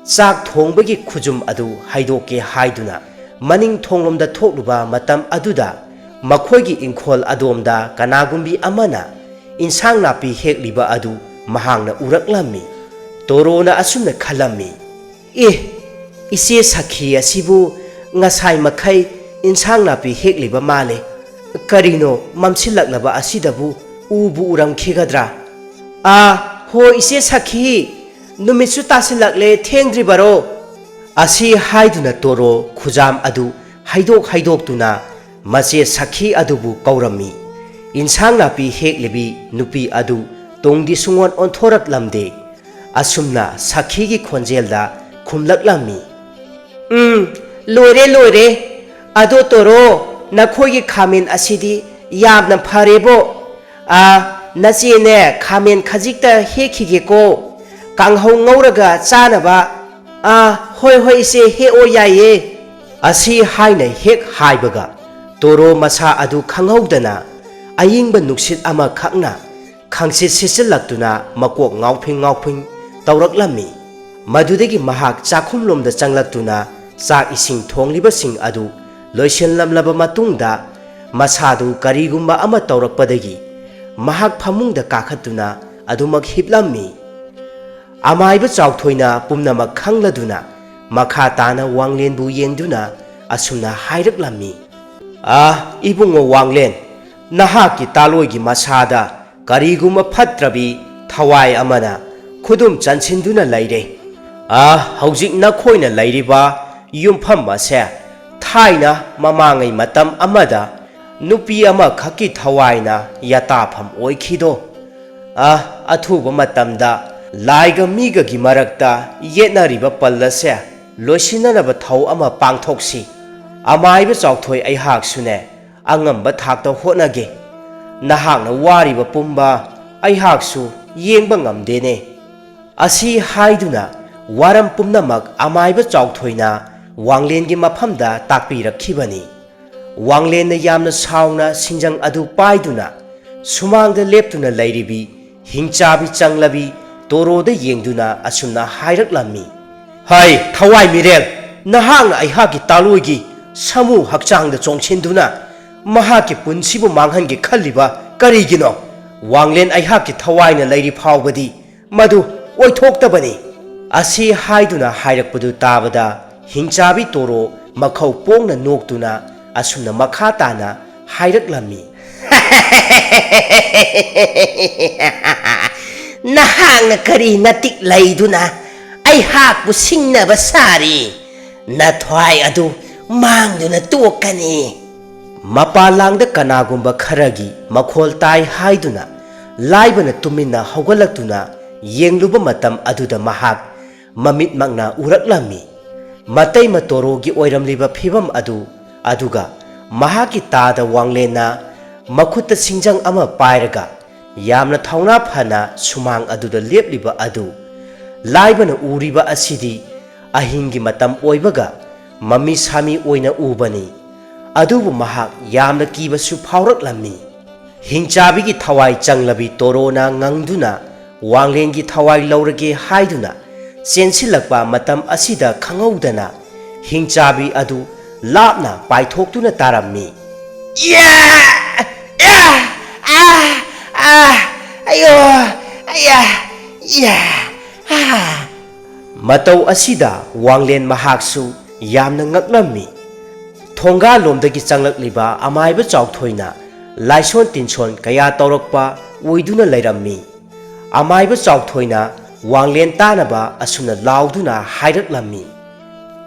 ꯆꯥꯛ ꯊꯣꯡꯕꯒꯤ ꯈꯨꯖꯨꯝ ꯑꯗꯨ ꯍꯩꯗꯣꯛꯀꯦ ꯍꯥꯏꯗꯨꯅ ꯃꯅꯤꯡ ꯊꯣꯡꯂꯣꯝꯗ ꯊꯣꯛꯂꯨꯕ ꯃꯇꯝ ꯑꯗꯨꯗ ꯃꯈꯣꯏꯒꯤ ꯏꯪꯈꯣꯜ ꯑꯗꯣꯝꯗ ꯀꯅꯥꯒꯨꯝꯕꯤ ꯑꯃꯅ ꯏꯟꯁꯥꯡ ꯅꯥꯄꯤ ꯍꯦꯛꯂꯤꯕ ꯑꯗꯨ ꯃꯍꯥꯛꯅ ꯎꯔꯛꯂꯝꯃꯤ꯫ ꯇꯣꯔꯣꯅ ꯑꯁꯨꯝꯅ ꯈꯜꯂꯝꯃꯤ, "ꯑꯦ, ꯏꯆꯦ ꯁꯈꯤ ꯑꯁꯤꯕꯨ ꯉꯁꯥꯏ ꯃꯈꯩ ꯏꯟꯁꯥꯡ ꯅꯥꯄꯤ ꯍꯦꯛꯂꯤꯕ ꯃꯥꯜꯂꯦ꯫ ꯀꯔꯤꯅꯣ ꯃꯝꯁꯤꯜꯂꯛꯂꯕ ꯑꯁꯤꯗꯕꯨ ꯎꯕꯨ ꯎꯔꯝꯈꯤꯒꯗ꯭ꯔꯥ? ꯑꯥ, ꯍꯣ ꯏꯆꯦ ꯁꯈꯤ, ꯅꯨꯃꯤꯠꯁꯨ ꯇꯥꯁꯤꯜꯂꯛꯂꯦ, ꯊꯦꯡꯗ꯭ꯔꯤꯕꯔꯣ?" ꯑꯁꯤ ꯍꯥꯏꯗꯨꯅ ꯇꯣꯔꯣ ꯈꯨꯖꯥꯝ ꯑꯗꯨ ꯍꯩꯗꯣꯛ ꯍꯩꯗꯣꯛꯇꯨꯅ ꯃꯆꯦ ꯁꯈꯤ ꯑꯗꯨꯕꯨ ꯀꯧꯔꯝꯃꯤ꯫ ꯏꯟꯁꯥꯡ ꯅꯥꯄꯤ ꯍꯦꯛꯂꯤꯕꯤ ꯅꯨꯄꯤ ꯑꯗꯨ ꯇꯨꯡꯗꯤ ꯁꯨꯡꯑꯣꯟ ꯑꯣꯟꯊꯣꯔꯛꯂꯝꯗꯦ꯫ ꯑꯁꯨꯝꯅ ꯁꯈꯤꯒꯤ ꯈꯣꯟꯖꯦꯜꯗ ꯈꯨꯝꯂꯛꯂꯝꯃꯤ, "ꯎꯝ, ꯂꯣꯏꯔꯦ, ꯂꯣꯏꯔꯦ꯫ ꯑꯗꯣ ꯇꯣꯔꯣ, ꯅꯈꯣꯏꯒꯤ ꯈꯥꯃꯦꯟ ꯑꯁꯤꯗꯤ ꯌꯥꯝꯅ ꯐꯔꯦꯕꯣ꯫ ꯑꯥ, ꯅꯆꯦꯅꯦ, ꯈꯥꯃꯦꯟ ꯈꯖꯤꯛꯇ ꯍꯦꯛꯈꯤꯒꯦꯀꯣ, ꯀꯥꯡꯍꯧ ꯉꯧꯔꯒ ꯆꯥꯅꯕ꯫ ꯑꯥ, ꯍꯣꯏ, ꯍꯣꯏ, ꯏꯆꯦ, ꯍꯦꯛꯑꯣ, ꯌꯥꯏꯌꯦ꯫" ꯑꯁꯤ ꯍꯥꯏꯅ ꯍꯦꯛ ꯍꯥꯏꯕꯒ, ꯇꯣꯔꯣ ꯃꯁꯥ ꯑꯗꯨ ꯈꯪꯍꯧꯗꯅ ꯑꯏꯪꯕ ꯅꯨꯡꯁꯤꯠ ꯑꯃꯈꯛꯅ ꯈꯪꯁꯤꯠ ꯁꯤꯠꯆꯤꯜꯂꯛꯇꯨꯅ ꯃꯀꯣꯛ ꯉꯥꯎꯐꯤꯡ ꯉꯥꯎꯐꯤꯡ ꯇꯧꯔꯛꯂꯝꯃꯤ꯫ ꯃꯗꯨꯗꯒꯤ ꯃꯍꯥꯛ ꯆꯥꯛꯈꯨꯝꯂꯣꯝꯗ ꯆꯪꯂꯛꯇꯨꯅ ꯆꯥꯛ ꯏꯁꯤꯡ ꯊꯣꯡꯂꯤꯕꯁꯤꯡ ꯑꯗꯨ ꯂꯣꯏꯁꯤꯜꯂꯝꯂꯕ ꯃꯇꯨꯡꯗ, ꯃꯁꯥꯗꯨ ꯀꯔꯤꯒꯨꯝꯕ ꯑꯃ ꯇꯧꯔꯛꯄꯗꯒꯤ ꯃꯍꯥꯛ ꯐꯃꯨꯡꯗ ꯀꯥꯈꯠꯇꯨꯅ ꯑꯗꯨꯃꯛ ꯍꯤꯞꯂꯝꯃꯤ꯫ ꯑꯃꯥꯏꯕ ꯆꯥꯎꯊꯣꯏꯅ ꯄꯨꯝꯅꯃꯛ ꯈꯪꯂꯗꯨꯅ ꯃꯈꯥ ꯇꯥꯅ ꯋꯥꯡꯂꯦꯟꯕꯨ ꯌꯦꯡꯗꯨꯅ ꯑꯁꯨꯝꯅ ꯍꯥꯏꯔꯛꯂꯝꯃꯤ, "ꯑꯥ, ꯏꯕꯨꯡꯉꯣ ꯋꯥꯡꯂꯦꯟ, ꯅꯍꯥꯛꯀꯤ ꯇꯥꯂꯣꯏꯒꯤ ꯃꯁꯥꯗ ꯀꯔꯤꯒꯨꯝꯕ ꯐꯠꯇ꯭ꯔꯕꯤ ꯊꯋꯥꯏ ꯑꯃꯅ ꯈꯨꯗꯨꯝ ꯆꯟꯁꯤꯟꯗꯨꯅ ꯂꯩꯔꯦ꯫ ꯑ, ꯍꯧꯖꯤꯛ ꯅꯈꯣꯏꯅ ꯂꯩꯔꯤꯕ ꯌꯨꯝꯐꯝ ꯑꯁꯦ ꯊꯥꯏꯅ ꯃꯃꯥꯡꯉꯩ ꯃꯇꯝ ꯑꯃꯗ ꯅꯨꯄꯤ ꯑꯃꯈꯛꯀꯤ ꯊꯋꯥꯏꯅ ꯌꯥꯇꯥꯐꯝ ꯑꯣꯏꯈꯤꯗꯣ꯫ ꯑ, ꯑꯊꯨꯕ ꯃꯇꯝꯗ ꯂꯥꯏꯒ ꯃꯤꯒꯒꯤ ꯃꯔꯛꯇ ꯌꯦꯠꯅꯔꯤꯕ ꯄꯜ ꯑꯁꯦ ꯂꯣꯏꯁꯤꯟꯅꯅꯕ ꯊꯧ ꯑꯃ ꯄꯥꯡꯊꯣꯛꯁꯤ꯫ ꯑꯃꯥꯏꯕ ꯆꯥꯎꯊꯣꯏ ꯑꯩꯍꯥꯛꯁꯨꯅꯦ ꯑꯉꯝꯕ ꯊꯥꯛꯇ ꯍꯣꯠꯅꯒꯦ꯫ ꯅꯍꯥꯛꯅ ꯋꯥꯔꯤꯕ ꯄꯨꯝꯕ ꯑꯩꯍꯥꯛꯁꯨ ꯌꯦꯡꯕ ꯉꯝꯗꯦꯅꯦ꯫ ꯑꯁꯤ ꯍꯥꯏꯗꯨꯅ ꯋꯥꯔꯝ ꯄꯨꯝꯅꯃꯛ ꯑꯃꯥꯏꯕ ꯆꯥꯎꯊꯣꯏꯅ ꯋꯥꯡꯂꯦꯟꯒꯤ ꯃꯐꯝꯗ ꯇꯥꯛꯄꯤꯔꯛꯈꯤꯕꯅꯤ꯫ ꯋꯥꯡꯂꯦꯟꯅ ꯌꯥꯝꯅ ꯁꯥꯎꯅ ꯁꯤꯡꯖꯪ ꯑꯗꯨ ꯄꯥꯏꯗꯨꯅ ꯁꯨꯃꯥꯡꯗ ꯂꯦꯞꯇꯨꯅ ꯂꯩꯔꯤꯕꯤ ꯍꯤꯡꯆꯥꯕꯤ ꯆꯪꯂꯕꯤ ꯇꯣꯔꯣꯗ ꯌꯦꯡꯗꯨꯅ ꯑꯁꯨꯝꯅ ꯍꯥꯏꯔꯛꯂꯝꯃꯤ, "ꯍꯩ, ꯊꯋꯥꯏ ꯃꯤꯔꯦꯜ, ꯅꯍꯥꯛꯅ ꯑꯩꯍꯥꯛꯀꯤ ꯇꯥꯂꯣꯏꯒꯤ ꯁꯥꯃꯨ ꯍꯛꯆꯥꯡꯗ ꯆꯣꯡꯁꯤꯟꯗꯨꯅ ꯃꯍꯥꯛꯀꯤ ꯄꯨꯟꯁꯤꯕꯨ ꯃꯥꯡꯍꯟꯒꯦ ꯈꯜꯂꯤꯕ ꯀꯔꯤꯒꯤꯅꯣ? ꯋꯥꯡꯂꯦꯟ ꯑꯩꯍꯥꯛꯀꯤ ꯊꯋꯥꯏꯅ ꯂꯩꯔꯤ ꯐꯥꯎꯕꯗꯤ ꯃꯗꯨ ꯑꯣꯏꯊꯣꯛꯇꯕꯅꯤ"꯫ ꯑꯁꯤ ꯍꯥꯏꯗꯨꯅ ꯍꯥꯏꯔꯛꯄꯗꯨ ꯇꯥꯕꯗ ꯍꯤꯡꯆꯥꯕꯤ ꯇꯣꯔꯣ ꯃꯈꯧ ꯄꯣꯡꯅ ꯅꯣꯛꯇꯨꯅ ꯑꯁꯨꯝꯅ ꯃꯈꯥ ꯇꯥꯅ ꯍꯥꯏꯔꯛꯂꯝꯃꯤ, "ꯅꯍꯥꯛꯅ ꯀꯔꯤ ꯅꯇꯤꯛ ꯂꯩꯗꯨꯅ ꯑꯩꯍꯥꯛꯄꯨ ꯁꯤꯡꯅꯕ ꯁꯥꯔꯤ? ꯅꯊ꯭ꯋꯥꯏ ꯑꯗꯨ ꯃꯥꯡꯗꯨꯅ ꯇꯣꯛꯀꯅꯤ"꯫ ꯃꯄꯥꯟ ꯂꯥꯡꯗ ꯀꯅꯥꯒꯨꯝꯕ ꯈꯔꯒꯤ ꯃꯈꯣꯜ ꯇꯥꯏ ꯍꯥꯏꯗꯨꯅ ꯂꯥꯏꯕꯅ ꯇꯨꯃꯤꯟꯅ ꯍꯧꯒꯠꯂꯛꯇꯨꯅ ꯌꯦꯡꯂꯨꯕ ꯃꯇꯝ ꯑꯗꯨꯗ ꯃꯍꯥꯛ ꯃꯃꯤꯠꯃꯛꯅ ꯎꯔꯛꯂꯝꯃꯤ꯫ ꯃꯇꯩꯃ ꯇꯣꯔꯣꯒꯤ ꯑꯣꯏꯔꯝꯂꯤꯕ ꯐꯤꯕꯝ ꯑꯗꯨ, ꯑꯗꯨꯒ ꯃꯍꯥꯛꯀꯤ ꯇꯥꯗ ꯋꯥꯡꯂꯦꯟꯅ ꯃꯈꯨꯠꯇ ꯁꯤꯡꯖꯪ ꯑꯃ ꯄꯥꯏꯔꯒ ꯌꯥꯝꯅ ꯊꯧꯅꯥ ꯐꯅ ꯁꯨꯃꯥꯡ ꯑꯗꯨꯗ ꯂꯦꯞꯂꯤꯕ ꯑꯗꯨ ꯂꯥꯏꯕꯅ ꯎꯔꯤꯕ ꯑꯁꯤꯗꯤ ꯑꯍꯤꯡꯒꯤ ꯃꯇꯝ ꯑꯣꯏꯕꯒ ꯃꯃꯤ ꯁꯥꯃꯤ ꯑꯣꯏꯅ ꯎꯕꯅꯤ꯫ ꯑꯗꯨꯕꯨ ꯃꯍꯥꯛ ꯌꯥꯝꯅ ꯀꯤꯕꯁꯨ ꯐꯥꯎꯔꯛꯂꯝꯃꯤ꯫ ꯍꯤꯡꯆꯥꯕꯤꯒꯤ ꯊꯋꯥꯏ ꯆꯪꯂꯕꯤ ꯇꯣꯔꯣꯅ ꯉꯪꯗꯨꯅ ꯋꯥꯡꯂꯦꯟꯒꯤ ꯊꯋꯥꯏ ꯂꯧꯔꯒꯦ ꯍꯥꯏꯗꯨꯅ ꯆꯦꯟꯁꯤꯜꯂꯛꯄ ꯃꯇꯝ ꯑꯁꯤꯗ ꯈꯪꯍꯧꯗꯅ ꯍꯤꯡꯆꯥꯕꯤ ꯑꯗꯨ ꯂꯥꯞꯅ ꯄꯥꯏꯊꯣꯛꯇꯨꯅ ꯇꯥꯔꯝꯃꯤ꯫ ꯌꯥ! ꯌꯥ! ꯑꯥ! ꯑꯥ! ꯑꯌꯣ! ꯑꯌꯥ! ꯌꯥ! ꯑꯥ! ꯃꯇꯧ ꯑꯁꯤꯗ ꯋꯥꯡꯂꯦꯟ ꯃꯍꯥꯛꯁꯨ ꯌꯥꯝꯅ ꯉꯛꯂꯝꯃꯤ꯫ ꯊꯣꯡꯒꯥꯜꯂꯣꯝꯗꯒꯤ ꯆꯪꯂꯛꯂꯤꯕ ꯑꯃꯥꯏꯕ ꯆꯥꯎꯊꯣꯏꯅ ꯂꯥꯏꯁꯣꯟ ꯇꯤꯟꯁꯣꯟ ꯀꯌꯥ ꯇꯧꯔꯛꯄ ꯑꯣꯏꯗꯨꯅ ꯂꯩꯔꯝꯃꯤ꯫ ꯑꯃꯥꯏꯕ ꯆꯥꯎꯊꯣꯏꯅ ꯋꯥꯡꯂꯦꯟ ꯇꯥꯅꯕ ꯑꯁꯨꯝꯅ ꯂꯥꯎꯗꯨꯅ ꯍꯥꯏꯔꯛꯂꯝꯃꯤ,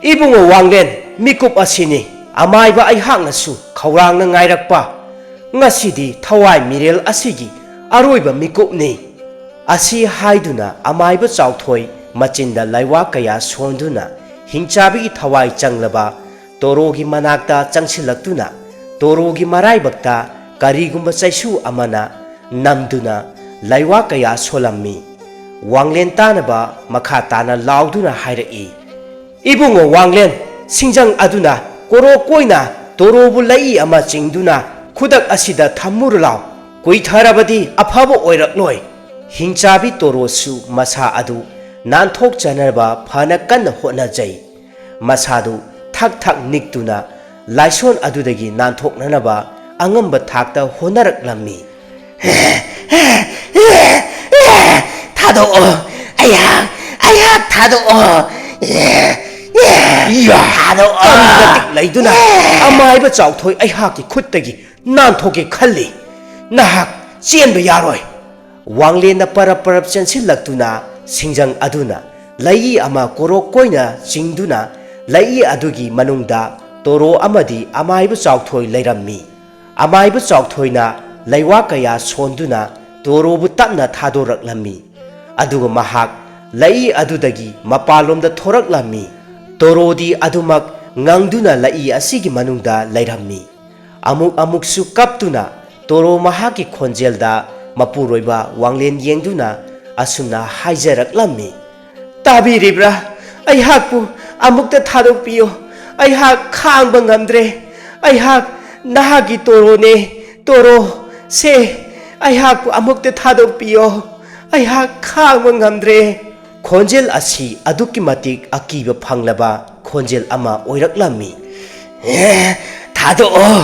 "ꯏꯕꯨꯡꯉꯣ ꯋꯥꯡꯂꯦꯟ, ꯃꯤꯀꯨꯞ ꯑꯁꯤꯅꯤ ꯑꯃꯥꯏꯕ ꯑꯩꯍꯥꯛꯅꯁꯨ ꯈꯧꯔꯥꯡꯅ ꯉꯥꯏꯔꯛꯄ꯫ ꯉꯁꯤꯗꯤ ꯊꯋꯥꯏ ꯃꯤꯔꯦꯜ ꯑꯁꯤꯒꯤ ꯑꯔꯣꯏꯕ ꯃꯤꯀꯨꯞꯅꯤ"꯫ ꯑꯁꯤ ꯍꯥꯏꯗꯨꯅ ꯑꯃꯥꯏꯕ ꯆꯥꯎꯊꯣꯏ ꯃꯆꯤꯟꯗ ꯂꯩꯋꯥ ꯀꯌꯥ ꯁꯣꯟꯗꯨꯅ ꯍꯤꯡꯆꯥꯕꯤꯒꯤ ꯊꯋꯥꯏ ꯆꯪꯂꯕ ꯇꯣꯔꯣꯒꯤ ꯃꯅꯥꯛꯇ ꯆꯪꯁꯤꯜꯂꯛꯇꯨꯅ ꯇꯣꯔꯣꯒꯤ ꯃꯔꯥꯏꯕꯛꯇ ꯀꯔꯤꯒꯨꯝꯕ ꯆꯩꯁꯨ ꯑꯃꯅ ꯅꯝꯗꯨꯅ ꯂꯩꯋꯥ ꯀꯌꯥ ꯁꯣꯜꯂꯝꯃꯤ꯫ ꯋꯥꯡꯂꯦꯟ ꯇꯥꯅꯕ ꯃꯈꯥ ꯇꯥꯅ ꯂꯥꯎꯗꯨꯅ ꯍꯥꯏꯔꯛꯏ, "ꯏꯕꯨꯡꯉꯣ ꯋꯥꯡꯂꯦꯟ, ꯁꯤꯡꯖꯪ ꯑꯗꯨꯅ ꯀꯣꯔꯣ ꯀꯣꯏꯅ ꯇꯣꯔꯣꯕꯨ ꯂꯩꯏ ꯑꯃ ꯆꯤꯡꯗꯨꯅ ꯈꯨꯗꯛ ꯑꯁꯤꯗ ꯊꯝꯃꯨꯔꯨ ꯂꯥꯎ꯫ ꯀꯨꯏꯊꯔꯕꯗꯤ ꯑꯐꯕ ꯑꯣꯏꯔꯛꯂꯣꯏ"꯫ ꯍꯤꯡꯆꯥꯕꯤ ꯇꯣꯔꯣꯁꯨ ꯃꯁꯥ ꯑꯗꯨ ꯅꯥꯟꯊꯣꯛꯆꯅꯕ ꯐꯅ ꯀꯟꯅ ꯍꯣꯠꯅꯖꯩ꯫ ꯃꯁꯥꯗꯨ ꯊꯛ ꯊꯛ ꯅꯤꯛꯇꯨꯅ ꯂꯥꯏꯁꯣꯟ ꯑꯗꯨꯗꯒꯤ ꯅꯥꯟꯊꯣꯛꯅꯅꯕ ꯑꯉꯝꯕ ꯊꯥꯛꯇ ꯍꯣꯠꯅꯔꯛꯂꯝꯃꯤ꯫ "ꯊꯥꯗꯣꯛꯑꯣ, ꯑꯩꯍꯥꯛ, ꯑꯩꯍꯥꯛ ꯊꯥꯗꯣꯛꯑꯣ꯫ ꯏꯌꯥ! ꯊꯥꯗꯣꯛꯑꯣ!" ꯀꯟꯅ ꯇꯤꯛ ꯂꯩꯗꯨꯅ ꯑꯃꯥꯏꯕ ꯆꯥꯎꯊꯣꯏ ꯑꯩꯍꯥꯛꯀꯤ ꯈꯨꯠꯇꯒꯤ ꯅꯥꯟꯊꯣꯛꯀꯦ ꯈꯜꯂꯤ꯫ ꯅꯍꯥꯛ ꯆꯦꯟꯕ ꯌꯥꯔꯣꯏ꯫ ꯋꯥꯡꯂꯦꯟꯅ ꯄꯔꯞ ꯄꯔꯞ ꯆꯦꯟꯁꯤꯜꯂꯛꯇꯨꯅ ꯁꯤꯡꯖꯪ ꯑꯗꯨꯅ ꯂꯩꯏ ꯑꯃ ꯀꯣꯔꯣꯛ ꯀꯣꯏꯅ ꯆꯤꯡꯗꯨꯅ ꯂꯩꯏ ꯑꯗꯨꯒꯤ ꯃꯅꯨꯡꯗ ꯇꯣꯔꯣ ꯑꯃꯗꯤ ꯑꯃꯥꯏꯕ ꯆꯥꯎꯊꯣꯏ ꯂꯩꯔꯝꯃꯤ꯫ ꯑꯃꯥꯏꯕ ꯆꯥꯎꯊꯣꯏꯅ ꯂꯩꯋꯥ ꯀꯌꯥ ꯁꯣꯟꯗꯨꯅ ꯇꯣꯔꯣꯕꯨ ꯇꯞꯅ ꯊꯥꯗꯣꯔꯛꯂꯝꯃꯤ꯫ ꯑꯗꯨꯒ ꯃꯍꯥꯛ ꯂꯩꯏ ꯑꯗꯨꯗꯒꯤ ꯃꯄꯥꯟꯂꯣꯝꯗ ꯊꯣꯔꯛꯂꯝꯃꯤ꯫ ꯇꯣꯔꯣꯗꯤ ꯑꯗꯨꯃꯛ ꯉꯪꯗꯨꯅ ꯂꯩꯏ ꯑꯁꯤꯒꯤ ꯃꯅꯨꯡꯗ ꯂꯩꯔꯝꯃꯤ꯫ ꯑꯃꯨꯛ ꯑꯃꯨꯛꯁꯨ ꯀꯞꯇꯨꯅ ꯇꯣꯔꯣ ꯃꯍꯥꯛꯀꯤ ꯈꯣꯟꯖꯦꯜꯗ ꯃꯄꯨꯔꯣꯏꯕ ꯋꯥꯡꯂꯦꯟ ꯌꯦꯡꯗꯨꯅ ꯑꯁꯨꯝꯅ ꯍꯥꯏꯖꯔꯛꯂꯝꯃꯤ, "ꯇꯥꯕꯤꯔꯤꯕ꯭ꯔꯥ? ꯑꯩꯍꯥꯛꯄꯨ ꯑꯃꯨꯛꯇ ꯊꯥꯗꯣꯛꯄꯤꯌꯨ꯫ ꯑꯩꯍꯥꯛ ꯈꯥꯡꯕ ꯉꯝꯗ꯭ꯔꯦ꯫ ꯑꯩꯍꯥꯛ ꯅꯍꯥꯛꯀꯤ ꯇꯣꯔꯣꯅꯦ꯫ ꯇꯣꯔꯣ, ꯁꯦ, ꯑꯩꯍꯥꯛꯄꯨ ꯑꯃꯨꯛꯇ ꯊꯥꯗꯣꯛꯄꯤꯌꯣ꯫ ꯑꯩꯍꯥꯛ ꯈꯥꯡꯕ ꯉꯝꯗ꯭ꯔꯦ"꯫ ꯈꯣꯟꯖꯦꯜ ꯑꯁꯤ ꯑꯗꯨꯛꯀꯤ ꯃꯇꯤꯛ ꯑꯀꯤꯕ ꯐꯪꯂꯕ ꯈꯣꯟꯖꯦꯜ ꯑꯃ ꯑꯣꯏꯔꯛꯂꯝꯃꯤ꯫ "ꯑꯦ, ꯊꯥꯗꯣꯛꯑꯣ,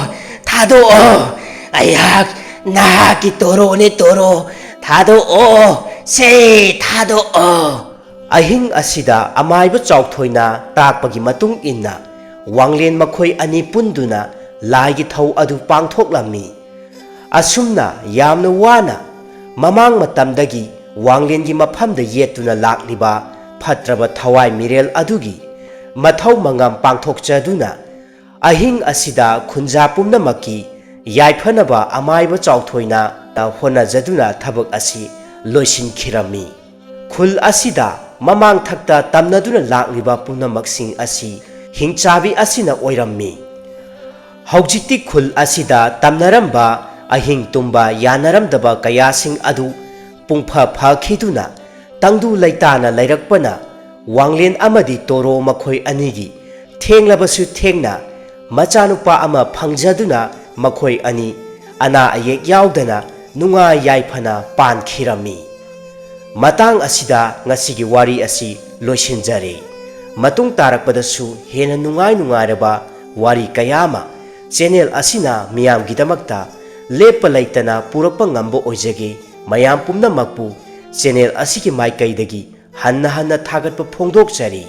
ꯊꯥꯗꯣꯛꯑꯣ꯫ ꯑꯩꯍꯥꯛ ꯅꯍꯥꯛꯀꯤ ꯇꯣꯔꯣꯅꯦ, ꯇꯣꯔꯣ꯫ ꯊꯥꯗꯣꯛꯑꯣ, ꯁꯦ, ꯊꯥꯗꯣꯛꯑꯣ"꯫ ꯑꯍꯤꯡ ꯑꯁꯤꯗ ꯑꯃꯥꯏꯕ ꯆꯥꯎꯊꯣꯏꯅ ꯇꯥꯛꯄꯒꯤ ꯃꯇꯨꯡ ꯏꯟꯅ ꯋꯥꯡꯂꯦꯟ ꯃꯈꯣꯏ ꯑꯅꯤ ꯄꯨꯟꯗꯨꯅ ꯂꯥꯏꯒꯤ ꯊꯧ ꯑꯗꯨ ꯄꯥꯡꯊꯣꯛꯂꯝꯃꯤ꯫ ꯑꯁꯨꯝꯅ ꯌꯥꯝꯅ ꯋꯥꯅ ꯃꯃꯥꯡ ꯃꯇꯝꯗꯒꯤ ꯋꯥꯡꯂꯦꯟꯒꯤ ꯃꯐꯝꯗ ꯌꯦꯠꯇꯨꯅ ꯂꯥꯛꯂꯤꯕ ꯐꯠꯇ꯭ꯔꯕ ꯊꯋꯥꯏ ꯃꯤꯔꯦꯜ ꯑꯗꯨꯒꯤ ꯃꯊꯧ ꯃꯉꯝ ꯄꯥꯡꯊꯣꯛꯆꯗꯨꯅ ꯑꯍꯤꯡ ꯑꯁꯤꯗ ꯈꯨꯟꯖꯥ ꯄꯨꯝꯅꯃꯛꯀꯤ ꯌꯥꯏꯐꯅꯕ ꯑꯃꯥꯏꯕ ꯆꯥꯎꯊꯣꯏꯅ ꯍꯣꯠꯅꯖꯗꯨꯅ ꯊꯕꯛ ꯑꯁꯤ ꯂꯣꯏꯁꯤꯟꯈꯤꯔꯝꯃꯤ꯫ ꯈꯨꯜ ꯑꯁꯤꯗ ꯃꯃꯥꯡꯊꯛꯇ ꯇꯝꯅꯗꯨꯅ ꯂꯥꯛꯂꯤꯕ ꯄꯨꯝꯅꯃꯛꯁꯤꯡ ꯑꯁꯤ ꯍꯤꯡꯆꯥꯕꯤ ꯑꯁꯤꯅ ꯑꯣꯏꯔꯝꯃꯤ꯫ ꯍꯧꯖꯤꯛꯇꯤ ꯈꯨꯜ ꯑꯁꯤꯗ ꯇꯝꯅꯔꯝꯕ ꯑꯍꯤꯡ ꯇꯨꯝꯕ ꯌꯥꯅꯔꯝꯗꯕ ꯀꯌꯥꯁꯤꯡ ꯑꯗꯨ ꯄꯨꯡꯐ ꯐꯈꯤꯗꯨꯅ ꯇꯪꯗꯨ ꯂꯩꯇꯥꯅ ꯂꯩꯔꯛꯄꯅ ꯋꯥꯡꯂꯦꯟ ꯑꯃꯗꯤ ꯇꯣꯔꯣ ꯃꯈꯣꯏ ꯑꯅꯤꯒꯤ ꯊꯦꯡꯂꯕꯁꯨ ꯊꯦꯡꯅ ꯃꯆꯥꯅꯨꯄꯥ ꯑꯃ ꯐꯪꯖꯗꯨꯅ ꯃꯈꯣꯏ ꯑꯅꯤ ꯑꯅꯥ ꯑꯌꯦꯛ ꯌꯥꯎꯗꯅ ꯅꯨꯡꯉꯥꯏ ꯌꯥꯏꯐꯅ ꯄꯥꯟꯈꯤꯔꯝꯃꯤ꯫ ꯃꯇꯥꯡ ꯑꯁꯤꯗ ꯉꯁꯤꯒꯤ ꯋꯥꯔꯤ ꯑꯁꯤ ꯂꯣꯏꯁꯤꯟꯖꯔꯦ꯫ ꯃꯇꯨꯡ ꯇꯥꯔꯛꯄꯗꯁꯨ ꯍꯦꯟꯅ ꯅꯨꯡꯉꯥꯏ ꯅꯨꯡꯉꯥꯏꯔꯕ ꯋꯥꯔꯤ ꯀꯌꯥ ꯑꯃ ꯆꯦꯅꯦꯜ ꯑꯁꯤꯅ ꯃꯤꯌꯥꯝꯒꯤꯗꯃꯛꯇ ꯂꯦꯞꯄ ꯂꯩꯇꯅ ꯄꯨꯔꯛꯄ ꯉꯝꯕ ꯑꯣꯏꯖꯒꯦ꯫ ꯃꯌꯥꯝ ꯄꯨꯝꯅꯃꯛꯄꯨ ꯆꯦꯅꯦꯜ ꯑꯁꯤꯒꯤ ꯃꯥꯏꯀꯩꯗꯒꯤ ꯍꯟꯅ ꯍꯟꯅ ꯊꯥꯒꯠꯄ ꯐꯣꯡꯗꯣꯛꯆꯔꯤ꯫